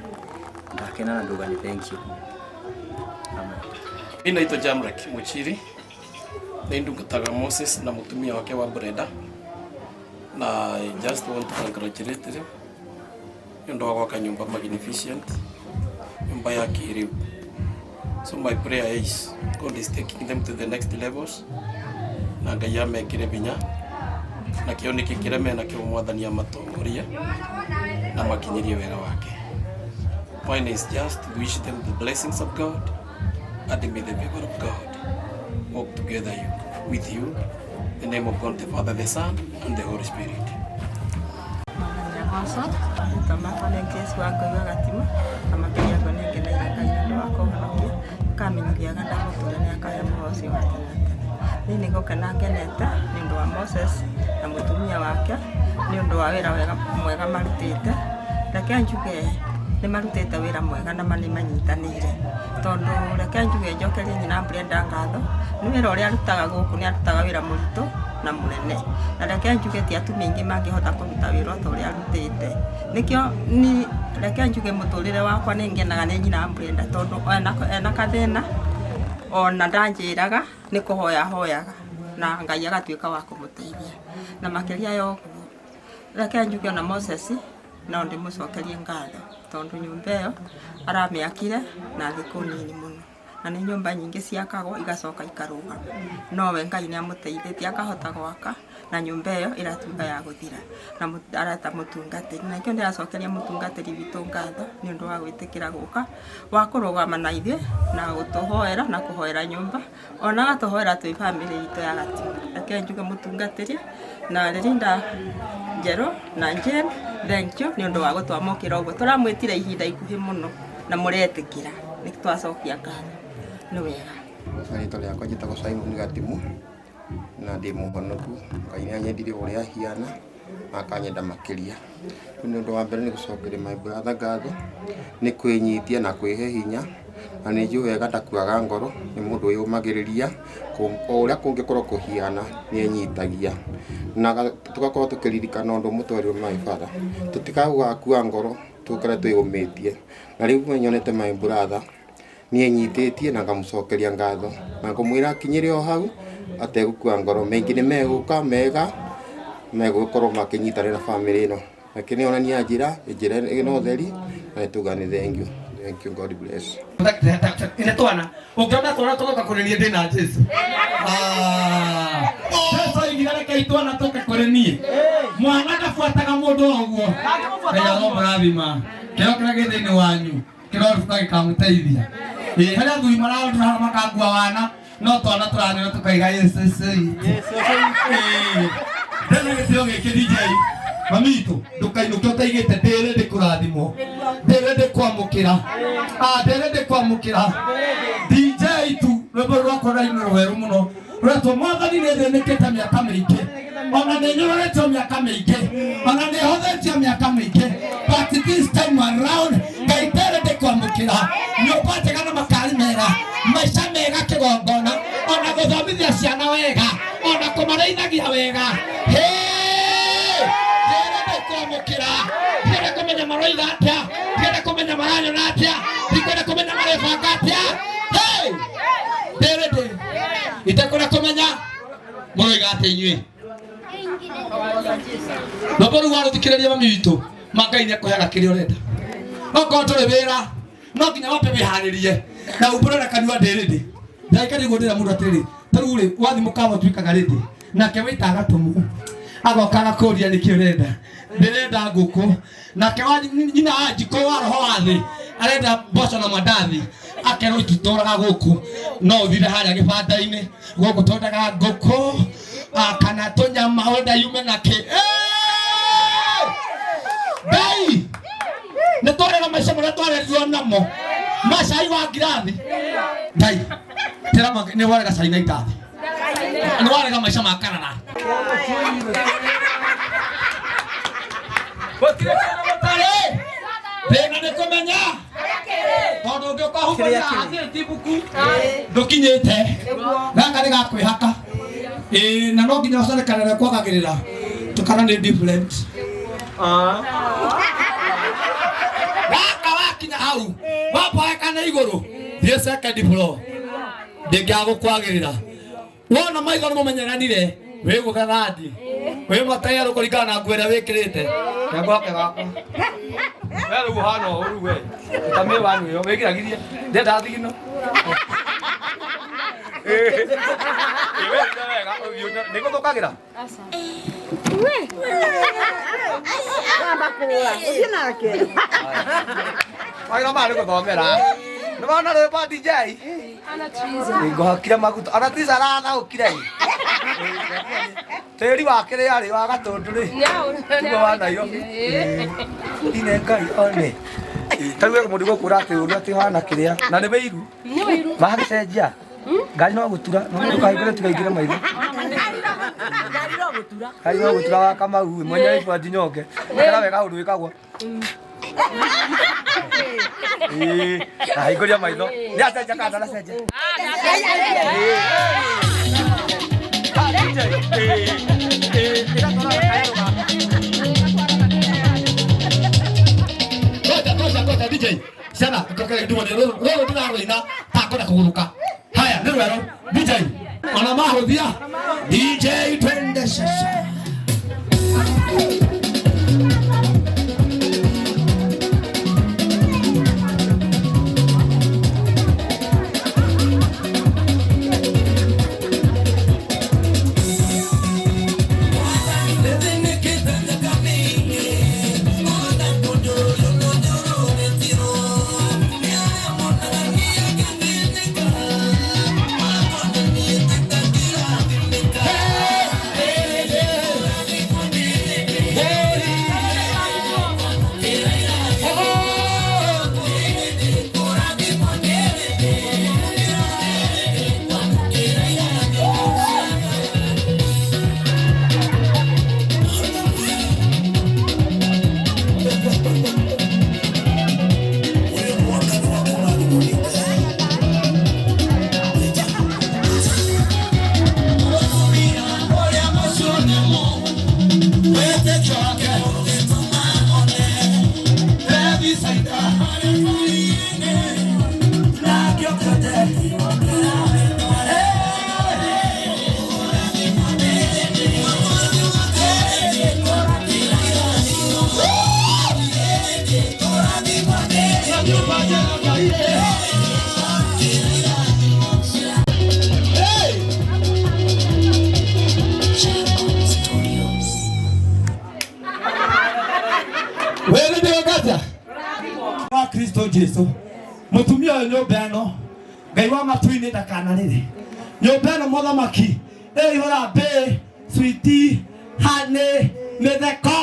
Speaker 4: ngakena na nduga nĩ thank you. Amen.
Speaker 7: Mi naitwa Jamrek Muchiri, nĩ ndungataga Moses na mũtumia wake wa Brenda, na I just want to congratulate them nĩ ũndũ wa gwaka nyũmba magnificent, nyũmba ya kĩrĩu. So my prayer is God is taking them to the next levels na Ngai amekĩre hinya na kĩoneki kĩrĩa menakĩo Mwathani amatongorie na makinyĩrie wega wake. Mine is just to wish them the blessings of God and may the favor of God walk together with you. In the name of God, the Father, the Son, and the Holy Spirit.
Speaker 12: Nyagoco rĩtwa makwa nĩ Grace wa Ngai wa Gatima, na makĩria ngo nĩ ngeneire Ngai nĩ ũndũ wa kũhonokia akamenyithia ndamũtũũra nĩ akahe muoyo ũcio wa tene na tene. Niĩ nĩ gũkena ngenete nĩ ũndũ wa Moses na mũtumia wake nĩ ũndũ wa wĩra wega mwega marutĩte. Reke njuge nĩ marutĩte wĩra mwega na nĩ manyitanĩire, tondũ reke njuge njokerie nyina Brenda ngatho nĩ wĩra ũrĩa arutaga gũkũ, nĩ arutaga wĩra mũritũ na mũnene, na reke njuge ti atumia aingĩ mangĩhota kũruta wĩra ta ũrĩa arutĩte. Nĩkĩo ni reke njuge mũtũrĩre wakwa nĩ ngenaga nĩ nyina Brenda, tondũ ena kathĩna ona ndanjĩraga, nĩ kũhoya hoyaga na Ngai agatuĩka wa kũmũteithia. Na makĩria ya ũguo, reke njuge ona Moses no ndĩmũcokerie ngatho, tondũ nyũmba ĩyo aramĩakire na thikũ nini mũno, na nĩ nyũmba nyingĩ ciakagwo igacoka ikarũgama, nowe Ngai nĩ amũteithĩtie akahota gwaka na nyũmba ĩyo ĩratuĩka ya gũthira na areta mũtungatĩri, na nĩkĩo ndĩracokeria mũtungatĩri witũ ngatho nĩ ũndũ wa gwĩtĩkĩra gũka wa kũrũgama na ithuĩ na gũtũhoera na kũhoera nyũmba ona agatũhoera twĩ bamĩrĩ itũ ya Gatima. Reke njuge mũtungatĩri na Linda Njerũ na Jane, thank you nĩ ũndũ wa gũtwamũkĩra ũguo tũramwĩtire ihinda ikuhĩ mũno na mũretĩkĩra, nĩ twacokia ngatho, nĩ wega.
Speaker 13: Rĩtwa rĩakwa njĩtagwo Simon Gatimu na ndĩ mũhonoku. Ngai nĩ anyendire ũrĩa ahiana na akanyenda makĩria. Rĩu nĩ ũndũ wa mbere nĩ gũcokeria my brother ngatho nĩ kwĩnyitia na kwĩhe hinya, na nĩ njũĩ wega ndakuaga ngoro, nĩ mũndũ wĩyũmagĩrĩria o ũrĩa kũngĩkorwo kũhiana nĩ enyitagia, na tũgakorwo tũkĩririkana ũndũ ũmwe twerirwo my father, tũtikae gũgakua ngoro, tũikare twĩyũmĩtie. Na rĩu nyonete my brother nĩ enyitĩtie na ngamũcokeria ngatho na ngũmwĩra akinyĩre o hau ategũkua ngoro, maingĩ nĩ megũka mega megũkorwo makĩnyitanĩra bamĩrĩ ĩno na nĩ onania njĩra njĩra ĩna ũtheri, na nĩtuga nĩ thank you, thank you, God bless.
Speaker 2: Ine twana ũngĩona twana tũgoka kũrĩ niĩ ndĩna Jesu. Ah, Jesu oigire reke twana tũke kũrĩ niĩ. Mwana ndabuataga mũndũ o ũguo. Ngai aromũrathima kĩo kĩrĩa gĩ thĩinĩ wanyu kĩroruta gĩkamũteithia. Ĩ harĩa athuri mararora makakua wana, no twana tũranyona tũkaiga Yesu ndena gĩtĩo gĩkĩ. DJ mami witũ, ndũkainũke ũtaigĩte ndĩrĩ ndĩkũrathimwo, ndĩrĩ ndĩkwamũkĩra, ndĩrĩ ndĩkwamũkĩra. DJ tu rwĩmbo rwakwa rũrainwo rwerũ mũno rũretwo "Mwathani nĩ thĩnĩkĩte mĩaka mĩingĩ, ona nĩ nyororetio mĩaka mĩingĩ, ona nĩ hothetio mĩaka mĩingĩ, but this time around Ngai ndĩrĩ ndĩkwamũkĩra nyũmba njega na makari mega, maica mega, kĩgongona, ona gũthomithia ciana wega, ona kũmarĩithagia wega. Hey! Ndĩrĩ ndĩkwamũkĩra, ndienda kũmenya maroiga atĩa, ndienda kũmenya maranyona atĩa, ndikwenda kũmenya marebanga atĩa. Hey! Ndĩrĩ ndĩ itekwenda kũmenya mũroiga atĩa inyuĩ. Rwĩmbo rũu warũthikĩrĩria, mami witũ, ma Ngai nĩ akũheaga kĩrĩa ũrenda, okorwo ndũrĩ wĩra no No nginya wambe wĩharĩrie na umbũre na kanua ndĩ rĩndĩ. Ndagĩka nĩguo ndĩra mũndũ atĩrĩrĩ, ta rĩu rĩ, wathiĩ mũkawa ũtuĩkaga rĩndĩ, nake waiter agatũmwo agoka agakũria nĩkĩ ũrenda. Ndĩrenda ngũkũ. Nake wa nyina wa njiko wa roho wa thĩ arenda mboco na mandathi, akerwo ititũraga gũkũ, no ũthire harĩa gĩbanda-inĩ gũkũ twendaga ngũkũ, kana tũnyama ũrenda yume na kĩ. Ngai nĩ twarega maica marĩa twarerirwo namo macai wa ngirathi. Ngai tĩra nĩ warega cai na itathi, nĩ warega maica ma karara. Gũtirĩ kĩndũ gũtarĩ thĩna nĩ kũmenya tondũ ũngĩũka humbũria hathĩti ibuku ndũkinyĩte gaka nĩ gakwĩhaka. Ĩĩ, na no nginya ũcore kana kwagagĩrĩra tũkana nĩ different. Gaka wakinya hau wamboeka na igũrũ thiĩ second floor ndĩngĩaga gũkwagĩrĩra. Wona maitho nĩ mũmenyeranire wĩ gũtha thandi wĩ matayarũ kũringana na nguo ĩrĩa wĩkĩrĩte. Ngwake gakwa we rĩu ũhana ũũ rĩu we ta mĩwani ĩyo wĩgiragirie ndenda thigino. Nĩ gũthũkagĩra.
Speaker 8: Wamba kũra, ũthiĩ nake.
Speaker 2: Wagĩra maya nĩ gũthomera. Nĩ wona rwĩmbo DJ? Ngũhakire maguta. Ona Triza arathaũkire. Tĩri wa kĩrĩa rĩ wa Gatũndũ rĩ. Tiguo wa Nairobi. Ine Ngai one. Ta rĩu mũndũ gũkwĩra atĩ ũrĩa atĩ ũhana kĩrĩa na nĩ wĩiru. Magĩcenjia. Ngari no gũtura, no ndũkahingũre tigaingĩre maitho. Ngari no gũtura wa Kamau mwenye ibandi nyonge. Kera wega ũndũ wĩkagwo. Ĩĩ, ahingũria maitho. Nĩ acenjia kana ndanacenjia? Ngoja, ngoja, ngoja, DJ. Ciana, kokera nduma nĩ rũrũ rũrũ ndĩrarũina takwenda kũgũrũka. Haya, nĩ rwerũ. DJ. Ona mahũthia. DJ twende sasa. Wĩrĩ ndĩgata wa Kristo Jesu mũtumia ũyũ nyũmba ĩno Ngai wa matu-inĩ ndakanarĩre nyũmba ĩno mũthamaki ĩihũra mbĩ switi honey mĩtheko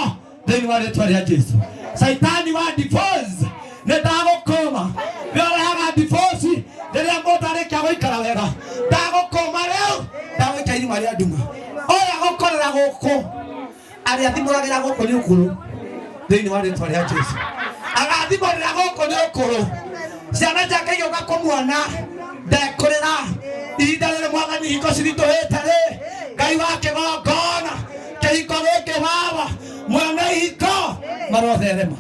Speaker 2: thĩinĩ wa rĩtwa rĩa Jesu. Saitani wa divorce nĩ ndagũkũma, nĩ ũrehaga divorce rĩrĩa mũndũ arĩkia gũikara wega. Ndagũkũma rĩu, ndagũikia irima rĩa nduma. Ũyũ agũkorera gũkũ arĩa thimũragĩra gũkũ nĩ ũkũrũ thĩinĩ wa rĩtwa rĩa Jesu. Agathimũrĩra gũkũ nĩ ũkũrũ, ciana ciake igĩũka kũmuona ndekũrĩra. Ihinda rĩrĩ mwathani hingo ciritũhĩte rĩ, Ngai wa kĩgongona kĩhiko gĩkĩ baba mwene ihiko marotherema,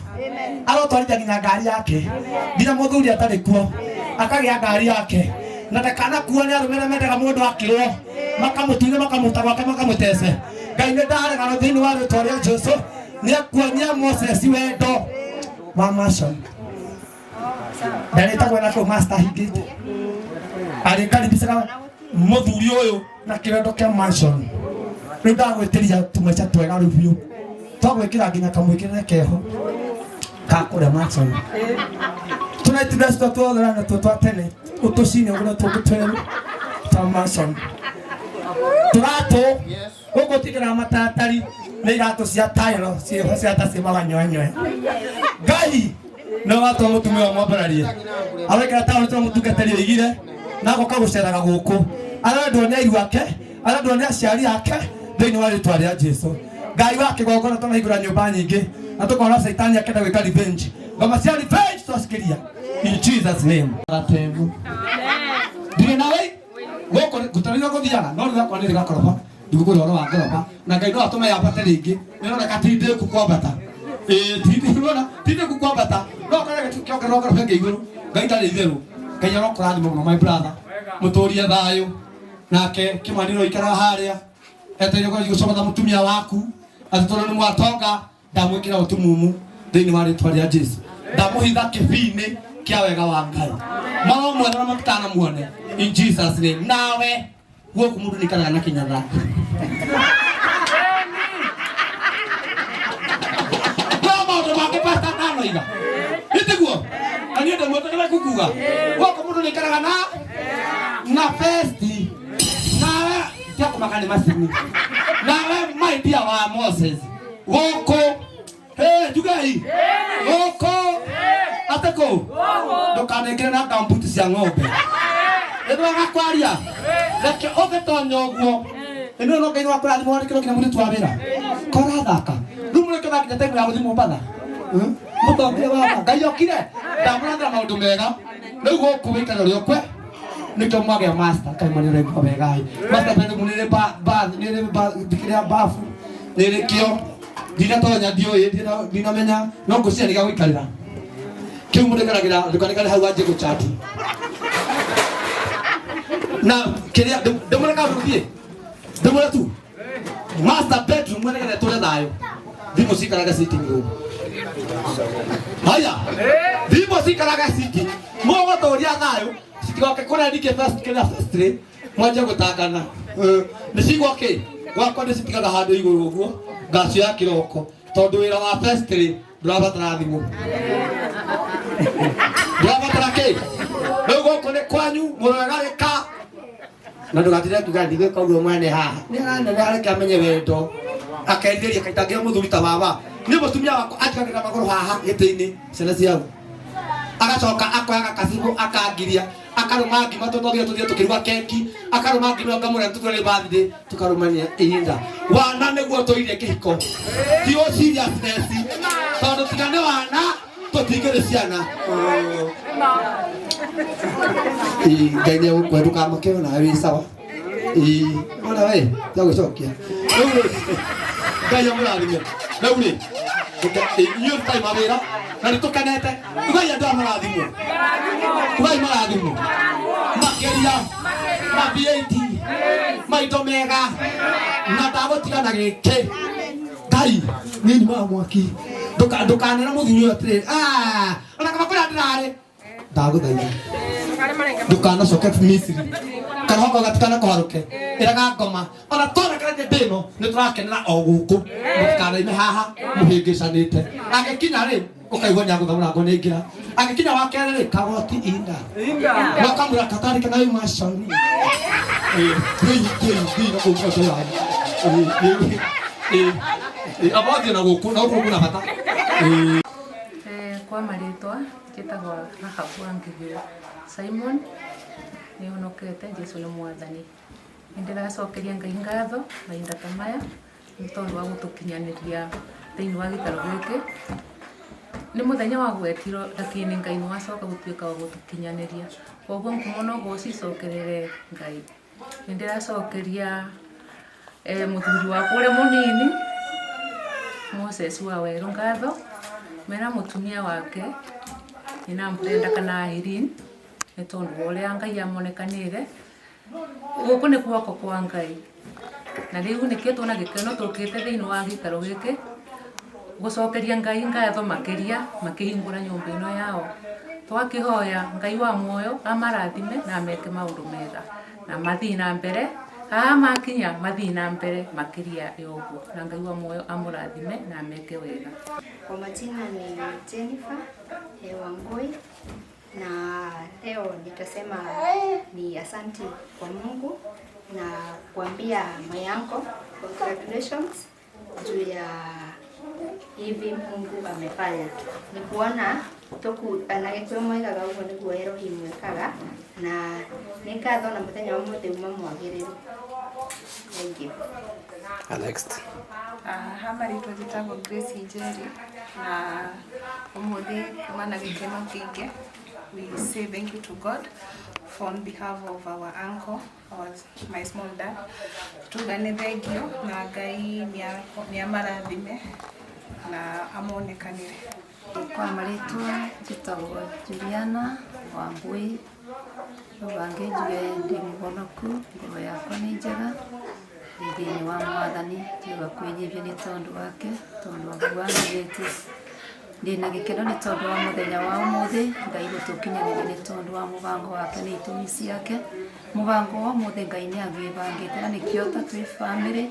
Speaker 2: arotwarithia nginya ngari yake nginya mũthuri atarĩ kuo akagĩa ngari yake na ndakanakuo nĩ arũme arĩa mendaga mũndũ akĩrwo makamũtunya makamũruta gwake makamũtece. Ngai nĩ ndaregana thĩinĩ wa rĩtwa rĩa Jesu nĩ akuonia Moses wendo wa Mason. Ndarĩtagwo na kũu master hingĩte. Arĩkaribicaga mũthuri ũyũ na kĩrendo kĩa mansion. Rĩu ndagwĩtĩria tũmaica twega rĩu biũ. Twagwĩkĩra nginya kamwĩkĩrĩre keho ka kũrĩa mansion. Tũnaiti mbeca twa tuothera natuo twa tene ũtũcine ũgũre tũngĩ twerũ twa mansion. Tũratũ gũkũ tigĩra matatari nĩ iratũ cia tairo ciĩho cia ta ciĩ maganywenywe. Ngai no watwa mũtumia wa mwambararie arekera taũni twa mũtungatĩri oigire na agoka gũceraga gũkũ arendwo nĩ airu ake arendwo nĩ aciari ake thĩinĩ wa rĩtwa rĩa Jesu. Ngai wa kĩgongona twanahingũra nyũmba nyingĩ na tũkona caitani akĩenda gwĩka revenge, ngoma cia revenge twacikiria in Jesus name. Gatemu ndirĩ nawe gũkũ ngũtarĩria gũthiaga no rĩu yakwa nĩ gakoroba ndigũkũrĩa ũhoro wa ngoroba na Ngai no atũme yambate rĩngĩ nĩroneka ti ndĩku kwambata. Ĩĩ ti ndĩku kwambata no kore kĩongererwo ngoroba ĩngĩ igũrũ. Ngai ndarĩ itherũ. Ngai arokũrathima mũno my brother, mũtũrie thayũ nake Kĩmani ũroikara harĩa etereire gũcoka mũtumia waku atĩ tondũ nĩ mwatonga ndamwĩkĩra ũtumumu thĩinĩ wa rĩtwa rĩa Jesu, ndamũhitha kĩbii-inĩ kĩa wega wa Ngai, maromuona na matikanamuone in Jesus name. Nawe gũkũ mũndũ nĩikaraga na kĩnyatha no maũndũ mangĩ pasta ndanoiga ĩtiguo na niĩ ndĩmwĩtĩkĩre kukuga gũkũ mũndũ nĩikaraga na festi nawe tiakũmaka nĩ macini nawe my dear wa Moses gũkũ. Hey, njugai gũkũ atĩ kũ ndũkanekĩre na ngambuti cia ng'ombe ĩthwaga kwaria reke ũgĩtonya ũguo ĩno no Ngai wakũrathima wandĩkĩrwo nginya mũrutwo wa wĩra korathaka rĩu mũrĩke wakinya time ya gũthiĩ Mombatha mũtongire wama Ngai okire ndamũrathĩra maũndũ mega rĩu gũkũ wĩikare ũrĩa ũkwe nĩkĩo mwagĩa master kai mani ũraigua wega ĩ master bedroom nĩrĩ bath nĩrĩ kĩrĩa bafu nĩrĩ kĩo ndinatonya ndiũĩ ndinamenya no ngwĩciria nĩ gĩa gũikarĩra kĩu mũndũ aikaragĩra ndũkanekare hau wanjie gũchati na kĩrĩa ndĩmũre kaũndũ gũthiĩ ndĩmũre tu master bedroom nĩgetha ĩtũre thayũ thimũ ciikaraga sitting room haya thimũ ciikaraga sitting mũgũtũria thayũ citigoke kũrĩa ningĩ first kĩrĩa first rĩ mwanjie gũtangana nĩ cigwa kĩ gwakwa nĩ citigaga handũ igũrũ ũguo ngacioya kĩroko tondũ wĩra wa first rĩ ndũrabatara thimũ ndũrabatara kĩ rĩu gũkũ nĩ kwanyu mũrorega gĩka na ndũgatinde kuga ndigwĩka ũguo mwene haha nĩ araneneha reke amenye wendo akerirĩria kaita ngĩo mũthuri ta baba nĩ mũtumia wakwa anjikagĩra magũrũ haha gĩtĩ-inĩ ciana ciao agacoka akoya gakacibũ akangiria akarũma ngima tũtwathire tũthiĩ tũkĩruga keki akarũma ngima ngamũrĩa tũtware nĩ birthday tũkarũmania ihinda wana nĩguo tũirie kĩhiko ti o seriousness tondũ tiga nĩ wana tũtingĩrĩ ciana. Ĩĩ, Ngai nĩ egũkwe ndũkamake ona wĩ sawa. Ĩĩ, ona we tiga gwĩcokia rĩu rĩ Ngai amũrathime rĩu rĩ inyuĩ rutai mawĩra na nĩ tũkenete ugai andũ aya marathimwo ugai marathimwo makĩria ma VAT maito mega na ndagũtiga na gĩkĩ Ngai nĩ nyumaga mwaki ndũkanera mũthuri ũyũ atĩrĩrĩ "Ah, ona kaba kũrĩa ndĩrarĩ ndagũthaitha ndũkanacoke Misiri karoho kau gatikanakũharũke ĩraga ngoma ona twarekererie ndĩ ĩno nĩ tũrakenera o gũkũ mũtikanaime haha mũhĩngĩcanĩte agĩkinya rĩ ũkaigua nĩ agũtha mũrango nĩ aingĩra agĩkinya wa kerĩ rĩ kagoti inda makamwĩra katarĩke na yuma coni amba na gũkũ na gũkũ kwĩna bata.
Speaker 11: Kwa marĩtwa njĩtagwo Rahabu Wangigĩ Simon nĩ honokete Jesu nĩ mwathani. Nĩ ndĩracokeria Ngai ngatho mahinda ta maya nĩ tondũ wa gũtũkinyanĩria thĩinĩ wa gĩikaro gĩkĩ. Nĩ mũthenya wa gwetirwo lakini Ngai nĩ wacoka gũtuĩka wa gũtũkinyanĩria. Koguo ngumo no gũcicokerere Ngai. Nĩ ndĩracokeria mũthuri wakwa ũrĩa mũnini Moses wa Werũ ngatho mena mũtumia wake nina Brenda kana Irene nĩ tondũ wa ũrĩa Ngai amonekanĩire gũkũ nĩ guoko kwa Ngai na rĩu nĩkĩo tuona gĩkeno tũkĩte thĩinĩ wa gĩikaro gĩkĩ gũcokeria Ngai ngatho makĩria makĩhingũra nyũmba ĩno yao.
Speaker 14: Twakihoya Ngai wa muoyo amarathime na ameke maundu mega na mathii na mbere haha makinya mathii na mbere makiria ya uguo na Ngai wa muoyo amurathime na ameke wega.
Speaker 9: Kwa majina ni Jennifer Wangui, na leo nitasema ni asanti kwa Mungu na kuambia mayanko congratulations juu ya hivi Mungu amefanya. Ni kuona toku anagĩkũyũ moigaga ũguo nĩguo Elohim ekaga, na nĩ ngatho na mũthenya wa ũmũthĩ uma mwagĩrĩru. Thank you.
Speaker 15: Next.
Speaker 16: Ha marĩtwa njĩtagwo Grace Njeri, na ũmũthĩ kuma na gĩkeno kĩingĩ. We say thank you to God for on behalf of our uncle, my small dad. Tuga nĩ thengio na Ngai nĩ amarathime na amonekanĩre.
Speaker 17: Kwa marĩtwa njĩtagwo Juliana Wambui, rũbange njuge ndĩ mũhonoku, ngoro yakwa nĩ njega, ndĩ thĩinĩ wa Mwathani, njiuga kwĩnyihia nĩ tondũ wake, tondũ wa ũguo anjigĩte. Ndĩna gĩkeno nĩ tondũ wa mũthenya wa ũmũthĩ, Ngai gũtũkinyanĩria nĩ tondũ wa mũbango wake na itũmi ciake. Mũbango wa ũmũthĩ Ngai nĩ agwĩbangĩte na nĩkĩo ta twĩ bamĩrĩ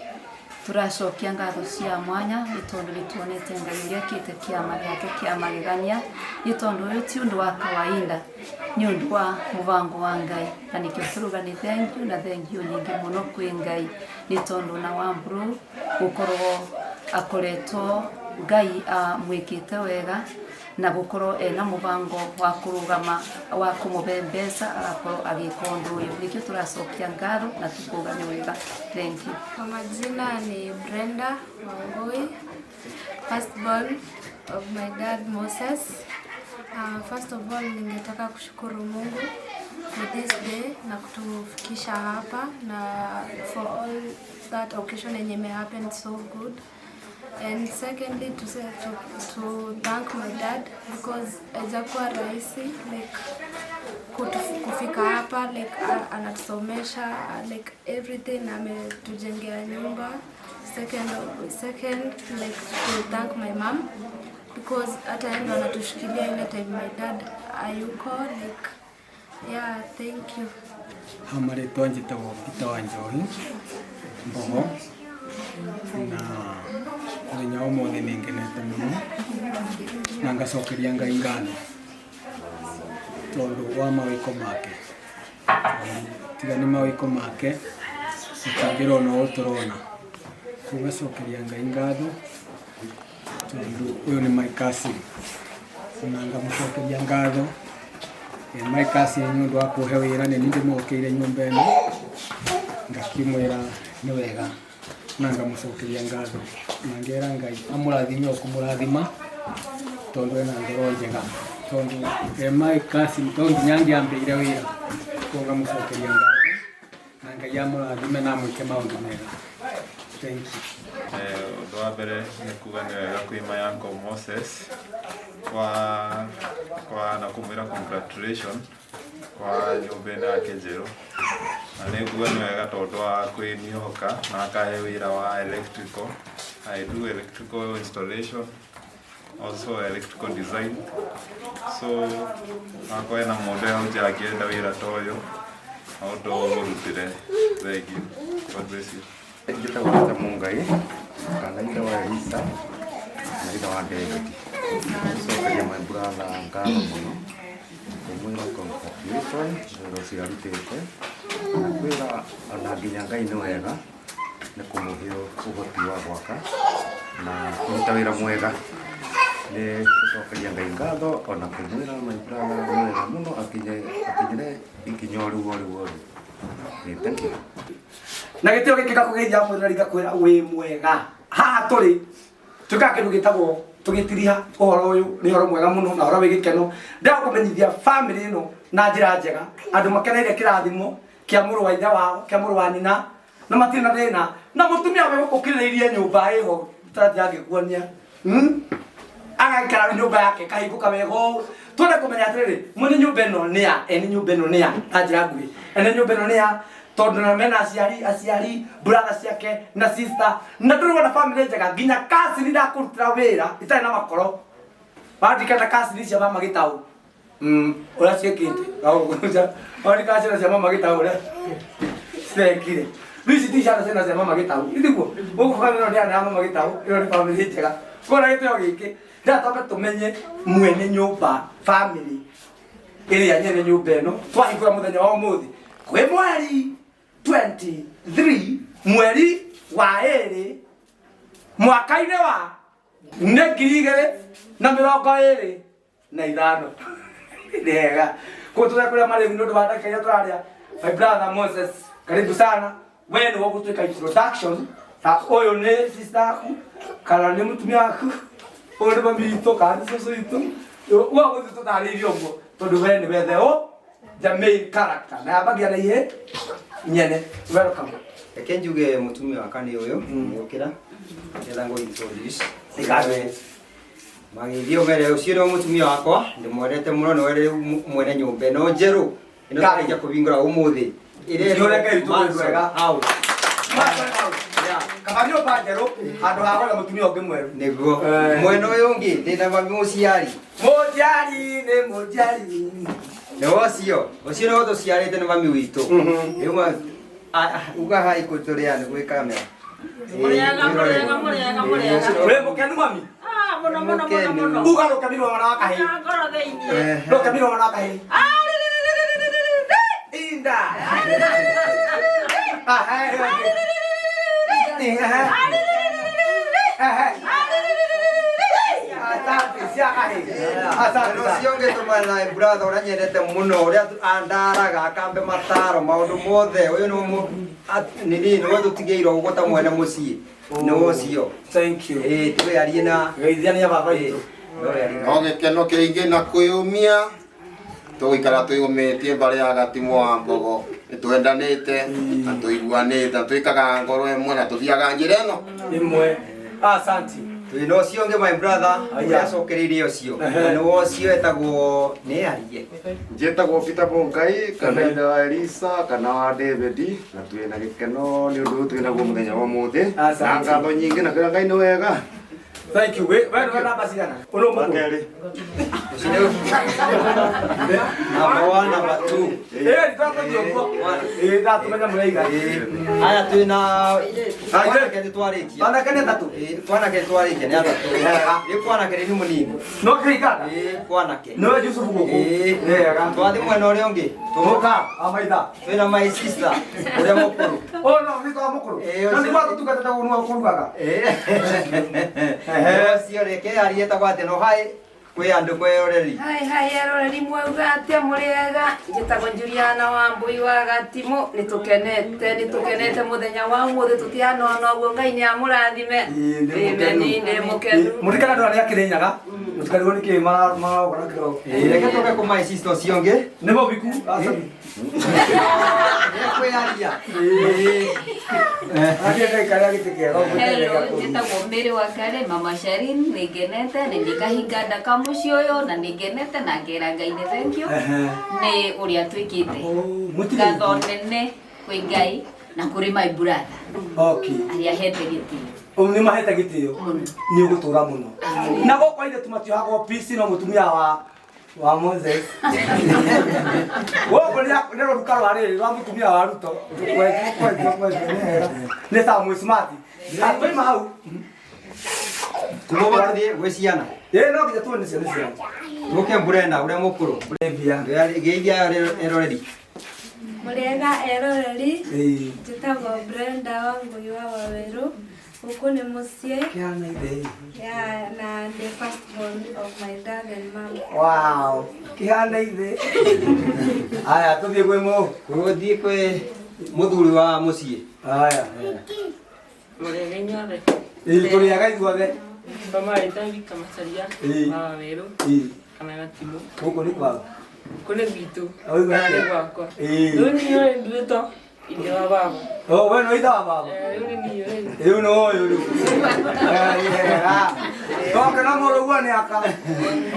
Speaker 17: tũracokia ngatho cia mwanya nĩ tondũ nĩ tuonete Ngai ũrĩa ekĩte kĩama gĩake kĩa magegania, nĩ tondũ ũyũ ti ũndũ wa kawaida, nĩ ũndũ wa mũbango wa Ngai, na nĩkĩo tũruga nĩ thank you na thank you nyingĩ mũno kwĩ Ngai nĩ tondũ na Wamburu gũkorwo akoretwo Ngai amwĩkĩte wega na gũkorwo ena mũbango wa kũrũgama wa kũmũhe mbeca agakorwo agĩka ũndũ ũyũ, nĩkĩo tũracokia ngatho na tũkauga nĩ wega. Thank you.
Speaker 9: Kwa majina ni Brenda Wangui, firstborn of my dad Moses. First of all, ningetaka kushukuru Mungu for this day na kutufikisha hapa na for all that occasion yenye ime happen so good. And secondly, to say to thank my dad because haijakuwa rahisi like kufika hapa, like anatusomesha, like everything, ametujengea nyumba. Second, like to thank my mom because hata yeye ndo anatushikilia ile time my dad hayuko, like yeah, thank you.
Speaker 18: Ha marĩtwa njĩtagwo Peter wa Njohi Mbogo, na mũthenya wa ũmũthĩ nĩ ngenete mũno na ngacokeria Ngai ngatho tondũ wa mawĩko make. Tondũ tiga nĩ mawĩko make tũtingĩrona ũũ tũrona. Koguo ngacokeria Ngai ngatho tondũ ũyũ nĩ my cousin, na ngamũcokeria ngatho my cousin nĩ ũndũ wa kũhe wĩra, nĩ niĩ ndĩmũgũkĩire nyũmba ĩno, ngakĩmwĩra nĩ wega na ngamũcokeria ngatho na ngera Ngai amũrathime o kũmũrathima tondũ ena ngoro njega, tondũ my cousin to nginya angĩambĩire wĩra. Koguo ngamũcokeria ngatho na Ngai amũrathime na amwĩke maũndũ mega. Thank you.
Speaker 19: Ũndũ wa mbere nĩ kuga nĩ wega kwĩ my uncle Moses kwa na kũmwĩra congratulation kwa nyũmba ĩno yake njerũ, na nĩ nguga nĩ wega tondũ wa kwĩnihoka na akahe wĩra wa electrical. I do electrical installation, also electrical design, so akorwo hena mũndũ hau nja angĩenda wĩra ta ũyũ, no ndũmũrutĩre. Thank you. God bless you.
Speaker 20: Njĩtagwo Peter Mungai kana ithe wa Elisa na ithe wa David. Gũcokeria my brother ngatho mũno, kũmwĩra congratulation wĩra ũcio arutĩte, na kwĩra ona nginya Ngai nĩ wega nĩ kũmũhe ũhoti wa gwaka na kũruta wĩra mwega. Nĩ gũcokeria Ngai ngatho ona kũmwĩra my brother nĩ wega mũno akinyire ikinya o rĩu o rĩu o rĩu. Thank you.
Speaker 2: Na gĩtĩo gĩkĩ ngakũgeithia mwĩroreri ngakwĩra wĩ mwega. Haha tũrĩ twĩkaga kĩndũ gĩtagwo tũgĩtiriha ũhoro ũyũ, nĩ ũhoro mwega mũno na ũhoro wĩ gĩkeno. Ndĩrenda kũmenyithia bamĩrĩ ĩno na njĩra njega, andũ makeneire kĩrathimo kĩa mũrũ wa ithe wao, kĩa mũrũ wa nyina, na matirĩ na thĩna. Na mũtumia we gũkũ ũkirĩrĩirie nyũmba ĩho, tũrathiĩ angĩkuonia. Agaikara nyũmba yake kahingũka wega ũũ. Twende kũmenya atĩrĩrĩ, mwene nyũmba ĩno nĩ ya, ene nyũmba ĩno nĩ ya, na njĩra nguhĩ. Ene nyũmba ĩno nĩ ya, tondũ na mena aciari, brother ciake na sister, na ndũrĩ wona bamĩrĩ njega nginya cousin ndakũrutĩra wĩra itarĩ na makoro. Wandirikana cousin cia mama Gĩtaũ. Ũrĩa ciĩkĩte oneka ciana cia mama gĩtau ũrĩa cirekire. Rĩu ici ti ciana ciana cia mama gĩtau, itiguo gũkũ bamĩrĩ ĩno nĩ ana ya mama gĩtau, ĩno nĩ bamĩrĩ njega. Kũna gĩtĩo gĩkĩ ndĩrenda twambe tũmenye mwene nyũmba, bamĩrĩ ĩrĩa nyene nyũmba ĩno twahingũra mũthenya wa ũmũthĩ kwĩ mweri 23 mweri wa ĩrĩ mwaka-inĩ wa nĩ 2025. Nĩhega koguo tũrĩa kũrĩa marĩgu nĩ ũndũ wa ndagĩka iria tũrarĩa. My brother Moses, karibu sana. We nĩwe ũgũtuĩka introduction ta ũyũ nĩ sister aku kana nĩ mũtumia waku, ũyũ nĩ mami witũ kana nĩ cũcũ witũ. We ũgũthiĩ tũtarĩirie ũguo tondũ we nĩwe the main character na yambagia na ihe nyene. Welcome.
Speaker 4: Reke njuge mũtumia wakwa nĩ ũyũ ngũkĩra nĩgetha ngũ introduce.
Speaker 2: Ĩkabe.
Speaker 4: Magĩthiĩ ũmere ũcio nĩwe mũtumia wakwa, ndĩmwendete mũno, nĩwe rĩu mwene nyũmba ĩno njerũ ĩno twarĩkia kũhingũra ũmũthĩ. Ĩretwo
Speaker 2: Ũrĩa Ngai witũ
Speaker 4: Mansion
Speaker 2: mwega.
Speaker 4: House.
Speaker 2: Kaba nyũmba njerũ handũ ha gwetha mũtumia ũngĩ mwerũ.
Speaker 4: Nĩguo. Mwena ũyũ ũngĩ ndĩna mami mũciari.
Speaker 2: Mũciari nĩ mũciari.
Speaker 4: Nĩwe ũcio, ũcio nĩwe tũciarĩte nĩ mami witũ. Rĩu uga hai kũ tũrĩ a nĩ gwĩ kamera.
Speaker 1: Mũrĩega, mũrĩega, mũrĩega, mũrĩega.
Speaker 2: Wĩ mũkenu mami?
Speaker 1: Ah, mũno, mũno, mũno, mũno.
Speaker 2: Uga rũkemi rwa mwana wa kahĩĩ.
Speaker 1: Na ngoro thĩinĩ.
Speaker 2: Rũkemi rwa mwana wa kahĩĩ. Inda. Ah, eh, eh. Eh, eh. Asante, cia kahĩĩ. Asante sana.
Speaker 4: Ũcio ũngĩ tũmana na brother ũrĩa nyendete mũno, ũrĩa andaraga akambe mataro maũndũ mothe. Ũyũ nĩ nini nĩwe tũtigĩirwo ũguo ta mwene mũciĩ, nĩwe ũcio.
Speaker 2: Thank you.
Speaker 4: Ĩĩ twĩarie na
Speaker 2: geithania baba itũ.
Speaker 13: No gĩkeno kĩingĩ na kwĩyũmia tũgũikara twĩyũmĩtie mbarĩ ya Gatimũ wa Mbogo. Nĩ twendanĩte na tũiguanĩte na twĩkaga ngoro ĩmwe na tũthiaga njĩra ĩno
Speaker 2: ĩmwe. Asante.
Speaker 4: Twĩna ũcio ũngĩ my brother ũrĩa acokereirie ũcio nĩwe ũcio etagwo nĩ arie.
Speaker 20: Njĩtagwo Peter Mũngai kana ithe wa Elisa kana wa David, na twĩna gĩkeno nĩ ũndũ ũyũ twĩnaguo mũthenya wa ũmũthĩ na ngatho nyingĩ na kwĩra Ngai nĩ wega.
Speaker 2: Thank you. We we namba cigana? Ũno mũkũrũ.
Speaker 20: Kerĩ.
Speaker 4: Number one, number two.
Speaker 2: Eh, twathiĩ ũguo. Eh, ndatũmenya mũraiga.
Speaker 4: Aya twĩna twanake nĩ twarĩkia.
Speaker 2: Twanake nĩ atatũ.
Speaker 4: Twanake nĩ twarĩkia nĩ atatũ. Rĩu kwanake nĩ mũnini.
Speaker 2: No kĩringana.
Speaker 4: Kwanake.
Speaker 2: Nĩwe Yusufu gũkũ. Wega.
Speaker 4: Twathiĩ mwena ũrĩa ũngĩ.
Speaker 2: Tũka, amaitha.
Speaker 4: Twĩna my sister ũrĩa mũkũrũ.
Speaker 2: Oh no, nĩ kwa mũkũrũ. No nĩ gwatũtungata ũguo nĩwe ũkũrugaga.
Speaker 4: Ũcio reke arie etagwo atĩa no hai kwĩ andũ kwĩroreri.
Speaker 3: Hai hai eroreri, mwauga atĩa? Mũrĩega? Njĩtagwo Juliana wa Mbui wa Gatimũ. Nĩ tũkenete, nĩ tũkenete mũthenya wa ũmũthĩ, tũtianona ũguo. Ngai nĩ amũrathime. Amen. Ndĩ mũkenu.
Speaker 2: Mũtikana andũ arĩa Kĩrĩnyaga. Mũtikarigwo nĩ kĩĩ marogora kĩroko.
Speaker 4: Reke tũke kũ my sister ũcio ũngĩ.
Speaker 2: Nĩ mũbiku.
Speaker 4: Kwĩyaria.
Speaker 17: Hello, njĩtagwo Mary Wakare, Mama Sharin, nĩ ngenete nĩ ndĩkahinga ndaka mũciĩ ũyũ na nĩ ngenete na ngera Ngai nĩ thank you nĩ ũrĩa twĩkĩte. Ngatho nene kwĩ Ngai na kũrĩ my brother
Speaker 2: Okay.
Speaker 17: arĩa hete gĩtĩo.
Speaker 2: Ũũ nĩ mahete gĩtĩo. Nĩ ũgũtũra mũno. Na gũkũ airĩtu matiohagwo peace no mũtumia wa Moses. Gũkũ nĩ rũruka rwa rĩrĩ rwa mũtumia wa Ruto. Kwenjwo kwenjwo nĩ hega. Nĩ sawa mwĩ smart. Twaima hau.
Speaker 4: Kuma tũthiĩ gwĩ ciana.
Speaker 2: Ĩĩ no nginya tuone ciana ciao.
Speaker 4: Tũke Brenda ũrĩa mũkũrũ. Geithia eroreri.
Speaker 9: Mũrĩega eroreri,
Speaker 2: Ĩĩ.
Speaker 9: njĩtagwo Brenda Wangũi wa Wawerũ, gũkũ nĩ mũciĩ.
Speaker 2: Kĩhana ithe.
Speaker 9: Yeah, na ndĩ first born of my dad and mom.
Speaker 2: Wow. Kĩhana ithe. Aya tũthiĩ kwĩ mũ.
Speaker 4: Tũthiĩ kwĩ mũthuri wa mũciĩ.
Speaker 2: Aya.
Speaker 15: Mũrĩega inyuothe.
Speaker 2: Ĩĩ tũrĩaga ithuothe.
Speaker 15: Mama wĩtagwo Macaria
Speaker 2: Ĩĩ.
Speaker 15: wa Wawerũ
Speaker 2: Ĩĩ.
Speaker 15: kana Gatimũ.
Speaker 2: Gũkũ nĩ kwao.
Speaker 15: Gũkũ nĩ gwitũ.
Speaker 2: Ũigua atĩa?
Speaker 15: Nĩ gwakwa.
Speaker 2: Ĩĩ.
Speaker 15: Rĩu niĩ nduĩtwo ithe wa baba.
Speaker 2: Oh, we no ithe wa baba.
Speaker 15: Rĩu nĩ niĩ rĩu.
Speaker 2: Rĩu no ũyũ rĩu. Wega. Toke na mũrũguo nĩ aka.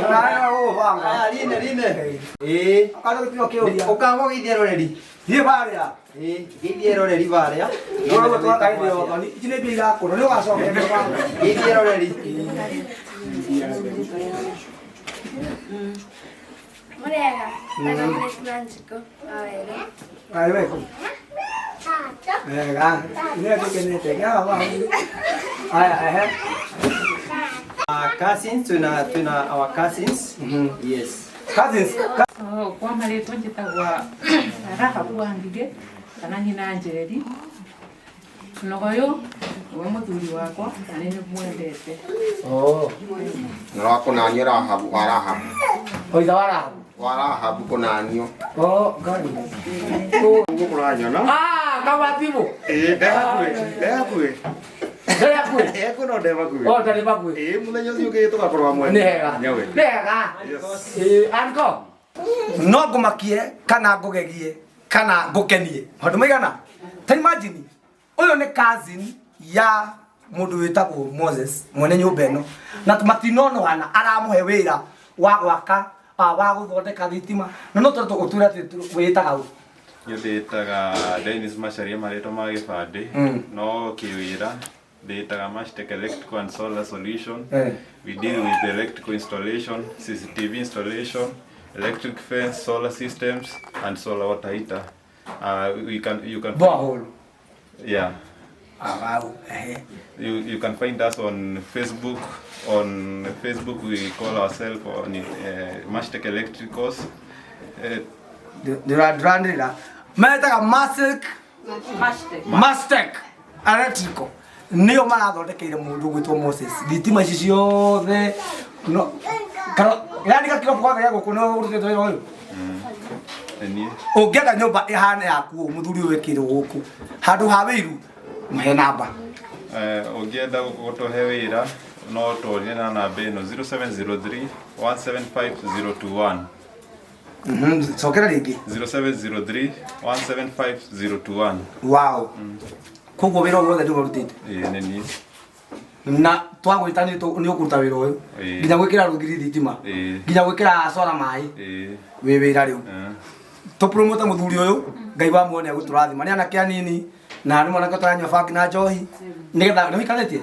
Speaker 2: Nawe no ũgũbanga.
Speaker 4: Aya rine rine. Ĩĩ.
Speaker 2: Ũkana gũtirĩ kĩũria.
Speaker 4: Ũkamba ũgeithie eroreri.
Speaker 2: Thiĩ barĩa.
Speaker 4: Ĩĩ, geithie eroreri barĩa.
Speaker 2: Ũguo twakaithia ũthoni. Ici nĩ mbia irakũrwo. Nĩ ũgacokia nĩ ũgakũrwo.
Speaker 4: Geithie eroreri.
Speaker 9: Murega. Ndagwo Grace Nanjiko wa Werũ.
Speaker 21: Arĩ wega. Wega. Nĩ tũkenete. Gawa wa. Aya, ehe.
Speaker 4: Cousins, twina our cousins. Yes.
Speaker 21: Cousins.
Speaker 14: Oh, kwa marĩtwa njĩtagwa Rahabu wa Ngigĩ kana nyina Njeri. Na ũyũ nĩwe mũthuri wakwa na nĩ ndĩmwendete.
Speaker 21: Oh.
Speaker 13: Na wa kũnanio Rahabu wa Rahabu.
Speaker 21: O ithe wa Rahabu.
Speaker 13: Wa Rahabu kũnanio.
Speaker 21: Oh, gani.
Speaker 20: Ũguo kũranyona.
Speaker 21: Ah, kawatimu.
Speaker 20: Ĩĩ, ndĩ hakuhĩ, ndĩ hakuhĩ.
Speaker 21: Ndĩ hakuhĩ?
Speaker 20: Ĩ hakuhĩ no ndĩ hakuhĩ.
Speaker 21: Oh, ndarĩ hakuhĩ.
Speaker 20: Ĩĩ, mũthenya ũcio ũngĩ tũgakorwo hamwe.
Speaker 21: Nĩ hega.
Speaker 20: Nyawe.
Speaker 21: Nĩ hega. Ĩĩ, anko. No ngũmakie kana ngũgegie kana ngũkenie. Maũndũ maigana? Ta imagine ũyũ nĩ cousin ya mũndũ wĩtagwo Moses mwene nyũmba ĩno na matinonohana aramũhe wĩra wa gwaka wa gũthondeka thitima na no tũrĩ tũgũtura atĩ wĩtaga ũ.
Speaker 19: Niĩ ndĩtaga Dennis Macharia marĩtwa ma gĩbandĩ no kĩwĩra ndĩtaga Mashtec Electrical and Solar Solution. We deal with electrical installation, CCTV installation, electric fence, solar systems and solar water heater. We can you can
Speaker 21: Borehole.
Speaker 19: Yeah.
Speaker 21: Ah, wow. Ehe.
Speaker 19: You can find us on Facebook. On Facebook we call ourselves on Mashtec Electricals.
Speaker 21: Ndĩranĩrĩra metaga Masek Mastek Electrical nĩo marathondekeire mũndũ ũgwĩtwo Moses thitima ici ciothe no karo yani gakĩrobu gaka gĩa gũkũ nĩwe ũrutĩte wĩra ũyũ.
Speaker 19: Nĩ
Speaker 21: Ũngĩenda nyũmba ĩhane yaku ũũ mũthuri ũyũ wĩkĩrwo gũkũ handũ ha wĩiru mũhe namba.
Speaker 19: Ũngĩenda gũtũhe wĩra no tũonie na namba ĩno 0703 175 021.
Speaker 21: Cokera rĩngĩ.
Speaker 19: 0703 175 021.
Speaker 21: Wow. Koguo wĩra ũyũ wothe nĩwe ũrutĩte?
Speaker 19: Ĩĩ nĩ niĩ.
Speaker 21: Na twagwĩta nĩ ũkũruta wĩra ũyũ
Speaker 19: Ĩĩ.
Speaker 21: nginya gwĩkĩra rũgiri thitima
Speaker 19: Ĩĩ.
Speaker 21: nginya gwĩkĩra cora maĩ
Speaker 19: Ĩĩ.
Speaker 21: wĩ wĩra rĩu tũpromote mũthuri ũyũ Ngai wa muone agũtũrathima nĩ anake anini na nĩ mwanake ũtaranyua bangi na njohi nĩgetha nĩ ũhikanĩtie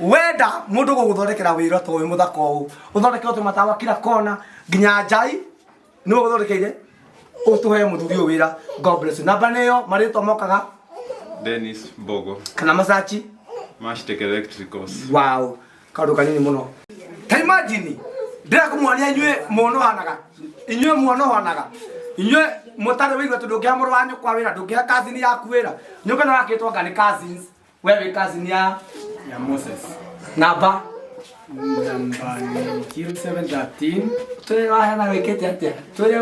Speaker 21: wenda mũndũ gũgũthondekera wĩra ta ũyũ mũthaka ũũ ũthondekerwo tũmatawa kila kona nginya njai nĩwe ũgũthondekeire ũtũhe mũthuri ũyũ wĩra. God bless you. Namba nĩyo marĩtwa mokaga
Speaker 19: Dennis Mbogo.
Speaker 21: Kana Masachi
Speaker 19: Mashtec Electricals.
Speaker 21: Wow, kaũndũ kanini mũno. Ta imagine ndĩrakũmuonia inyuĩ muonohanaga, inyuĩ muonohanaga, inyuĩ mũtarĩ wĩigua tondũ ndũngĩha mũrũ wa nyũkwa wĩra, ndũngĩha cousin yaku wĩra. Nyũmba ĩno yakĩtwo anga nĩ cousins, we wĩ cousin ya
Speaker 18: Ya Moses.
Speaker 21: Namba
Speaker 18: Namba ni 0713.
Speaker 21: Twĩre waheana wĩkĩte atĩa? Twĩre.